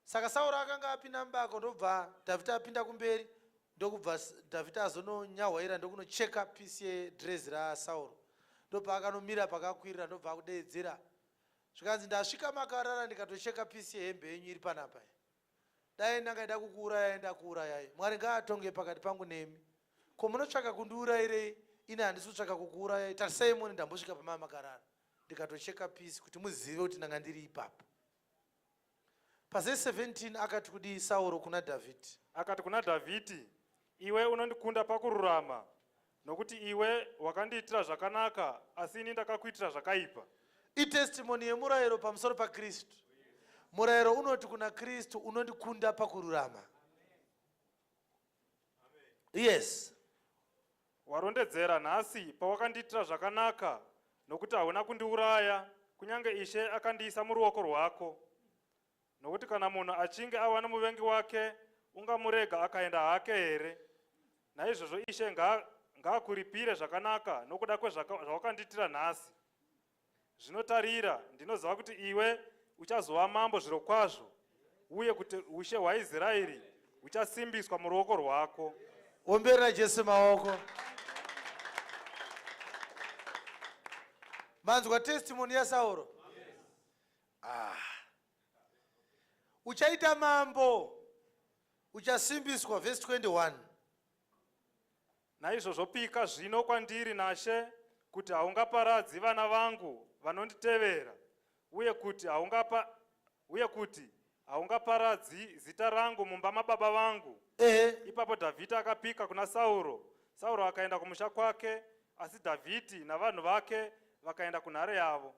Saka Sauro akanga apinda mubako, ndobva Dhavhidhi apinda kumberi, ndokubva Dhavhidhi azononyahwaira ndokunocheka piece yedhirezi raSauro, ndopaakanomira pakakwirira, ndobva akudeedzera, zvikanzi, "Ndasvika makarara ndikatocheka piece yehembe yenyu iri panapa. Dai ndangaida kukuurayai, ndakuurayai. Mwari ngaatonge pakati pangu nemi. Ko munotsvaka kundiurayirei? Ini handisi kutsvaka kukuurayai. Tarisai muni, ndambosvika pamava makarara ndikatocheka piece kuti muzive kuti ndanga ndiri ipapo." Pavhesi 17 akati kudii Sauro kuna Dhavhidhi? Akati kuna Dhavhidhi, "Iwe unondikunda pakururama, nokuti iwe wakandiitira zvakanaka, asi ini ndakakuitira zvakaipa." Itestimony yemurayiro pamusoro paKristu. Murayiro unoti kuna Kristu, "Unondikunda pakururama." Yes. Warondedzera nhasi pawakandiitira zvakanaka, nokuti hauna kundiuraya, kunyange Ishe akandiisa muruoko rwako. Nokuti kana munhu achinge awana muvengi wake, ungamurega akaenda hake here? Naizvozvo Ishe ngaakuripire zvakanaka nokuda kwezvawakandiitira nhasi. Zvino tarira, ndinoziva kuti iwe uchazova mambo zvirokwazvo, uye kuti ushe hwaIsraeri huchasimbiswa muruoko rwako. Omberera Jesu maoko. Manzwa testimony yaSauro? Ah. Uchaita mambo, uchasimbiswa, verse 21. Naizvozvo pika zvino kwandiri naShe kuti haungaparadzi vana vangu vanonditevera, uye kuti haungapa uye kuti haungaparadzi zita rangu mumba mababa vangu. Ehe. Ipapo Dhavhidhi akapika kuna Sauro. Sauro akaenda kumusha kwake, asi Dhavhidhi navanhu vake vakaenda kunhare yavo.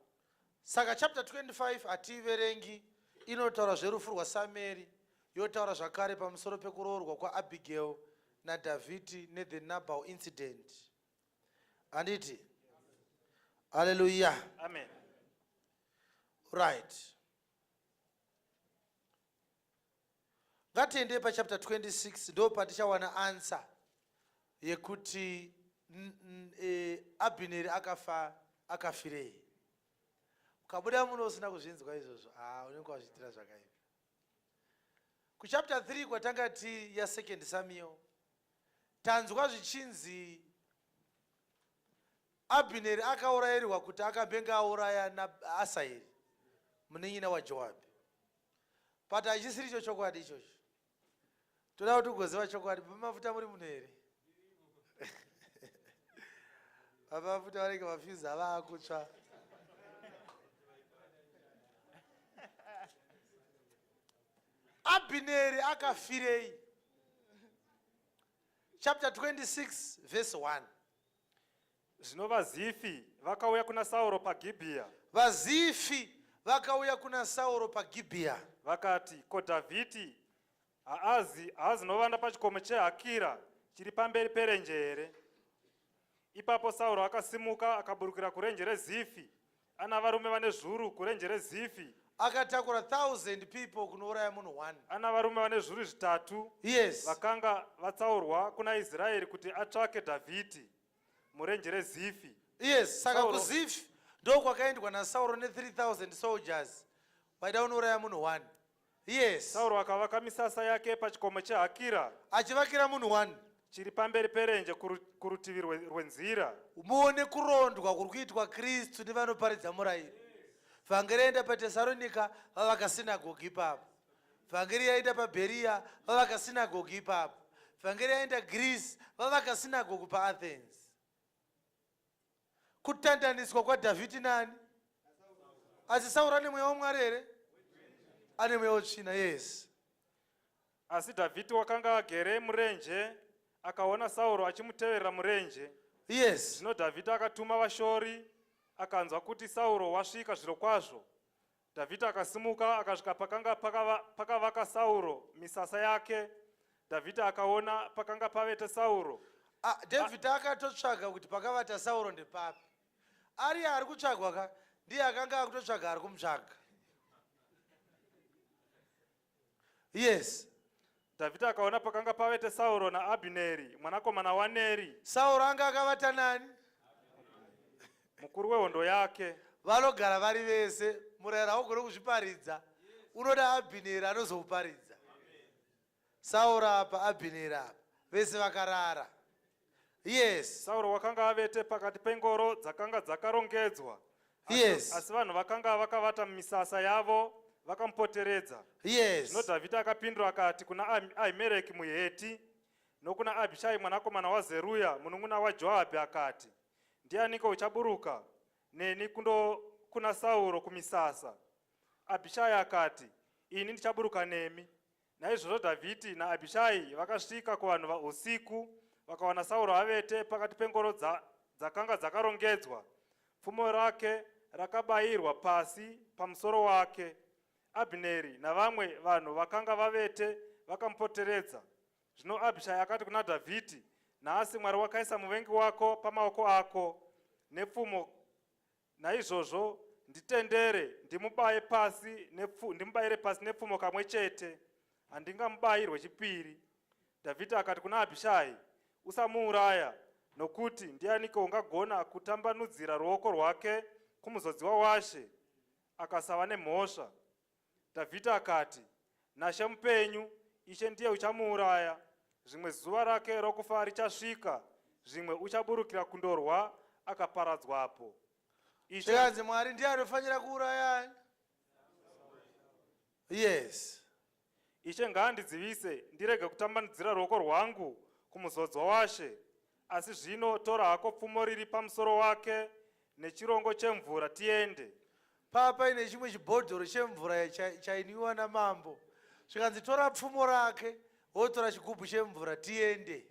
Saka chapter 25 hatiiverengi, inotaura zverufu rwaSameri, yotaura zvakare pamusoro pekuroorwa kwaAbigail naDhavhidhi nethe Nabal incident. Handiti? Hallelujah. Amen. Right. Ngatiendei pachapter 26 ndo patichawana answer yekuti Abhineri akafa akafirei. Ukabuda muno usina kuzvinzwa izvozvo, ah, unenge wazviitira zvakaipa. Kuchapter 3 kwatanga tiri yasecond Samuel, tanzwa zvichinzi Abhineri akaurayirwa kuti akambenge auraya naAsaeri munin'ina waJoabhi. But hachisiri icho chokwadi ichocho. Toda kuti ugoziva chokwadi. Baba Mafuta muri muno here? Baba Mafuta vanenge mafuse ava akutsva. Abhineri akafirei? Chapter 26 verse 1. Zvino vaZifi vakauya kuna Sauro paGibhiya. VaZifi vakauya kuna Sauro paGibhiya. Vakati, Ko Dhavhidhi haazi haazinovanda pachikomo cheHakira chiri pamberi perenje here? Ipapo Sauro akasimuka akaburukira kurenje reZifi ana varume vane zvuru kurenje reZifi. Akatakura 1000 people kunouraya munhu one. Ana varume vane zvuru zvitatu. Yes. Vakanga vatsaurwa kuna Israeri kuti atsvake Dhavhidhi murenje reZifi. Yes, saka kuZifi ndokwakaendwa naSauro ne3000 soldiers vaida kunouraya munhu one. Yes. Sauro akavaka misasa yake pachikomo cheHakira. Achivakira munhu one. Chiri pamberi perenje kurutivi rwenzira. Muone kurondwa kuri kuitwa Kristu nevanoparidza murayiro. Vhangeri yaenda paTesaronika vavaka sinagogi ipapo. Vhangeri yaenda paBheria vavaka sinagogi ipapo. Vhangeri yaenda Greece vavaka sinagogi paAthens. Kutandaniswa kwaDhavhidhi nani? Asi Sauro ane mweya waMwari here? Ane mweya wetsvina, yes. Asi Dhavhidhi wakanga agere murenje, akaona Sauro achimuteverera murenje. Yes. Zvino Dhavhidhi akatuma vashori, akanzwa kuti Sauro wasvika zvirokwazvo. Dhavhidhi akasimuka akasvika pakanga pakavaka Sauro misasa yake. Dhavhidhi akaona pakanga pavete Sauro. Ah, David akatotsvaga kuti pakavata Sauro ndepapi. Ari ari kutsvagwa ka ndiye akanga akutotsvaga ari kumutsvaga. Yes. Dhavhidhi akaona pakanga pavete Sauro naAbhineri mwanakomana waNeri. Sauro anga akavata nani? Mukuru wehondo yake. Vanogara vari vese. Murayiro haugone kuzviparidza. Unoda Abhineri anozouparidza. Sauro apa, Abhineri apa. Vese vakarara. Yes. Sauro wakanga avete pakati pengoro dzakanga dzakarongedzwa. Yes. Asi vanhu vakanga vakavata mumisasa yavo vakamupoteredza. Yes. Zvino Dhavhidhi akapindura akati kuna Ahimereki muHeti nokuna Abhishai mwanakomana waZeruya munun'una waJoabhi akati, Ndianiko uchaburuka neni kundo kuna Sauro kumisasa? Abhishai akati, Ini ndichaburuka nemi. Naizvozvo Dhavhidhi naAbhishai vakasvika kuvanhu usiku, vakawana Sauro avete pakati pengoro dzakanga dzakarongedzwa, pfumo rake rakabayirwa pasi pamusoro wake. Abhineri navamwe vanhu vakanga vavete vakamupoteredza. Zvino Abhishai akati kuna Dhavhidhi, Nhasi Mwari wakaisa muvengi wako pamaoko ako nepfumo. Naizvozvo nditendere ndimubaye pasi nepfu, ndimubayire pasi nepfumo kamwe chete, handingamubayi rwechipiri. Dhavhidhi akati kuna Abhishai, Usamuuraya, nokuti ndianiko ungagona kutambanudzira ruoko rwake kumuzodziwa waShe akasava nemhosva? Dhavhidhi akati, NaShe mupenyu, Ishe ndiye uchamuuraya, zvimwe zuva rake rokufa richasvika, zvimwe uchaburukira kundorwa akaparadzwapo. Ishe Zvikanzi Mwari ndiye anofanira kuuraya. Yes. Ishe ngaandidzivise ndirege kutambanudzira ruoko rwangu kumuzodzwa waShe. Asi zvino tora hako pfumo riri pamusoro wake nechirongo chemvura tiende. Paa paine chimwe chibhodhoro chemvura chainwiwa namambo. Zvikanzi tora pfumo rake wotora chigubhu chemvura tiende.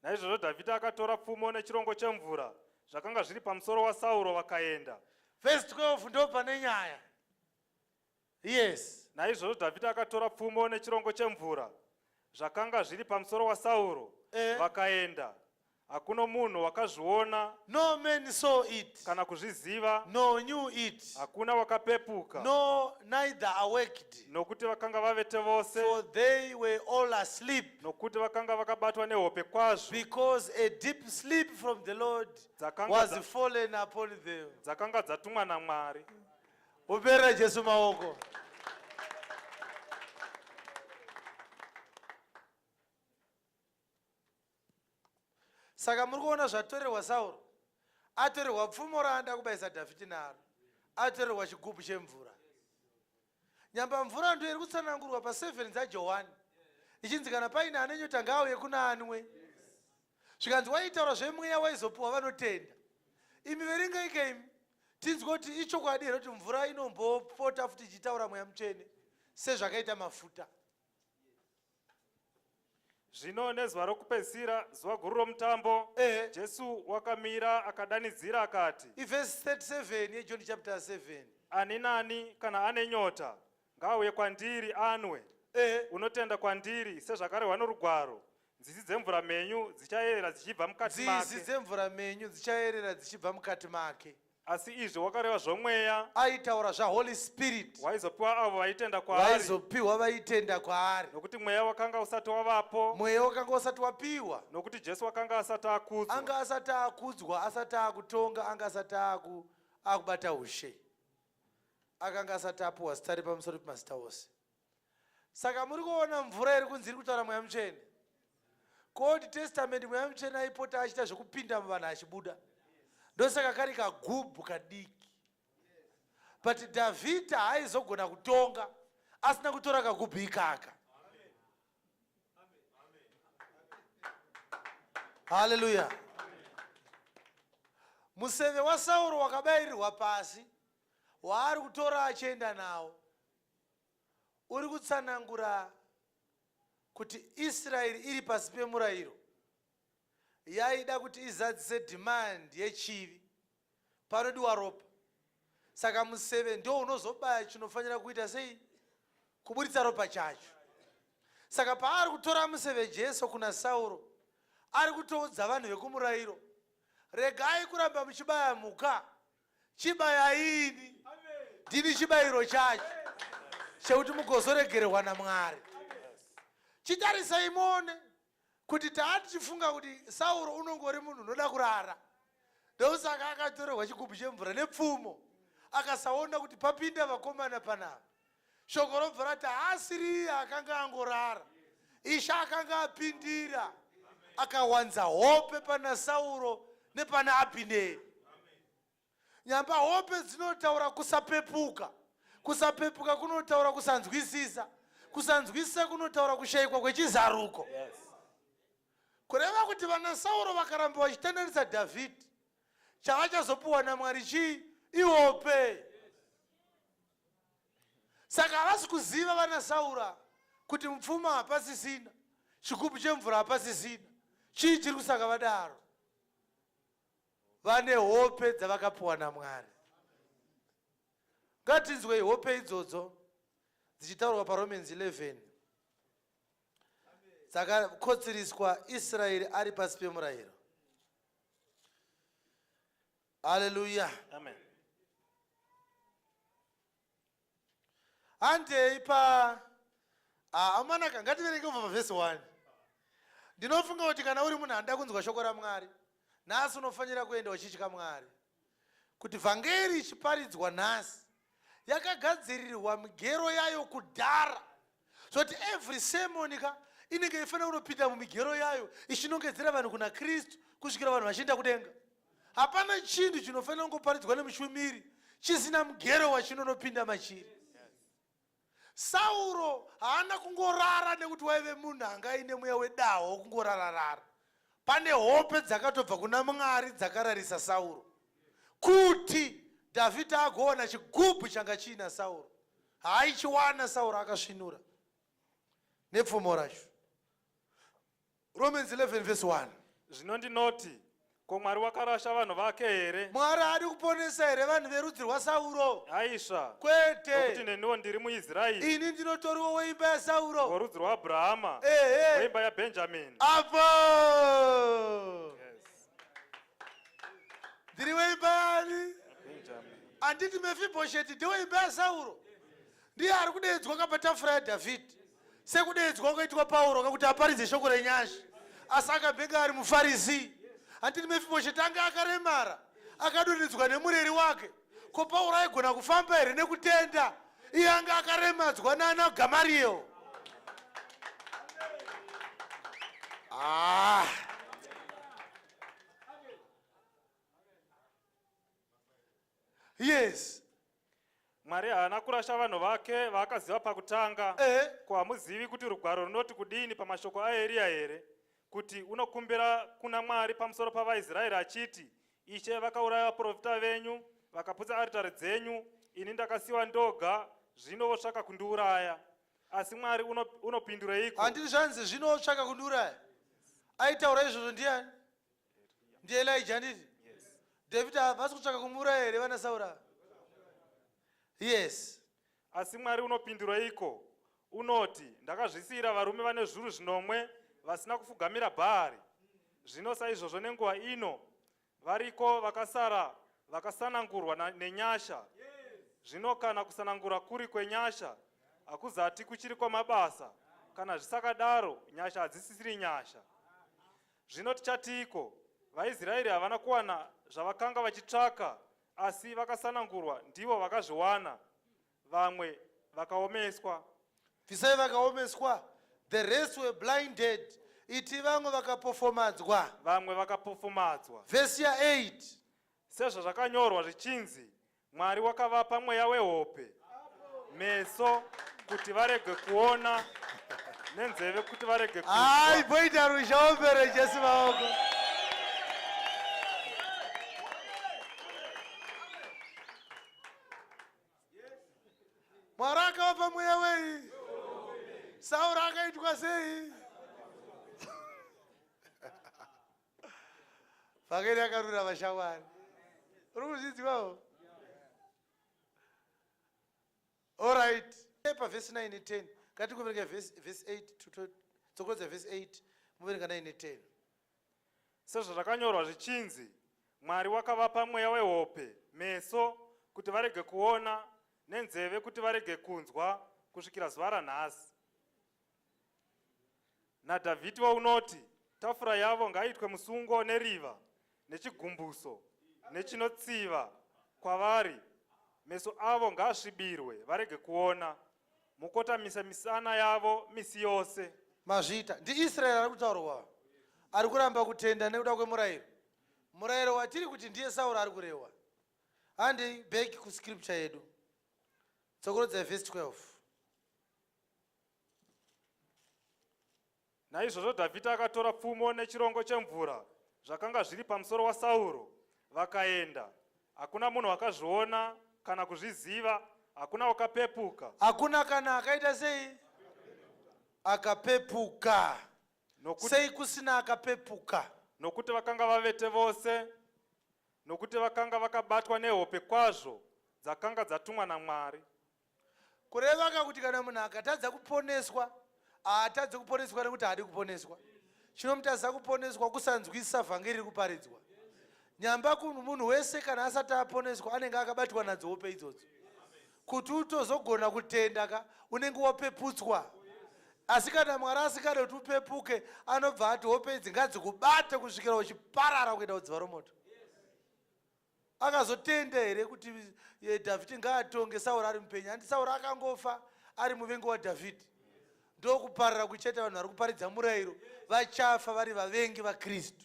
Naizvozvo Dhavhidhi akatora pfumo nechirongo chemvura zvakanga zviri pamusoro waSauro vakaenda. Verse 12 ndo pane nyaya. Yes. Naizvozvo Dhavhidhi akatora pfumo nechirongo chemvura zvakanga zviri pamusoro waSauro Eh. vakaenda. Hakuno munhu wakazviona No man saw it, kana kuzviziva, nor knew it, hakuna wakapepuka, no neither awaked, nokuti vakanga vavete vose, for they were all asleep, nokuti vakanga vakabatwa nehope kwazvo, because a deep sleep from the Lord dzakanga was dza- fallen upon them. dzakanga dzatumwa naMwari. Uperera Jesu maoko. Saka muri kuona zvatorerwa Sauro. Atorerwa pfumo raanda kubayisa Dhavhidhi naro. Atorerwa chigubhu chemvura. Nyamba mvura ndiyo iri kutsanangurwa pa 7 dzaJohani. Ichinzi kana paine ane nyota ngaauye kuna anwe. Zvikanzi waitaura zvemweya waizopiwa vanotenda. Imi verengaika imi tinzwe kuti ichokwadi here kuti mvura inombopota futi ichitaura mweya mutsvene sezvakaita mafuta. Zvino nezuva rokupedzisira, zuva guru romutambo, Ehe. Jesu wakamira akadanidzira akati, Ivhesi 37 yeJohn chapter 7. Ani nani kana ane nyota, ngaauye kwandiri anwe. Ehe. Unotenda kwandiri, sezvakarehwa norugwaro, nzizi dzemvura mhenyu dzichayerera dzichibva mukati Nzizi make. dzemvura mhenyu dzichayerera dzichibva mukati make. Asi izvi wakareva zvomweya Aitaura zvaHoly Spirit waizopiwa avo vaitenda kwaari, vaizopiwa vaitenda kwaari. nokuti mweya wakanga usati wavapo, Mweya wakanga usati wapiwa, nokuti Jesu wakanga asati akudzwa. anga asati akudzwa, asati akutonga, anga asati aku, akubata ushe. Akanga asati apiwa zita repamusoro pemazita ose. Saka muri kuona mvura iri kunzi iri kutaura Mweya Mutsvene. KuOld Testament Mweya Mutsvene aipota achiita zvekupinda muvanhu achibuda. Ndosaka kari kagubhu kadiki. But Dhavhidha haaizogona kutonga asina kutora kagubhu ikaka. Haleluya. Museve waSauro wakabayirirwa pasi waari kutora achienda nawo uri kutsanangura kuti Israeri iri pasi pemurayiro yaida kuti izadzise demand yechivi panodiwa ropa saka museve ndo unozobaya chinofanira kuita sei kuburitsa ropa chacho saka paari kutora museve Jesu kuna Sauro ari kutoudza vanhu vekumurayiro regai kuramba muchibaya mhuka Chibayai ini, ndini chibayiro chacho chekuti mugozoregererwa naMwari. Chitarisai muone kuti taa tichifunga kuti Sauro unongori munhu unoda kurara, ndosaka akatorerwa chigubhu chemvura nepfumo, akasaona kuti papinda vakomana panapa. Shoko robva rati haasiriye akanga angorara, Ishe akanga apindira akawanza hope pana Sauro nepana Abhineri. Nyamba hope dzinotaura kusapepuka, kusapepuka kunotaura kusanzwisisa, kusanzwisisa kunotaura kushayikwa kwechizaruko. Yes. Kureva kuti vana Sauro vakaramba vachitandanisa Dhavhidhi, chavachazopiwa naMwari chii? Ihope. Saka havasi kuziva vana Sauro kuti mupfuma hapasisina, chigubhu chemvura hapasisina. Chii chiri kusaka vadaro? Vane hope dzavakapiwa naMwari. Ngatinzwei hope idzodzo dzichitaurwa paRomans 11. Dzakakotsiriswa Israeri ari pasi pemurayiro. Haleluya. Amen. Handei pa ah, amanaka ngativerenge kubva pavhesi 1. Ndinofunga kuti kana uri munhu anoda kunzwa shoko raMwari, nhasi unofanira kuenda uchitya Mwari. Kuti vhangeri ichiparidzwa nhasi yakagadzirirwa migero yayo kudhara. Zoti every sermon ka inenge ifanira kunopinda mumigero yayo ichinongedzera vanhu kuna Kristu kusvikira vanhu vachienda kudenga. Hapana chinhu chinofanira kungoparidzwa nemushumiri chisina mugero wachinonopinda machiri. Sauro haana kungorara nekuti waive munhu anga aine mweya wedaho wokungorararara. Pane hope dzakatobva kuna Mwari dzakararisa Sauro kuti Dhavhidhi agowana chigubhu changa chiina Sauro. Haaichiwana Sauro akasvinura nepfumo racho. Romans 11 verse 1. Zvino ndinoti, ko Mwari wakarasha vanhu vake here? Mwari haadi kuponesa here vanhu verudzi rwaSauro? Aisva. Kwete. Nokuti neniwo ndiri muIsraeri. Ini ndinotoriwo weimba yaSauro. Worudzi rwaAbrahama. Ehe. Weimba yaBhenjamini. Apo. Yes. Ndiri weimba yani? Benjamin. Handiti Mefibhosheti ndeweimba yaSauro? Ndiye ari kudeedzwa ka patafura yaDhavhidhi sekudeedzwa kwakaitwa Pauro kakuti aparidze shoko renyasha, asi akambenge ari muFarisi. Handiti Mefibhosheti anga akaremara, akadonhedzwa nemureri wake. Ko Pauro aigona kufamba here nekutenda iye anga akaremadzwa nana Gamariel? Ah. Yes. Mwari haana kurasha vanhu vake vaakaziva pakutanga. Ehe. Ko hamuzivi kuti rugwaro runoti kudini pamashoko aEriya here? Kuti unokumbira kuna Mwari pamusoro pavaIsraeri achiti, Ishe vakauraya vaprofita venyu, vakaputsa aritari dzenyu, ini ndakasiwa ndoga, zvino votsvaka kundiuraya. Asi Mwari uno, unopindureiko? Handiti zvanzi zvino votsvaka kundiuraya? Aitaura izvozvo ndiani? ndiElija handiti? David havasi kutsvaka kumuuraya here vana Sauro ava? Yes. Asi Mwari unopindureiko? Unoti, Ndakazvisiyira varume vane zvuru zvinomwe vasina kufugamira Bhaari. Zvino saizvozvo nenguva ino variko vakasara vakasanangurwa nenyasha. Zvino kana kusanangura kuri kwenyasha, hakuzati kuchiri kwamabasa. Kana zvisakadaro, nyasha hadzisisiri nyasha. Zvino tichatiiko? VaIsraeri havana kuwana zvavakanga vachitsvaka, asi vakasanangurwa ndivo vakazviwana, vamwe vakaomeswa. Bvisai vakaomeswa, the rest were blinded. Iti vamwe vakapofomadzwa. Vamwe vakapofomadzwa. Vhesi ya8. Sezvazvakanyorwa zvichinzi, Mwari wakavapa mweya wehope, meso kuti varege kuona, nenzeve kuti varege kunzwa. Hayi poita ruzha ombere Jesu maoko. Mwari akavapa mweya wei? Sauro akaitwa sei? Vhangeri yakarurama shamwari. Uri kuzvinzwawo? Alright. Pa verse 9 ne 10. Ngatikuverenga verse verse 8 tsokorodza verse 8 muverenga 9 ne 10. Sezvazvakanyorwa zvichinzi, Mwari wakavapa mweya wehope, meso kuti varege kuona, nenzeve kuti varege kunzwa, kusvikira zuva ranhasi. NaDhavhidhiwo unoti, Tafura yavo ngaiitwe musungo neriva, nechigumbuso, nechinotsiva kwavari, meso avo ngaasvibirwe, varege kuona, mukotamise misana yavo misi yose. Mazviita. NdiIsraeri ari kutaurwa ari kuramba kutenda nekuda kwemurayiro. Murayiro watiri kuti ndiye Sauro ari kurehwa. Handei back kuscripture yedu. Tsokorodzai verse 12. Naizvozvo Dhavhidhi akatora pfumo nechirongo chemvura zvakanga zviri pamusoro waSauro, vakaenda. Hakuna munhu wakazviona kana kuzviziva, hakuna wakapepuka. Hakuna kana akaita sei? Akapepuka. Nokuti, Sei kusina akapepuka? nokuti vakanga vavete vose, nokuti vakanga vakabatwa nehope kwazvo dzakanga dzatumwa naMwari. Kureva ka kuti kana munhu akatadza kuponeswa Haatadzi kuponeswa nekuti haadi kuponeswa. Chinomutadzisa kuponeswa kusanzwisisa vhangeri riri kuparidzwa. Nyamba munhu wese kana asati aponeswa anenge akabatwa nadzo hope idzodzo. Kuti utozogona kutenda ka unenge wapeputswa. Asi kana Mwari asingade kuti upepuke anobva ati hope idzi ngadzikubate kusvikira uchiparara kuenda kudziva romoto. Akazotenda here kuti eh, Dhavhidhi ngaatonge Sauro ari mupenyu? Handi Sauro akangofa ari muvengi waDhavhidhi. Ndokuparara kuchaita vanhu vari kuparidza murayiro vachafa vari vavengi vaKristu.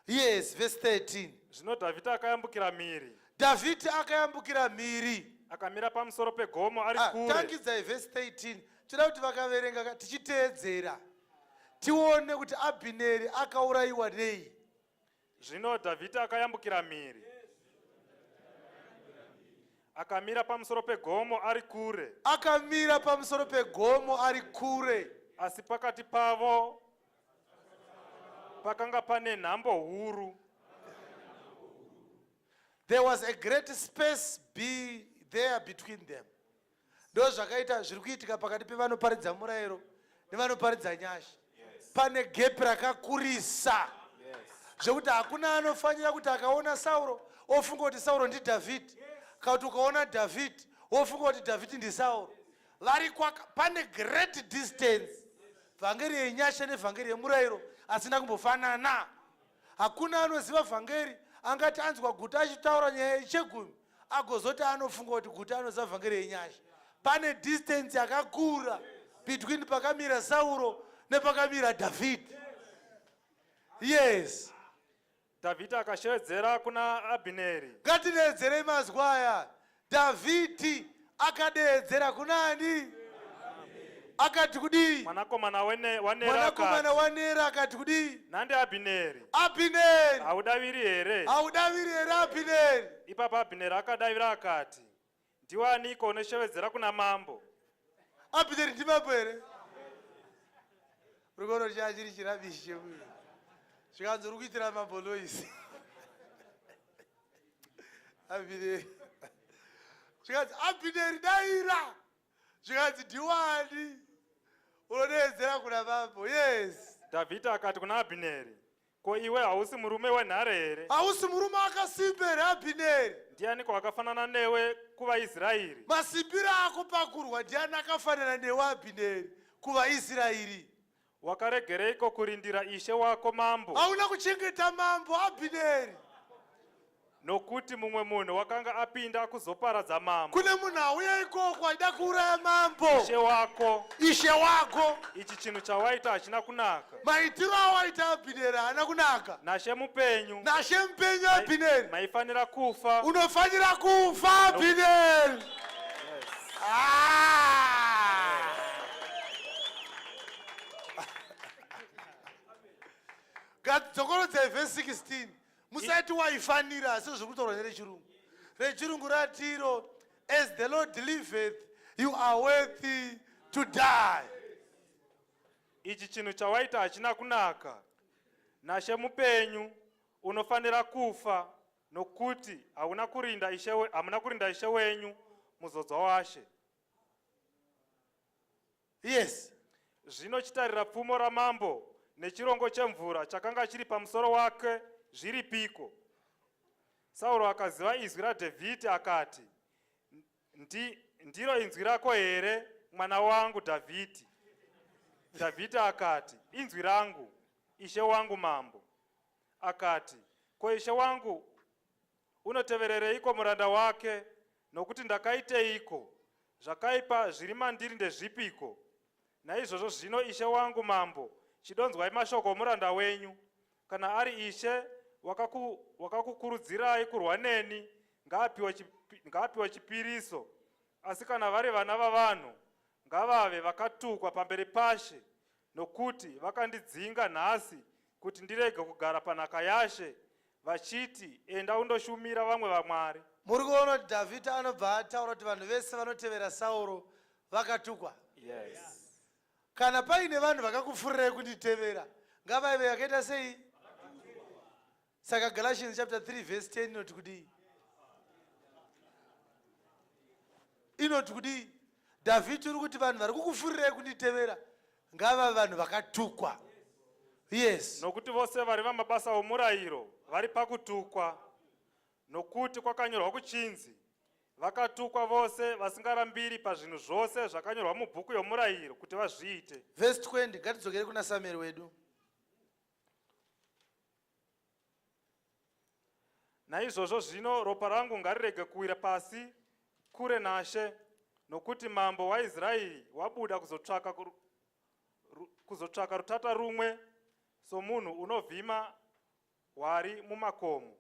Yes, verse 13. Zvino Dhavhidhi akayambukira mhiri. Dhavhidhi akayambukira mhiri. Akamira pamusoro pegomo ari ah, kure. Tangidzai verse 13. Toda kuti vakaverenga tichiteedzera tione kuti Abhineri akaurayiwa nei. Zvino Dhavhidhi akayambukira mhiri, akamira pamusoro pegomo ari kure. Akamira pamusoro pegomo ari kure. Asi pakati pavo pakanga pane nhambo huru. There was a great space be there between them. Ndozvakaita zviri kuitika pakati pevanoparidza murayiro nevanoparidza nyasha. Pane gap rakakurisa zvekuti hakuna anofanira kuti akaona Sauro ofunga kuti Sauro ndiDhavhidhi, kana kuti ukaona Dhavhidhi wofunga kuti Dhavhidhi ndiSauro. Vari kwaka pane great distance. Vhangeri yenyasha nevhangeri yemurayiro asina kumbofanana. Hakuna anoziva vhangeri angati anzwa guta achitaura nyaya yechegumi agozoti anofunga kuti guta anoziva vhangeri yenyasha. Pane distance yakakura between pakamira Sauro nepakamira Dhavhidhi. Yes. Dhavhidhi akashevedzera kuna Abhineri. Ngatideedzerei mazwi aya. Dhavhidhi akadeedzera kuna ani? Akati kudii? Mwanakomana waNeri Mwanakomana waNeri akati kudii? Nandi Abhineri. Abhineri. Haudaviri here? Haudaviri here Abhineri? Ipapo Abhineri akadavira akati, Ndiwe aniko unoshevedzera kuna mambo? Abhineri ndimambo here? Uri kuona kuti chachiri chirabishi chemuyo. Zvikanzi uri kuitira mambo noise. Abhineri. Zvikanzi Abhineri daira. Zvikanzi ndiwani unodeedzera kuna mambo. Yes. Dhavhidhi akati kuna Abhineri, Ko iwe hausi murume wenhare here? Hausi murume akasimba here Abhineri? Ndianiko akafanana newe kuvaIsraeri? Masimbiro ako pakurwa ndiani akafanana newe Abhineri kuvaIsraeri? Wakaregereiko kurindira ishe wako mambo? Hauna kuchengeta mambo Abhineri. Nokuti mumwe munhu wakanga apinda kuzoparadza mambo. Kune munhu auya ikoko aida kuuraya mambo. Ishe wako. Ishe wako. Ichi chinhu chawaita hachina kunaka. Maitiro awaita Abhineri haana kunaka. Nashe mupenyu. Nashe mupenyu Abhineri. Maifanira kufa. Unofanira kufa Abhineri. Yes. Ah! Ngatidzokorodzai verse 16. Musati waifanira asi zviri kutaurwa nerechirungu. Rechirungu ratiro as the Lord liveth you are worthy to die. Ichi chinhu chawaita hachina kunaka. Nashe mupenyu unofanira kufa nokuti hauna kurinda ishe hamuna kurinda ishe wenyu muzodzwa washe. Yes. Zvino chitarira pfumo ramambo nechirongo chemvura chakanga chiri pamusoro wake zviripiko? Sauro akaziva izwi raDhavhidhi akati, Ndi, ndiro inzwi rako here mwana wangu Dhavhidhi? Dhavhidhi akati, Inzwi rangu, ishe wangu mambo. Akati, Ko ishe wangu Unoteverereiko muranda wake? Nokuti ndakaiteiko? Zvakaipa zviri mandiri ndezvipiko? Naizvozvo zvino, ishe wangu mambo, chidonzwai mashoko omuranda wenyu. Kana ari ishe wakakukurudzirai kurwa neni, ngaapiwe chipiriso. Asi kana vari vana vavanhu, ngavave vakatukwa pamberi paShe, nokuti vakandidzinga nhasi kuti ndirege kugara panhaka yaShe, vachiti, Enda undoshumira vamwe vamwari. Muri kuona kuti Dhavhidhi anobva ataura kuti vanhu vese vanotevera Sauro vakatukwa. Yes. Kana paine vanhu vakakufurirai kunditevera, ngavaive yakaita sei? Saka Galatians chapter 3 verse 10 inoti kudii? Inoti kudii? Dhavhidhi uri kuti vanhu vari kukufurirai kunditevera. Ngava vanhu vakatukwa. Yes. Nokuti vose vari vamabasa omurayiro vari pakutukwa, nokuti kwakanyorwa kuchinzi, Vakatukwa vose vasingarambiri pazvinhu zvose zvakanyorwa mubhuku yomurayiro kuti vazviite. Verse 20, ngatidzokere kuna Samueri wedu. Naizvozvo zvino ropa rangu ngarirege kuwira pasi kure naShe, nokuti mambo waIsraeri wabuda kuzotsvaka kuzotsvaka rutata rumwe somunhu unovhima hwari mumakomo.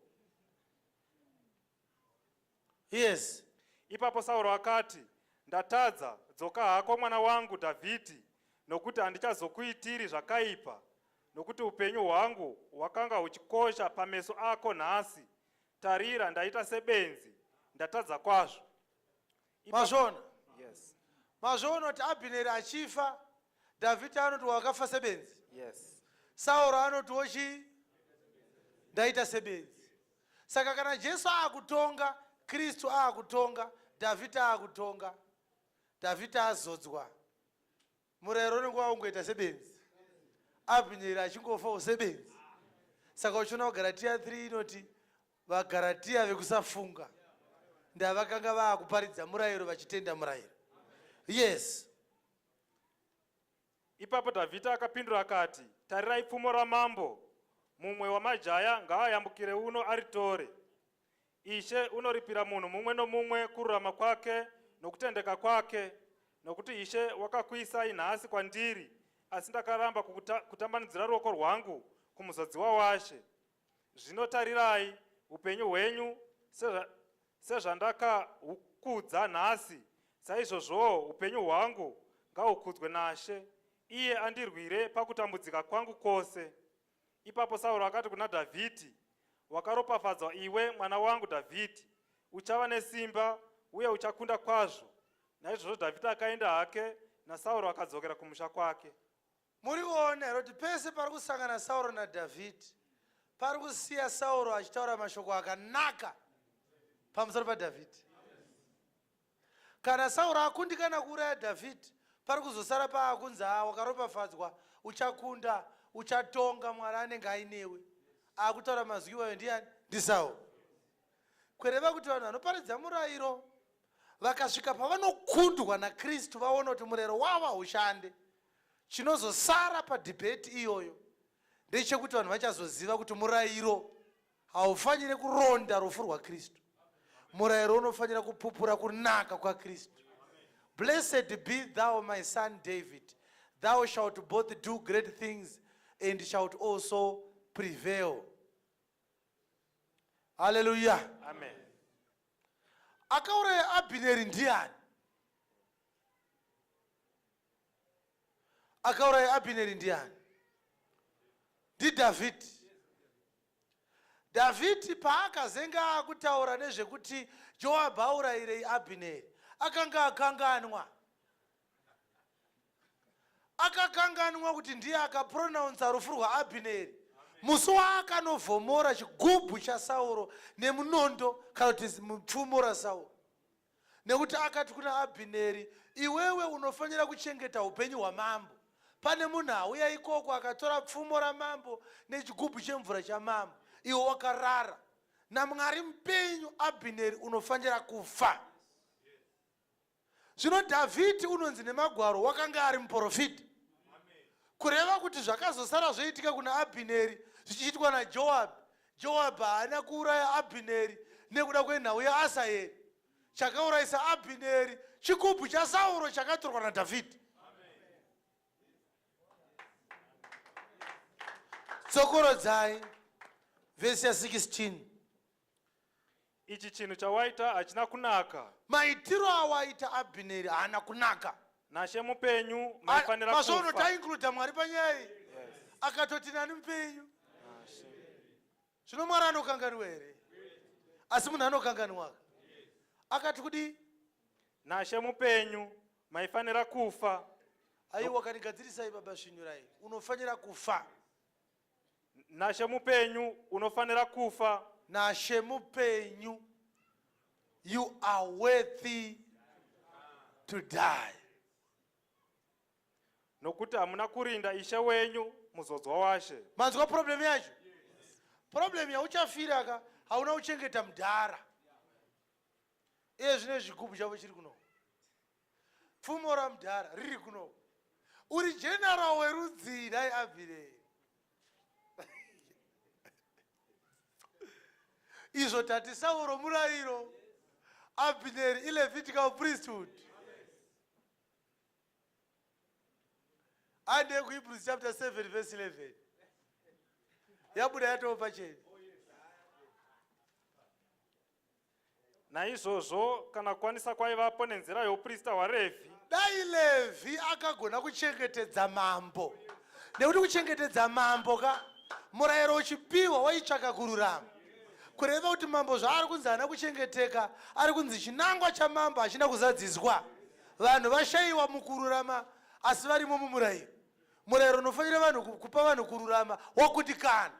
Yes. Ipapo Sauro akati, Ndatadza, dzoka hako mwana wangu Dhavhidhi, nokuti handichazokuitiri zvakaipa, nokuti upenyu hwangu hwakanga huchikosha pameso ako nhasi. Tarira, ndaita sebenzi, ndatadza kwazvo. Mazviona? Yes. Mazviona kuti Abhineri achifa, Dhavhidhi anoti wakafa sebenzi. Yes. Sauro anoti wochi ndaita sebenzi. Saka kana Jesu akutonga, Kristu akutonga, Dhavhidhi akutonga, Dhavhidhi azodzwa. Murayiro unenge waungoita sebenzi. Abhineri achingofawo sebenzi. Saka uchiona kuGaratiya 3 inoti VaGaratiya vekusafunga ndavakanga vaakuparidza murayiro vachitenda murayiro. Yes. Ipapo Dhavhidhi akapindura akati, Tarirai pfumo ramambo, mumwe wamajaya ngaayambukire uno aritore. Ishe unoripira munhu mumwe nomumwe kururama kwake nokutendeka kwake, nokuti Ishe wakakuisai nhasi kwandiri, asi ndakaramba kutambanudzira ruoko rwangu kumuzodziwa waShe. Zvino tarirai, upenyu hwenyu sezvandakahukudza nhasi, saizvozvowo upenyu hwangu ngahukudzwe naShe, iye andirwire pakutambudzika kwangu kwose. Ipapo Sauro akati kuna Dhavhidhi, Wakaropafadzwa iwe, mwana wangu Dhavhidhi, uchava nesimba uye uchakunda kwazvo. Naizvozvo Dhavhidhi akaenda hake, naSauro akadzokera kumusha kwake. Muri kuona here kuti pese pari kusangana Sauro naDhavhidhi, pari kusiya Sauro achitaura mashoko akanaka pamusoro paDhavhidhi? Kana Sauro akundikana kuuraya Dhavhidhi, pari kuzosara paakunzi haa wakaropafadzwa, uchakunda, uchatonga, Mwari anenge ainewe. Akutaura mazwi iwayo ndiani? NdiSauro. Kureva kuti vanhu vanoparidza murayiro vakasvika pavanokundwa naKristu vaona kuti murayiro wavo haushande, chinozosara padhibheti iyoyo ndechekuti vanhu vachazoziva kuti murayiro haufanire kuronda rufu rwaKristu. Murayiro unofanira kupupura kunaka kwaKristu. Blessed be thou my son David, thou shalt both do great things and shalt also prevail. Hallelujah. Amen. Akauraya Abhineri ndiani? Akauraya Abhineri ndiani? NdiDhavhidhi. Dhavhidhi paakazenge akutaura nezvekuti Joabhu aurayirei Abhineri, akanga akanganwa. Akakanganwa kuti ndiye akapronounsa rufu rwaAbhineri musi waakanovhomora chigubhu chaSauro nemunondo kana kuti pfumo raSauro. Nekuti akati kuna Abhineri, Iwewe unofanira kuchengeta upenyu hwamambo. Pane munhu auya ikoko akatora pfumo ramambo nechigubhu chemvura chamambo, iwe wakarara. NaMwari mupenyu, Abhineri, unofanira kufa. Zvino Dhavhidhi unonzi neMagwaro wakanga ari muprofita. Kureva kuti zvakazosara zvoitika kuna Abhineri zvichiitwa naJoabhi. Joabhi haana kuuraya Abhineri nekuda kwenhau yaAsaheri. Chakaurayisa Abhineri chigubhu chaSauro chakatorwa naDhavhidhi. Dzokorodzai vhesi ya 16. Ichi chinhu chawaita hachina kunaka. Maitiro awaita Abhineri haana kunaka. Nashe mupenyu maifanira kufa. Mazvono taincluda Mwari panyaya iyi. Akatoti nani mupenyu? Zvino Mwari anokanganwa here? Asi munhu anokanganwaka. Akati kudii? Nashe mupenyu maifanira kufa. Aiwa kanigadzirisai baba svinyurai. Unofanira kufa. Nashe mupenyu unofanira kufa. Nashe mupenyu you are worthy to die. Nokuti hamuna kurinda ishe wenyu, muzodzwa waShe. Manzwa problem yacho? Problem yauchafira ka, hauna kuchengeta mudhara. Iye zvino zvigubhu chavo chiri kunoko, pfumo ramudhara riri kunoko. Uri general werudzii dai abvirei? Izvo tati Sauro murayiro, Abhineri iLevitical priesthood. Ande kuHebrews chapter 7 verse 11 yabuda yatova pachena. Naizvozvo kana kukwanisa kwaivapo nenzira youprista hwaRevhi, Dai Levhi akagona kuchengetedza mambo, nekuti kuchengetedza mambo ka, murayiro uchipiwa waitsvaka kururama, kureva kuti mambo zvaari kunzi haana kuchengeteka, ari kunzi chinangwa chamambo hachina kuzadziswa. Vanhu vashayiwa mukururama asi varimo mumurayiro. Murayiro unofanira vanhu kupa vanhu kururama wakundikana.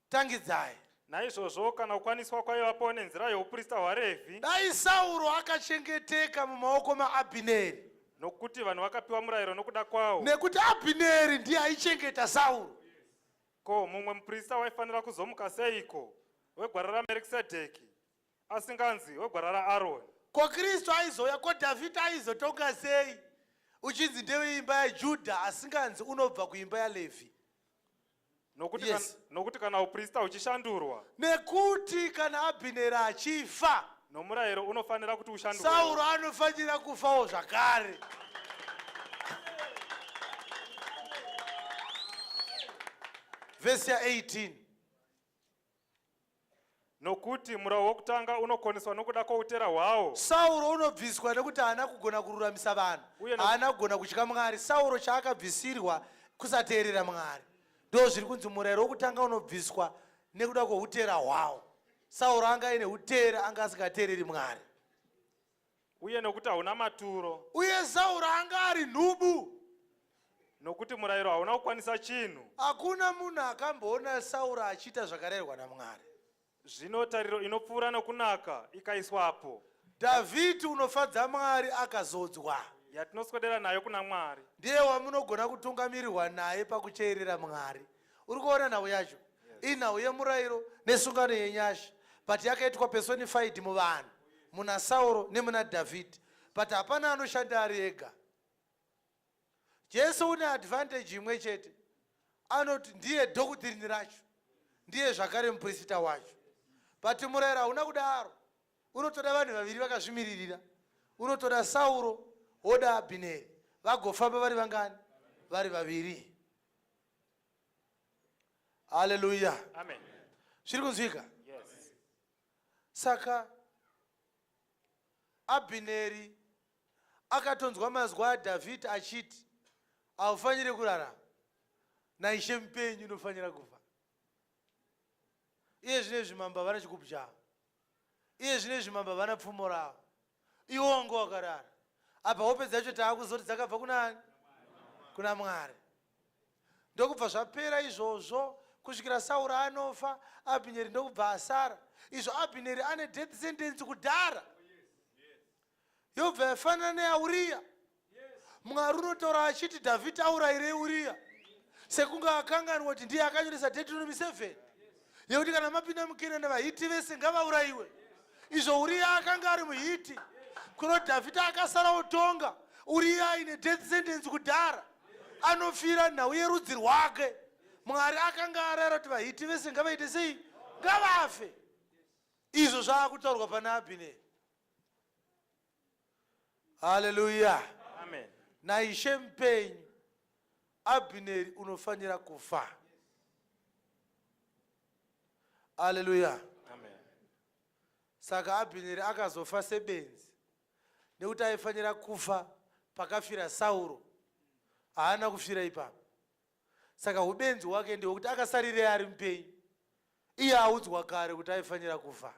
Tangidzai. Naizvozvo kana kukwaniswa kwaivapo nenzira youprista hwaRevhi, Dai Sauro akachengeteka mumaoko maAbhineri, nokuti vanhu vakapiwa murayiro nokuda kwawo, nekuti Abhineri ndiye aichengeta Sauro. Ko, mumwe muprista waifanira kuzomuka seiko, wegwara raMerikisedheki, asinganzi wegwara raAroni? Ko Kristu aizouya, ko Dhavhidhi aizotonga sei uchinzi ndeweimba yaJudha asinganzi unobva kuimba yaLevhi? Nokuti, yes. Nokuti kana uprista huchishandurwa, nekuti kana Abhineri achifa, nomurayiro unofanira kuti ushandurwe. Sauro anofanira kufawo zvakare. Vhesi ya18. Nokuti murau wokutanga unokoneswa nokuda kwoutera hwawo. Sauro unobviswa nekuti haana kugona kururamisa vanhu, haana kugona kutya Mwari. Sauro chaakabvisirwa kusateerera Mwari. Ndo zviri kunzi murayiro wokutanga unobviswa nekuda kwoutera hwawo. Sauro anga aine utera, anga asingateereri Mwari. Uye nokuti hauna maturo. Uye Sauro anga ari nhubu. Nokuti murayiro hauna kukwanisa chinhu. Hakuna munhu akamboona Sauro achiita zvakarayirwa naMwari. Zvino tariro inopfuura nokunaka ikaiswapo. Dhavhidhi unofadza Mwari akazodzwa. Yatinoswedera nayo kuna Mwari. Ndiye wamunogona kutungamirirwa naye pakuteerera Mwari. Uri kuona nhau yacho? Inhau yemurayiro nesungano yenyasha, but yakaitwa personified muvanhu, muna Sauro nemuna Dhavhidhi. But hapana anoshanda ari ega. Jesu une advantage imwe chete, anoti ndiye doctrine racho, ndiye zvakare muprista wacho. But murayiro hauna kudaro, unotoda vanhu vaviri vakazvimiririra. Unotoda Sauro woda Abhineri, vagofamba vari vangani? Vari vaviri. Haleluya, amen. Zviri kunzwika? Yes. Saka Abhineri akatonzwa mazwi aDhavhidhi achiti, haufaniri kurarama, naIshe mupenyu unofanira kufa. Iye zvino izvi mambo havana chigubhu chavo, iye zvino izvi mambo havana pfumo ravo, iwo wanga wakarara apa. Hope dzacho taakuzoti dzakabva kunani? Kuna Mwari. Ndokubva zvapera izvozvo kusvikira Sauro anofa, Abhineri ndokubva asara. Izvo Abhineri ane death sentence kudhara, yobva yafanana neyaUriya. Mwari unotaura achiti Dhavhidhi aurayirei Uriya, sekunge akanganwa kuti ndiye akanyoresa Deuteronomy 7 yekuti kana mapinda muKenani vaHiti vese ngavaurayiwe. Izvo Uriya akanga ari muHiti, kuno Dhavhidhi akasara otonga. Uriya aine death sentence kudhara, anofira nhau yerudzi rwake. Mwari akanga arayira kuti vaHiti vese ngavaite sei? Ngavafe. Izvo zvaakutaurwa pana Abhineri. Haleluya, amen. NaIshe mupenyu, Abhineri unofanira kufa. Haleluya, amen. Saka Abhineri akazofa sebenzi, nekuti aifanira kufa pakafira Sauro, haana kufira ipapo. Saka ubenzi hwake ndehwekuti akasarirei ari mupenyu, iye audzwa kare kuti aifanira kufa.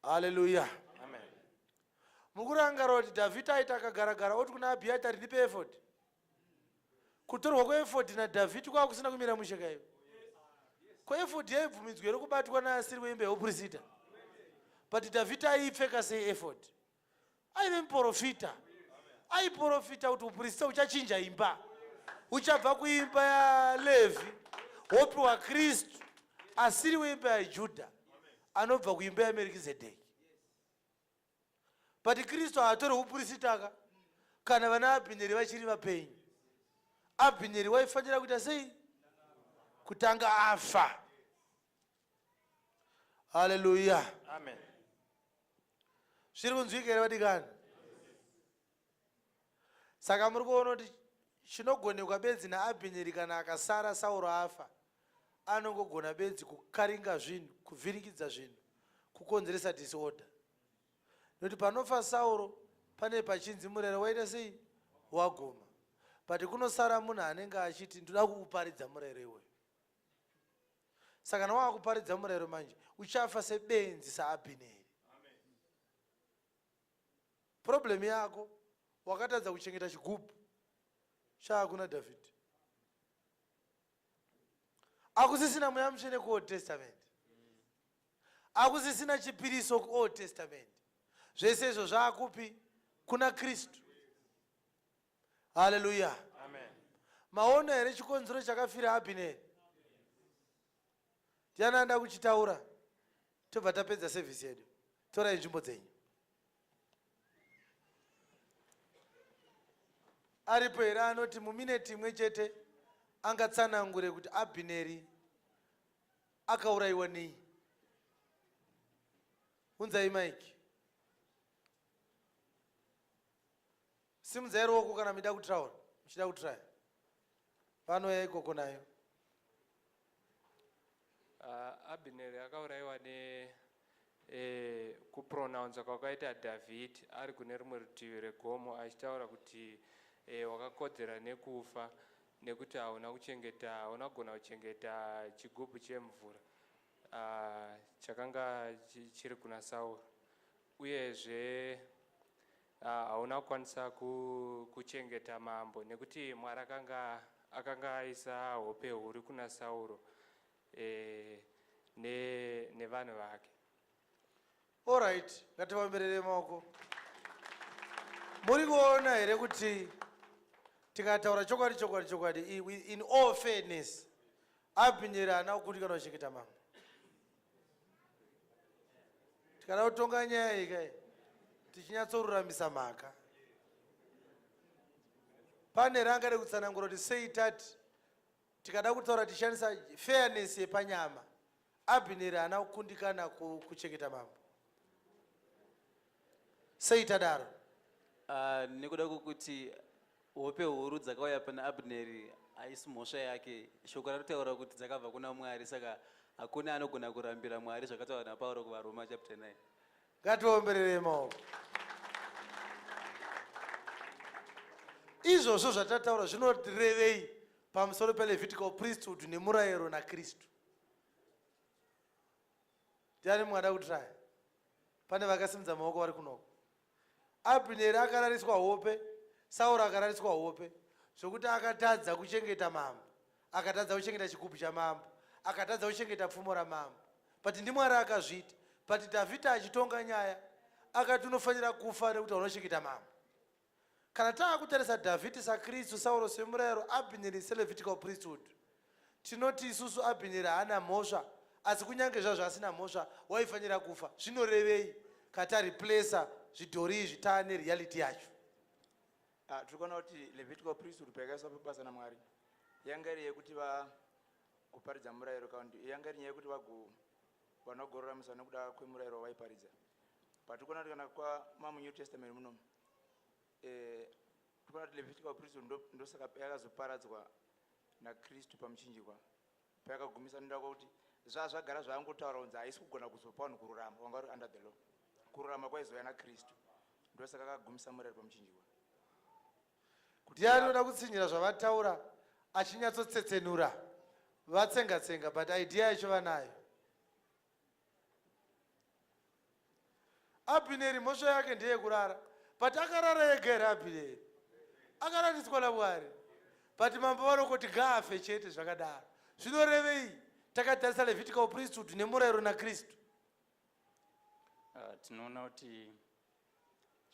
Haleluya, amen. Mukurangarira kuti Dhavhidhi aiti akagaragara oti kuna Abhiatari, ndipe efodhi. Kutorwa kweefodhi naDhavhidhi kwava kusina kumira mushe kaivo. Ko efodhi yaibvumidzwa here kubatwa naasiri weimba yeuprisita? But Dhavhidhi aiipfeka sei efodhi? Aive muprofita. Aiprofita kuti uprista huchachinja imba, uchabva kuimba yaLevhi wopiwa Kristu asiri weimba yaJudha, anobva kuimba yaMerkizedheki. But Kristu haatori upurisitaka kana vana Abhineri vachiri vapenyu. Abhineri waifanira kuita sei? Kutanga afa. Haleluya. Amen. Zviri kunzwika here vadikani? Saka muri kuona kuti chinogonekwa bedzi naAbhineri kana akasara Sauro afa, anongogona bedzi kukaringa zvinhu, kuvhiringidza zvinhu, kukonzeresa disorder. Nokuti panofa Sauro pane pachinzi murayiro waita sei? Waguma. But kunosara munhu anenge achiti ndoda kuuparidza murayiro iwoyo. Saka kana wakuparidza murayiro manje uchafa sebenzi saAbhineri. Problem yako wakatadza kuchengeta chigubhu chaakuna Dhavhidhi. Akusisina Mweya Mutsvene kuOld Testament. Akusisina chipiriso kuOld Testament. Zvese izvo zvaakupi? Kuna Kristu. Haleluya. Amen. Maona here chikonzero chakafira Abhineri? Ndiani anoda kuchitaura? Tobva tapedza service yedu. Torai nzvimbo dzenyu. Aripo here anoti mumineti imwe chete angatsanangure kuti Abhineri akaurayiwa nei? Unzai maiki. Simudzai ruoko kana muchida kutraura, muchida kutraya. Vanouya ikoko nayo. Abhineri akaurayiwa ne eh, kupronounsa kwakaita Dhavhidhi ari kune rumwe rutivi regomo achitaura kuti eh, wakakodzera nekufa nekuti hauna kuchengeta hauna kugona kuchengeta chigubhu chemvura chakanga chiri kuna Sauro. Uyezve hauna kukwanisa kuchengeta mambo nekuti Mwari akanga akanga aisa hope huru kuna Sauro e, ne, nevanhu vake. Alright, ngativaomberere maoko. Muri kuona here kuti tikataura chokwadi chokwadi chokwadi in all fairness Abhineri haana kukundikana kuchengeta mambo. Tikada kutonga nyaya iyi kai tichinyatsoruramisa mhaka. Pane ranga rekutsanangura kuti sei tati tikada kutaura tichishandisa fairness yepanyama Abhineri haana kukundikana kuchengeta mambo. Sei tadaro? Nekuda kwokuti hope huru dzakauya pana Abneri haisi mhosva yake. Shoko ratotaura kuti dzakabva kuna Mwari saka hakuna anogona kurambira Mwari zvakataurwa naPauro kuvaRoma chapter 9. Ngatiombererei maoko. Izvozvo zvatataura zvinorevei pamusoro peLevitical priesthood nemurayiro naKristu? Ndiani mumwe ada kutraya? Pane vakasimudza maoko vari kunoko. Abhineri akarariswa hope, Sauro akarariswa hope, zvokuti akatadza kuchengeta mambo, akatadza kuchengeta chigubhu chamambo, akatadza kuchengeta pfumo ramambo. But ndiMwari akazviita. But Dhavhidhi achitonga nyaya, akati unofanira kufa nekuti unochengeta mambo. Kana taakutarisa Dhavhidhi saKristu, Sauro semurayiro, Abhineri seLevitical priesthood, tinoti isusu Abhineri haana mhosva, asi kunyange zvazvo asina mhosva, waifanira kufa. Zvinorevei kana tareplacer zvidhori izvi taane reality yacho? Ah, tiri kuona kuti Levitical priesthood payakaiswa pabasa naMwari yanga iri yekuti vagoparidza murayiro kana kuti yanga iri nyaya yekuti vago vanogororamiswa nekuda kwemurayiro wavaiparidza. But tiri kuona kuti kana kwamamuNew Testament munomu eh, tikuona kuti Levitical priesthood ndosaka yakazoparadzwa naKristu pamuchinjikwa payakagumisa nenda kwakuti zvazvagara zvaangotaura kunzi haisi kugona kuzopa vanhu kururama wanga uri under the law kururama kwaizouya naKristu ndosaka akagumisa murayiro pamuchinjikwa. Ndiani unoda kutsinhira zvavataura achinyatsotsetsenura vatsenga tsenga but idea yacho vanayo. Abhineri mhosva yake ndeyekurara but akarara ega here Abhineri? Akarariswa naMwari but mambo vanongoti ngaafe chete zvakadaro. Zvinorevei takatarisa Levitical priesthood nemurayiro naKristu? Tinoona kuti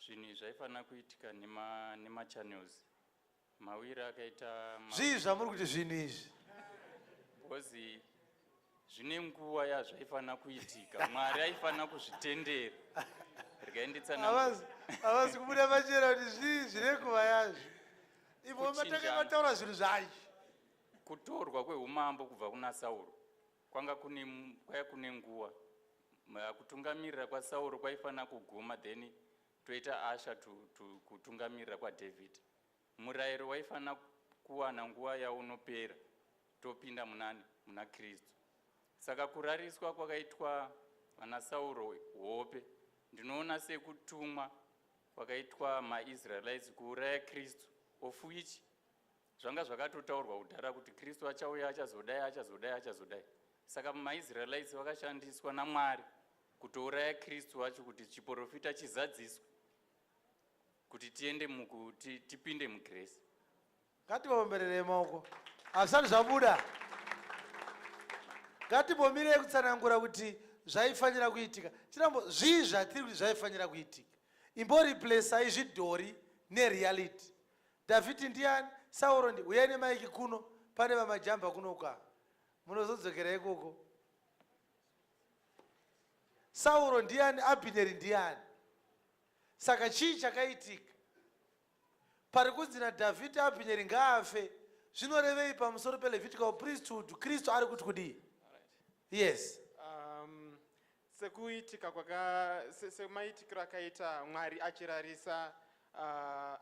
Zvinhu izvi zvaifanira kuitika nemachannels mawiri akaita. Zvii zvamuri kuti zvinhu izvi? Because zvine nguva yazvaifanira kuitika, Mwari aifanira kuzvitendera. Regai nditsanangure. Havasi kubuda pachena kuti zvii zvine nguva yazvo. Ivo matanga Kuchinjana. mataura zvinhu zvacho. Kutorwa kweumambo kubva kuna Sauro kwanga kune kwaya kune nguva. Kutungamirira kwaSauro kwaifanira kuguma, then toita usher to kutungamirira kwaDavid. Murayiro waifanira kuwana nguva yaunopera, topinda munani? Muna Kristu. Saka kurariswa kwakaitwa vana Sauro hope, ndinoona sekutumwa kwakaitwa maIsraelites kuuraya Kristu, of which zvanga zvakatotaurwa kudhara kuti Kristu achauya, achazodai, achazodai, achazodai. Saka maIsraelites vakashandiswa naMwari kutouraya Kristu wacho kuti chiprofita chizadziswe, kuti tiende mukuti tipinde mugrace. Ngativaombererei maoko. Hazvisati zvabuda. Ngatimbomirei kutsanangura kuti zvaifanira kuitika. Chirambo, zvii zvatiri kuti zvaifanira kuitika? Imboreplacai zvidhori nereality. Dhavhidhi ndiani? Sauro ndi uyai nemaiki kuno, pane vamajamba kunoka. Munozodzokera ikoko. Sauro ndiani? Abhineri ndiani? Saka chii chakaitika? Pari kunzi naDhavhidhi Abhineri ngaafe, zvinorevei pamusoro peLevitical priesthood? Kristu ari kuti kudii? Yes. Sekuitika kwaka semaitikiro akaita Mwari achirarisa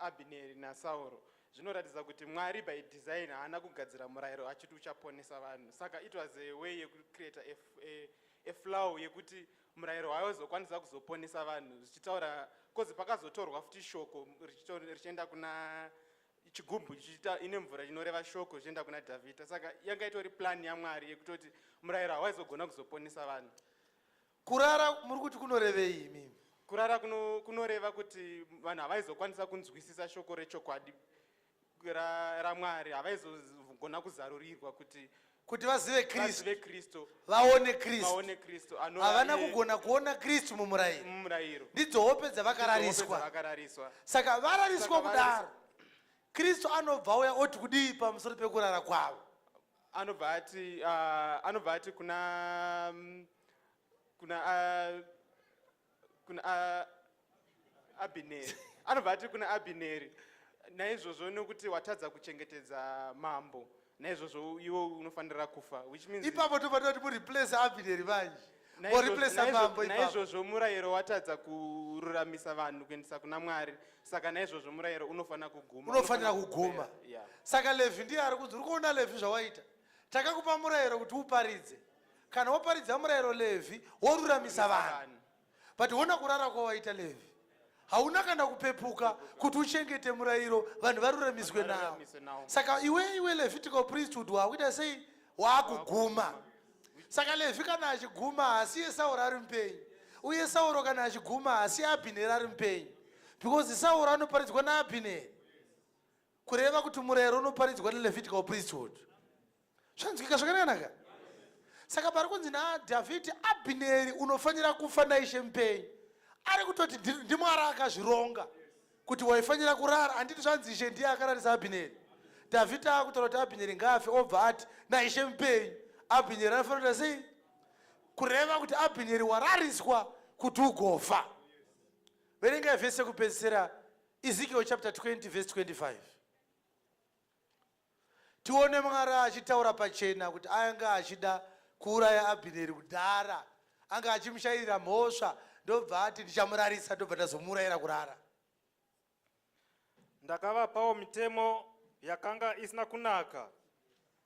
Abhineri naSauro, zvinoratidza kuti Mwari by design haana kugadzira murayiro achiti uchaponesa vanhu. Saka it was a way yekucreata a flow yekuti murayiro waizokwanisa kuzoponesa vanhu, zvichitaura cause pakazotorwa futi shoko richienda kuna chigubhu chichiita ine mvura, chinoreva shoko, zvichienda kuna Dhavhidha. Saka yanga itori plan yaMwari yekutoti murayiro hawaizogona kuzoponesa vanhu. Kurara muri kuti kunorevei imimi? Kurara kunoreva kuti vanhu havaizokwanisa kunzwisisa shoko rechokwadi raMwari, havaizogona kuzarurirwa kuti kuti vazive Kristu, vazive Kristu, vaone Kristu. Vaone Kristu anova Havana kugona kuona Kristu mumurayiro. Mumurayiro. Ndidzo hope dzavakarariswa. Dzavakarariswa. Saka varariswa Saka kudaro, Kristu anobva auya oti kudii pamusoro pekurara kwavo? Anobva ati kuna Abhineri, anobva ati kuna Abhineri, naizvozvo nekuti watadza kuchengetedza mambo, naizvozvo iwe unofanira kufa, which means Ipapo tobva toti mureplace Abhineri manje, moreplace mambo ipapo. Naizvozvo murayiro watadza kururamisa vanhu kuendesa kuna Mwari, saka naizvozvo murayiro unofanira kuguma. Unofanira kuguma. Yeah. Saka Levhi ndiye ari kunzi, uri kuona Levhi zvawaita? Takakupa murayiro kuti uparidze. Kana waparidza murayiro, Levhi, woruramisa vanhu, but wona kurara kwawaita, Levhi. Hauna kana kupepuka kuti uchengete murayiro, vanhu varuramiswe nawo. Varuramiswe nawo. Saka iwe Levitical priesthood waakuita sei? Waakuguma. Saka Levhi kana achiguma, haasiye Sauro ari mupenyu, uye Sauro kana achiguma, haasiye Abhineri ari mupenyu, because Sauro anoparidzwa naAbhineri, kureva kuti murayiro unoparidzwa neLevitical priesthood. Zvanzwika zvakanaka? Saka pari kunzi naDhavhidhi, Abhineri unofanira kufa naIshe mupenyu, ari kutoti ndiMwari akazvironga kuti waifanira kurara. Handiti zvanzi Ishe ndiye akararisa Abhineri? Dhavhidhi akutaura kuti Abhineri ngaafe, obva ati naIshe mupenyu Abhineri anofanira kuita sei? Kureva kuti Abhineri warariswa kuti ugofa. Verengai vhesi yekupedzisira, Ezekiel chapter 20 verse 25, tione Mwari achitaura pachena kuti anga achida kuuraya Abhineri kudhara, anga achimushayirira mhosva, ndobva ati ndichamurarisa, ndobva ndazomuurayira kurara. Ndakavapawo mitemo yakanga isina kunaka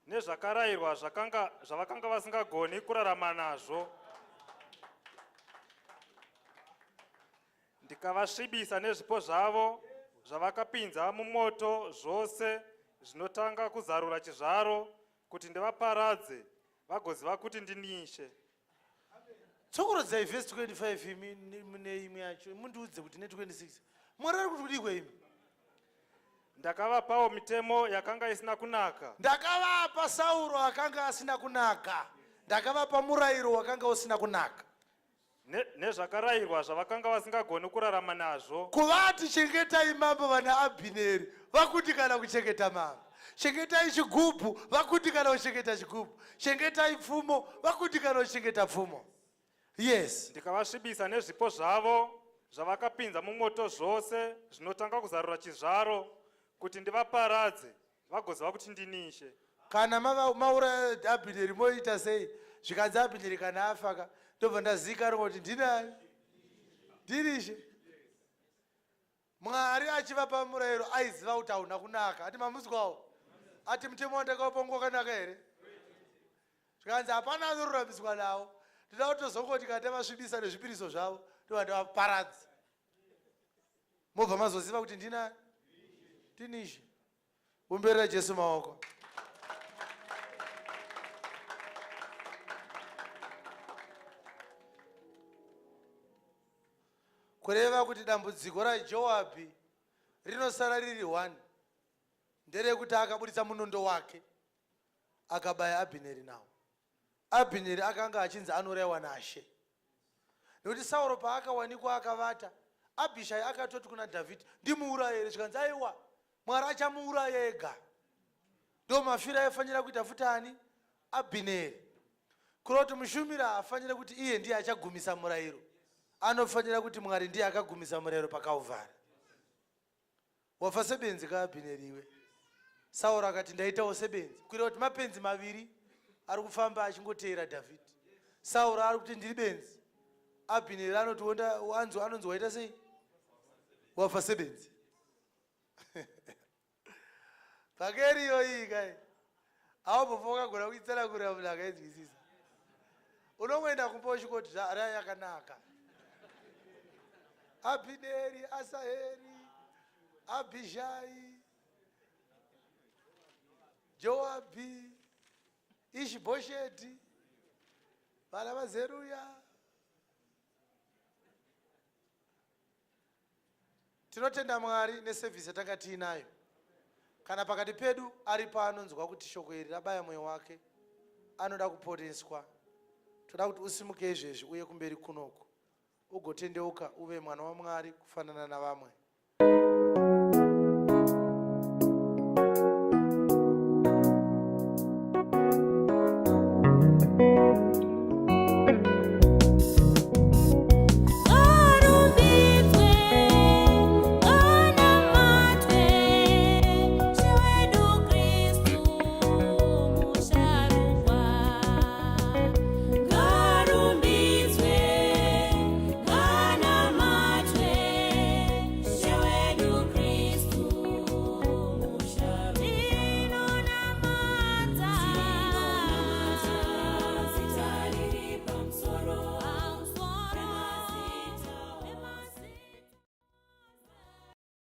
nezvakarayirwa zvakanga zvavakanga vasingagoni kurarama nazvo, ndikavasvibisa nezvipo zvavo zvavakapinza mumoto, zvose zvinotanga kuzarura chizvaro, kuti ndivaparadze, vagoziva kuti ndini Ishe. Tsokorodzai vhesi 25 imi neimwe yacho, mundiudze kuti ne26 Mwari ari kuti kudikwe imi. Ndakavapawo mitemo yakanga isina kunaka. Ndakavapa Sauro akanga asina kunaka, ndakavapa murayiro wakanga usina kunaka. Nezvakarayirwa zvavakanga vasingagoni kurarama nazvo. Kuvati chengetai mambo vana Abhineri vakundikana kuchengeta mambo. Chengetai chigubhu vakundikana kuchengeta chigubhu. Chengetai pfumo vakundikana kuchengeta pfumo. Yes. Ndikavasvibisa nezvipo zvavo zvavakapinza mumoto zvose zvinotanga kuzarura chizvaro kuti ndivaparadze vagoziva kuti ndini Ishe. Kana mauraya Abhineri moita sei? Zvikanzi Abhineri kana afaka ndobva ndazikanwa kuti ndinani? Ndini Ishe. Mwari achivapa murayiro aiziva kuti hauna kunaka. Ati mamuswawo? Ati mutemo wandakaupa ungu wakanaka here? Zvikanzi hapana anoruramiswa nawo. Ndinoda kutozongoti kana tavasvibisa nezvipiriso zvavo ndobva ndavaparadza. Mobva mazoziva kuti ndinani? Ndini Ishe. Umberera Jesu maoko. Kureva kuti dambudziko raJoabhi rinosara riri one nderekuti akaburitsa munondo wake akabaya Abhineri nawo. Abhineri akanga achinzi anourayiwa nashe. Nekuti Sauro paakawanikwa akavata, Abhishai akatoti kuna Dhavhidhi, ndimuuraye here? Zvikanzi, aiwa, Mwari achamuuraya ega. Ndo mafiro aifanira kuita futi ani? Abhineri. Kureva kuti mushumiri haafanire kuti iye ndiye achagumisa murayiro. Anofanira kuti Mwari ndiye akagumisa murayiro paKalvari. Wafa sebenzi ka Abhineri iwe. Sauro akati ndaitawo sebenzi. Kureva kuti mapenzi maviri ari kufamba achingoteera Dhavhidhi. Sauro ari kuti ndiri benzi. Abhineri anoti wonda anzi anonzi waita sei? Wafa sebenzi. Vhangeri iyoyi kai. Aumbofa wakagona kuitsanangurira munhu akainzwisisa. Unongoenda kumba uchingoti raya yakanaka. Abhineri, Asaheri, Abhishai, Joabhi, Ishibhosheti, vana vaZeruya. Tinotenda Mwari nesevhisi yatanga tiinayo. Kana pakati pedu aripo anonzwa kuti shoko iri rabaya mwoyo wake, anoda kuponeswa, toda kuti usimuke izvezvi uye kumberi kunoku, ugotendeuka uve mwana waMwari kufanana navamwe.